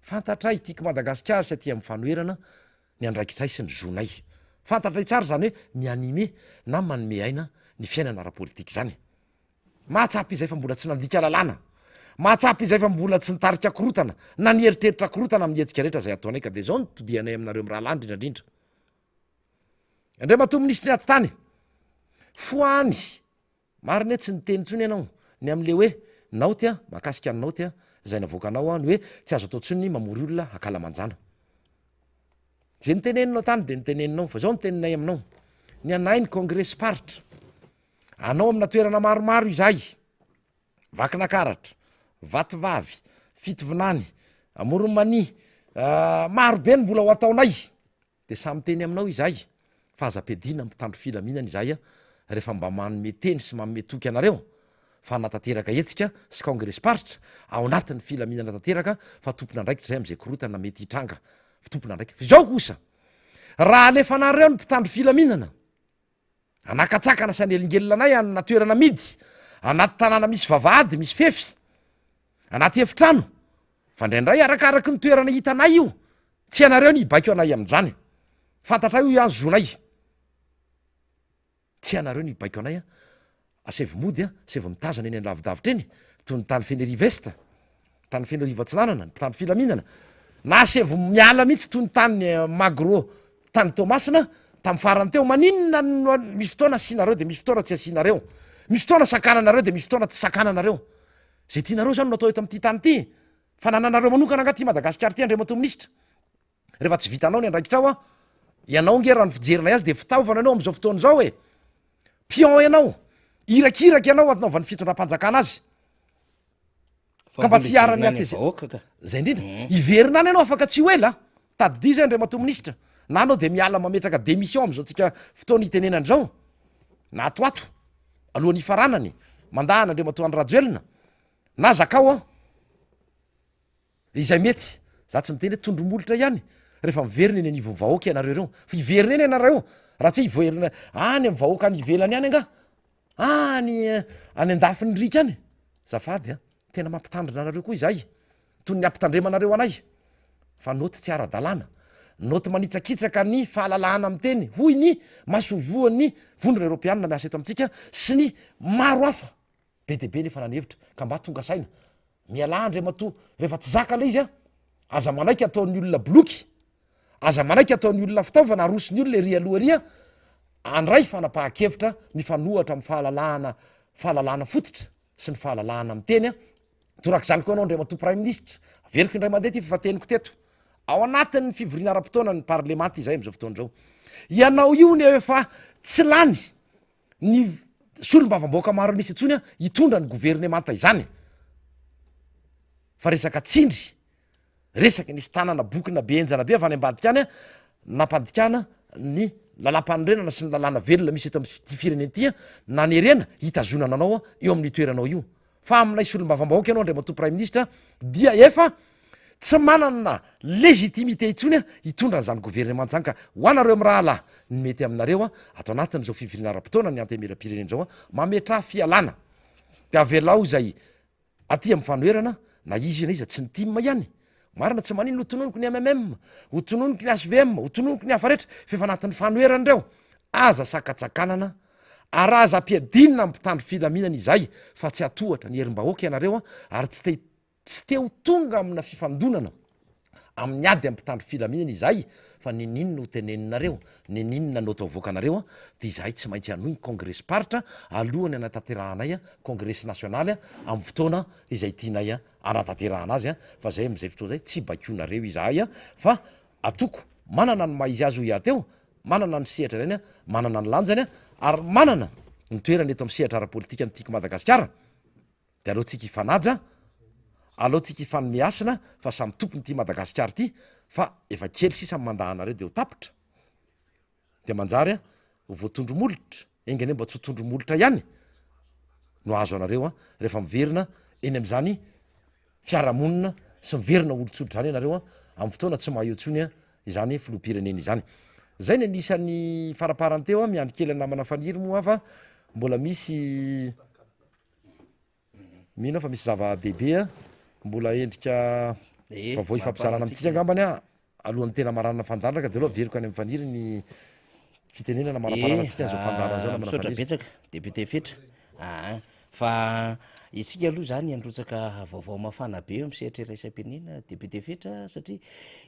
S6: fantatray tiako Madagasikara sy aty amin'ny fanoherana ny andraikitray sy ny zonay. Fantatray tsara izany hoe mi-animer na manome aina ny fiainana ara-politika izany. Mahatsapa izay fa mbola tsy nandika lalàna. Mahatsapa izay fa mbola tsy nitarika korotana na nieritreritra korotana amin'ny hetsika rehetra izay ataonay ka dia izao no todihanay aminareo mirahalahy indrindra indrindra. Andriamatoa minisitry ny atitany, foany, marina hoe tsy niteny intsony ianao ny amin'le hoe naoty a, mahakasika ny naoty a, izay navoakanao a, ny hoe tsy azo atao intsony ny mamory olona ankalamanjana. Izay niteneninao tany dia niteneninao fa izao no teninay aminao, ny anay ny kongresim-paritra, Anao amina toerana maromaro izahay, Vakinakaratra, Vatovavy, Fitovinany, Amoron'i Mania, maro be ny mbola ho ataonay, de samy miteny aminao izahay fa aza ampiadiana mpitandro filaminana izahay rehefa mba manome teny sy manome toky anareo fa hanatanteraka hetsika sy kaongresim-paritra ao anatin'ny filaminana tanteraka fa tompon'andraikitra izahay amin'izay korontana mety hitranga tompon'andraikitra fa izao kosa raha alefanareo ny mpitandro filaminana Hanakatsakana sy hanelingelina anay amina toerana midy, anaty tanàna misy vavahady, misy fefy, anaty efitrano, fa indraindray arakaraky ny toerana hitanay io, tsy ianareo ny hibaiko anay amin'izany. Fantatray hoy aho ny zonay. Tsy ianareo ny hibaiko anay, asaivo mody, asaivo mitazana eny an-davidavitra eny, toy ny tany Fenerive Est. Tany Fenoarivo Atsinanana, ny mpitandro filaminana, na asevo miala mihitsy toy ny tany Magro tany Toamasina tamin'ny farany teo, maninona no misy fotoana asianareo dia misy fotoana tsy asianareo, misy fotoana sakananareo dia misy fotoana tsy sakananareo. Izay tianareo izany no atao eto amin'ity tany ity. Fanananareo manokana angaha ity Madagasikara ity Andriamatoa Minisitra? Rehefa tsy vitanao ny andraikitrao an, ianao nge raha ny fijerinay azy dia fitaovana ianao amin'izao fotoana izao e. Pion ianao, irakiraka ianao anaovan'ny fitondram-panjakana azy. Ka mba tsy hiharan'ny hatezerana. Ka. Zay indrindra. Mhm. Hiverina any ianao afaka tsy ho ela. Tadidio izay Andriamatoa Minisitra. Na anao dia miala mametraka démission amin'izao tsika fotoana itenenana izao. Na ato ato. Alohan'ny hifaranany. Mandahana Andriamatoa Andry Rajoelina. Na zakao an. Izay mety. Za tsy miteny hoe tondro-molotra ihany. Rehefa miverina eny anivon'ny vahoaka ianareo ireo. Fa hiverina eny ianareo. Raha tsy hiverina any amin'ny vahoaka any ivelany any angaha. Any any andafin'ny riaka any. Zafady a, tena mampitandrina anareo koa izahay, toy ny ampitandremanareo anay, fa naoty tsy ara-dalàna, naoty manitsakitsaka ny fahalalahana miteny, hoy ny masoivohon'ny Vondrona Eoropeanina miasa eto amintsika sy ny maro hafa. Be dia be nefa na ny hevitra, ka mba tonga saina. Mialà Andriamatoa, rehefa tsy zaka ilay izy a, aza manaiky ataon'ny olona boloky, aza manaiky ataon'ny olona fitaovana, aroson'ny olona ery aloha ery a, handray fanapahan-kevitra mifanohatra amin'ny fahalalahana fahalalahana fototra sy ny fahalalahana miteny a. Torak'izany koa ianao Andriamatoa Praiminisitra, averiko indray mandeha ity fa efa teniko teto. Ao anatin'ny fivoriana ara-potoana ny parlemanta izahay amin'izao fotoana izao. Ianao io no efa tsy lany ny solombavambahoaka maro an'isa intsony hitondra ny governemanta izany fa resaka tsindry, resaka nisy tanana bokona be henjana be avy any ambadika any nampandikana ny lalàmpanorenana sy ny lalàna velona misy eto amin'ity firenena ity nanerena hitazonana anao eo amin'io toeranao io. Fa aminay solombavambahoaka ianao Andriamatoa Praiminisitra dia efa tsy manana légitimité intsony hitondra an'izany gouvernement izany ka ho anareo mirahalahy ny mety aminareo ato anatin'izao fivoriana ara-potoana ny antenimierampirenena izao mametraha fialana dia avelao izay aty amin'ny fanoherana na iza na iza tsy ny tim ihany marina tsy maninona ho tononiko ny mmm ho tononiko ny hvm ho tononiko ny hafa rehetra fa efa anatin'ny fanoherana ireo aza sakatsakanana Ary aza ampiadinina amin'ny mpitandro filaminana izahay fa tsy hatohatra ny herim-bahoaka ianareo ary tsy te tsy te ho tonga amina fifandonana amin'ny ady amin'ny mpitandro filaminana izahay fa ninininona ho teneninareo, ninininona note avoakanareo dia izahay tsy maintsy hanohy ny kongresim-paritra alohan'ny hanatanterahanay kongresy nasionaly amin'ny fotoana izay tianay hanatanterahana azy fa izay amin'izay fotoana izay tsy baikoinareo izahay fa atoko manana ny maha izy azy hoy aho teo Manana ny sehatra ilainy, manana ny lanjany ary manana ny toerany eto amin'ny sehatra ara-politika ny Tiako Madagasikara dia aleo tsika hifanaja, aleo tsika hifanome hasina fa samy tompon'ity Madagasikara ity fa efa kely sisa ny mandat anareo dia ho tapitra dia manjary ho voatondro molotra, enga anie mba tsy ho tondro molotra ihany no hahazo anareo rehefa miverina eny amin'izany fiarahamonina sy miverina olon-tsotra izany ianareo amin'ny fotoana tsy maha eo intsony izany filoham-pirenena izany. Izay ny anisan'ny faraparany teo, miandry kely an'i namana Faniry moa aho fa mbola misy mino aho fa misy zava-dehibe mbola endrika vaovao hifampizarana amintsika angambany Alohan'ny tena hamaranana fandaharana ka dia aleo averiko any amin'i Faniry ny fitenenana hamaraparana antsika an'izao fandaharana izao namana
S3: Misaotra
S6: Faniry.
S3: betsaka député Fetra aa fa isika aloha zany handrotsaka vaovao mafana be eo amin'ny sehatra iraisam-pirenena député Fetra satria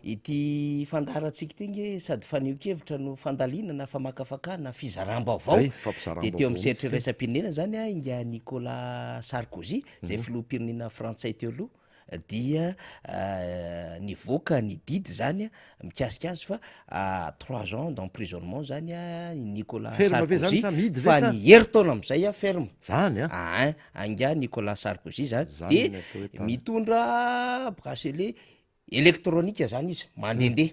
S3: ity fandaharantsika ity nge sady fanehoan-kevitra no fandalinana famakafakana fizaram-baovao
S6: Zay,
S3: dia teo
S6: fampizaram-baovao
S3: amin'ny
S6: mihitsy
S3: sehatra
S6: ity.
S3: iraisam-pirenena zany a ingahy Nicolas Sarkozy zay filoham-pirenena frantsay teo aloha dia nivoaka ny didy zany mikasika azy fa trois ans d'emprisonnement zany i Nicolas
S6: Ferme ve zany
S3: Sarkozy
S6: sa mihidy ve
S3: fa
S6: sa?
S3: ny herintaona am'zay a ferme
S6: Zany an?
S3: Ain, angaha Nicolas Sarkozy zany
S6: Zany
S3: de
S6: ny atao hoe tany.
S3: mitondra bracelet Elektronika zany izy, mandehandeha.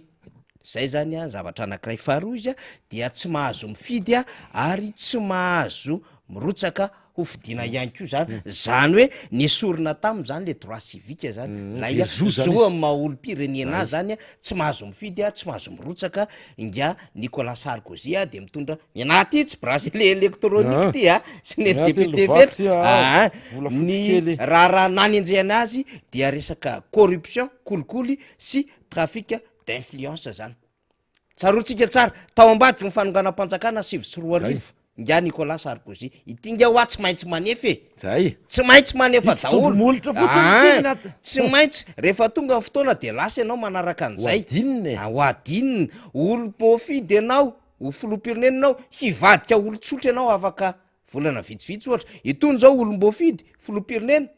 S3: Zay zany a zavatra anakiray. Faharoa izy a dia tsy mahazo mifidy a ary tsy mahazo mirotsaka ho fidiana ihany koa zany. Zany hoe nesorina taminy zany le droit civique zany, lay
S6: Very zo zany
S3: zo
S6: izy.
S3: amin'ny maha olom-pirenena azy zany a, tsy mahazo mifidy a, tsy mahazo mirotsaka ingahy Nicolas Sarkozy a de mitondra, ny anahy ty tsy bracelet électronique ty a, sy ny
S6: Ny ahy ty
S3: député
S6: lovako
S3: Fetra
S6: ty a,
S3: aa,
S6: volafotsy
S3: ny
S6: kely.
S3: raharaha nanenjehana azy dia resaka corruption, kolikoly sy trafic d'influence zany. Tsaroantsika tsara, tao ambadiky ny fanonganam-panjakana 2009, ingahy Nicolas Sarkozy, ity ingahy hoa tsy maintsy manefa e!
S6: Zay.
S3: Tsy maintsy manefa
S6: Itsy
S3: daholo.
S6: tondro-molotra fotsiny
S3: Aa,
S6: ity ny at-
S3: tsy maintsy, rehefa tonga ny fotoana de lasa ianao manaraka an'izay.
S6: Ho adinina e.
S3: Ah, ho adinina. Olom-boafidy ianao, ho filoham-pirenena ianao, hivadika olon-tsotra ianao afaka volana vitsivitsy ohatra. Itony zao olom-boafidy, filoham-pirenena,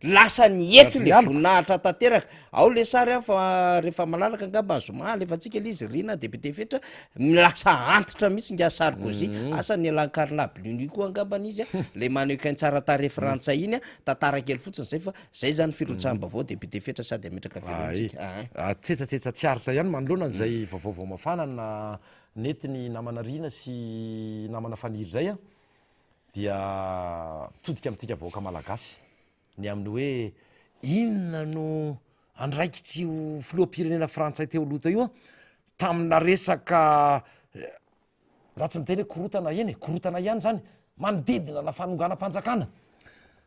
S3: lasa nihetsi le voninahitra tanteraka. Ao le sary an fa rehefa malalaka angamba zoma alefantsika le izy Rina député Fetra, lasa antitra mihitsy ingahy Sarkozy, asa nialan'i Carla Bruni koa angambany izy an, le mannequin tsara tarehy frantsay iny an, tantara kely fotsiny zay fa zay zany firotsaham-baovao député Fetra sady hametraka veloma
S6: Ay,
S3: tsika an.
S6: ah, tsetsatsetsa tsy aritra ihany manoloana an'izay vaovao vao mafana na nentin'ny namana Rina sy namana Faniry izay an, dia mitodika amintsika vahoaka malagasy ny amin'ny hoe inona no andraikitr'io filoham-pirenena frantsay teo aloha teo io tamina resaka za tsy miteny hoe korotana eny e, korotana ihany zany manodidina na fanonganam-panjakana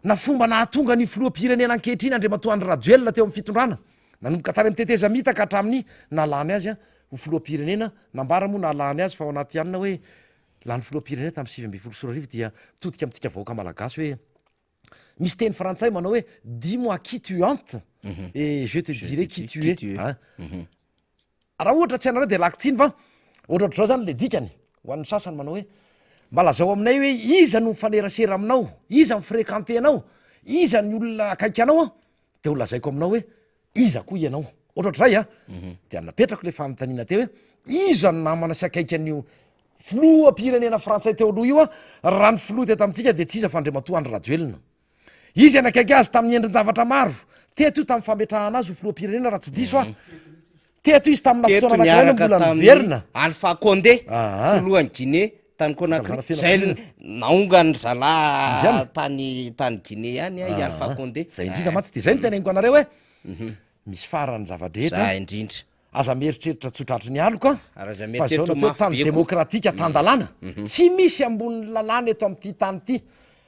S6: na fomba nahatonga ny filoham-pirenena ankehitriny Andriamatoa Andry Rajoelina teo amin'ny fitondrana nanomboka tany amin'ny tetezamita ka hatramin'ny nahalany azy ho filoham-pirenena nambara moa nahalany azy fa ao anaty ihany hoe Lany filoham-pirenena tamin'ny 2019 dia mitodika amintsika vahoaka malagasy hoe misy teny frantsay manao hoe dis moi qui tu hantes et je te dirai qui tu es hein. Raha ohatra tsy hainareo dia lako tsiny fa ohatrohatr'izao zany le dikany ho an'ny sasany manao hoe mba lazao aminay hoe iza no mifanerasera aminao, iza mi-fréquenter anao, iza ny olona akaiky anao an, dia ho lazaiko aminao hoe iza koa ianao. Ohatrohatr'izay an! Dia napetrako ilay fanontaniana teo hoe iza no namana sy akaiky an'io filoham-pirenena frantsay teo aloha io an? Raha ny filoha teto amintsika dia tsy iza fa Andriamatoa Andry Rajoelina. Izy nanakaiky azy tamin'ny endrin-javatra maro. Teto io tamin'ny fametrahana azy ho filoham-pirenena raha tsy diso aho. Teto izy tamina
S3: Teto
S6: fotoana anankiray no
S3: niaraka
S6: mbola
S3: tamin'ny
S6: niverina.
S3: Alpha Condé,
S6: Aa.
S3: filohan'i Guinée tany Conakry.
S6: Fitazana
S3: Zay
S6: fianakaviana.
S3: naongan'ny
S6: Izy
S3: zalahy
S6: ihany?
S3: tany tany Guinée ihany i Alpha
S6: Aa.
S3: Condé.
S6: Zay indrindra mantsy dia zay no teneniko anareo hoe misy farany ny zava-drehetra.
S3: Zay indrindra.
S6: Aza mieritreritra tsy ho tratry ny aloka
S3: Ary aza
S6: fa zao
S3: mieritreritra ho
S6: natao hoe
S3: mafy
S6: tany
S3: be koa.
S6: demokratika tan-dalàna. Tsy misy ambonin'ny lalàna eto amin'ity tany ity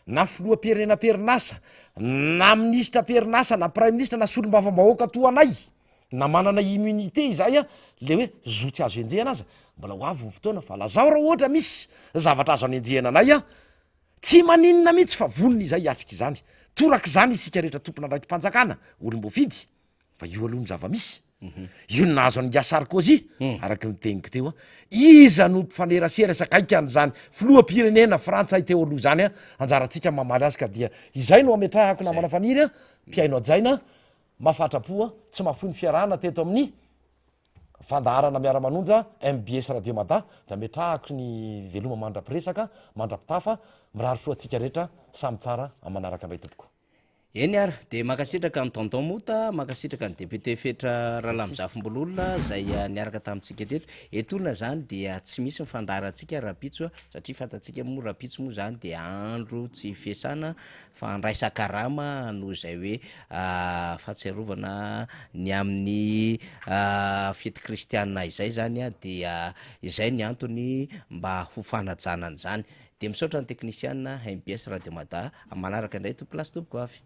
S6: na filoham-pirenena am-perinasa na minisitra am-perinasa na praiminisitra na solombavambahoaka toa anay na manana immunité izahay an, le hoe zo tsy azo enjehina aza mbola ho avy ny fotoana fa lazao raha ohatra misy zavatra azo anenjehina anay an, tsy maninona mihitsy fa vonona izahay hiatrika izany. Torak'izany isika rehetra tompon'andraiki-panjakana, olom-boafidy. Fa io aloha ny zava-misy. Io no nahazo an'ingahy Sarkozy, araka ny teniko teo. Iza no mpifanerasera isak'aika an'izany filoham-pirenena frantsay teo aloha izany an? Anjarantsika ny mamaly azy ka dia izay no ametrahako namana Faniry an, mpihaino hajaina, mahafatra-po an, tsy mahafoy ny fiarahana teto amin'ny fandaharana Miara-manonja mbs Radio Mada dia ametrahako ny veloma mandra-piresaka, mandra-pitafa, mirary soa antsika rehetra, samy tsara amin'ny manaraka indray tompoko.
S3: Eny ary, dia mankasitraka an'i Tonton Mota, mankasitraka ny député Fetra Ralamizafimbololona izay niaraka tamintsika teto. Etoana izany dia tsy misy ny fandaharantsika rahampitso satria fantatsika moa rahampitso moa izany dia andro tsy fiasana fa andraisan-karama noho izay hoe fahatsiarovana ny amin'ny fety kristiana izay izany dia izay ny antony mba ho fanajana an'izany. Dia misaotra ny teknisiana mbs Radio Mada, amin'ny manaraka indray tompokolahy sy tompokovavy.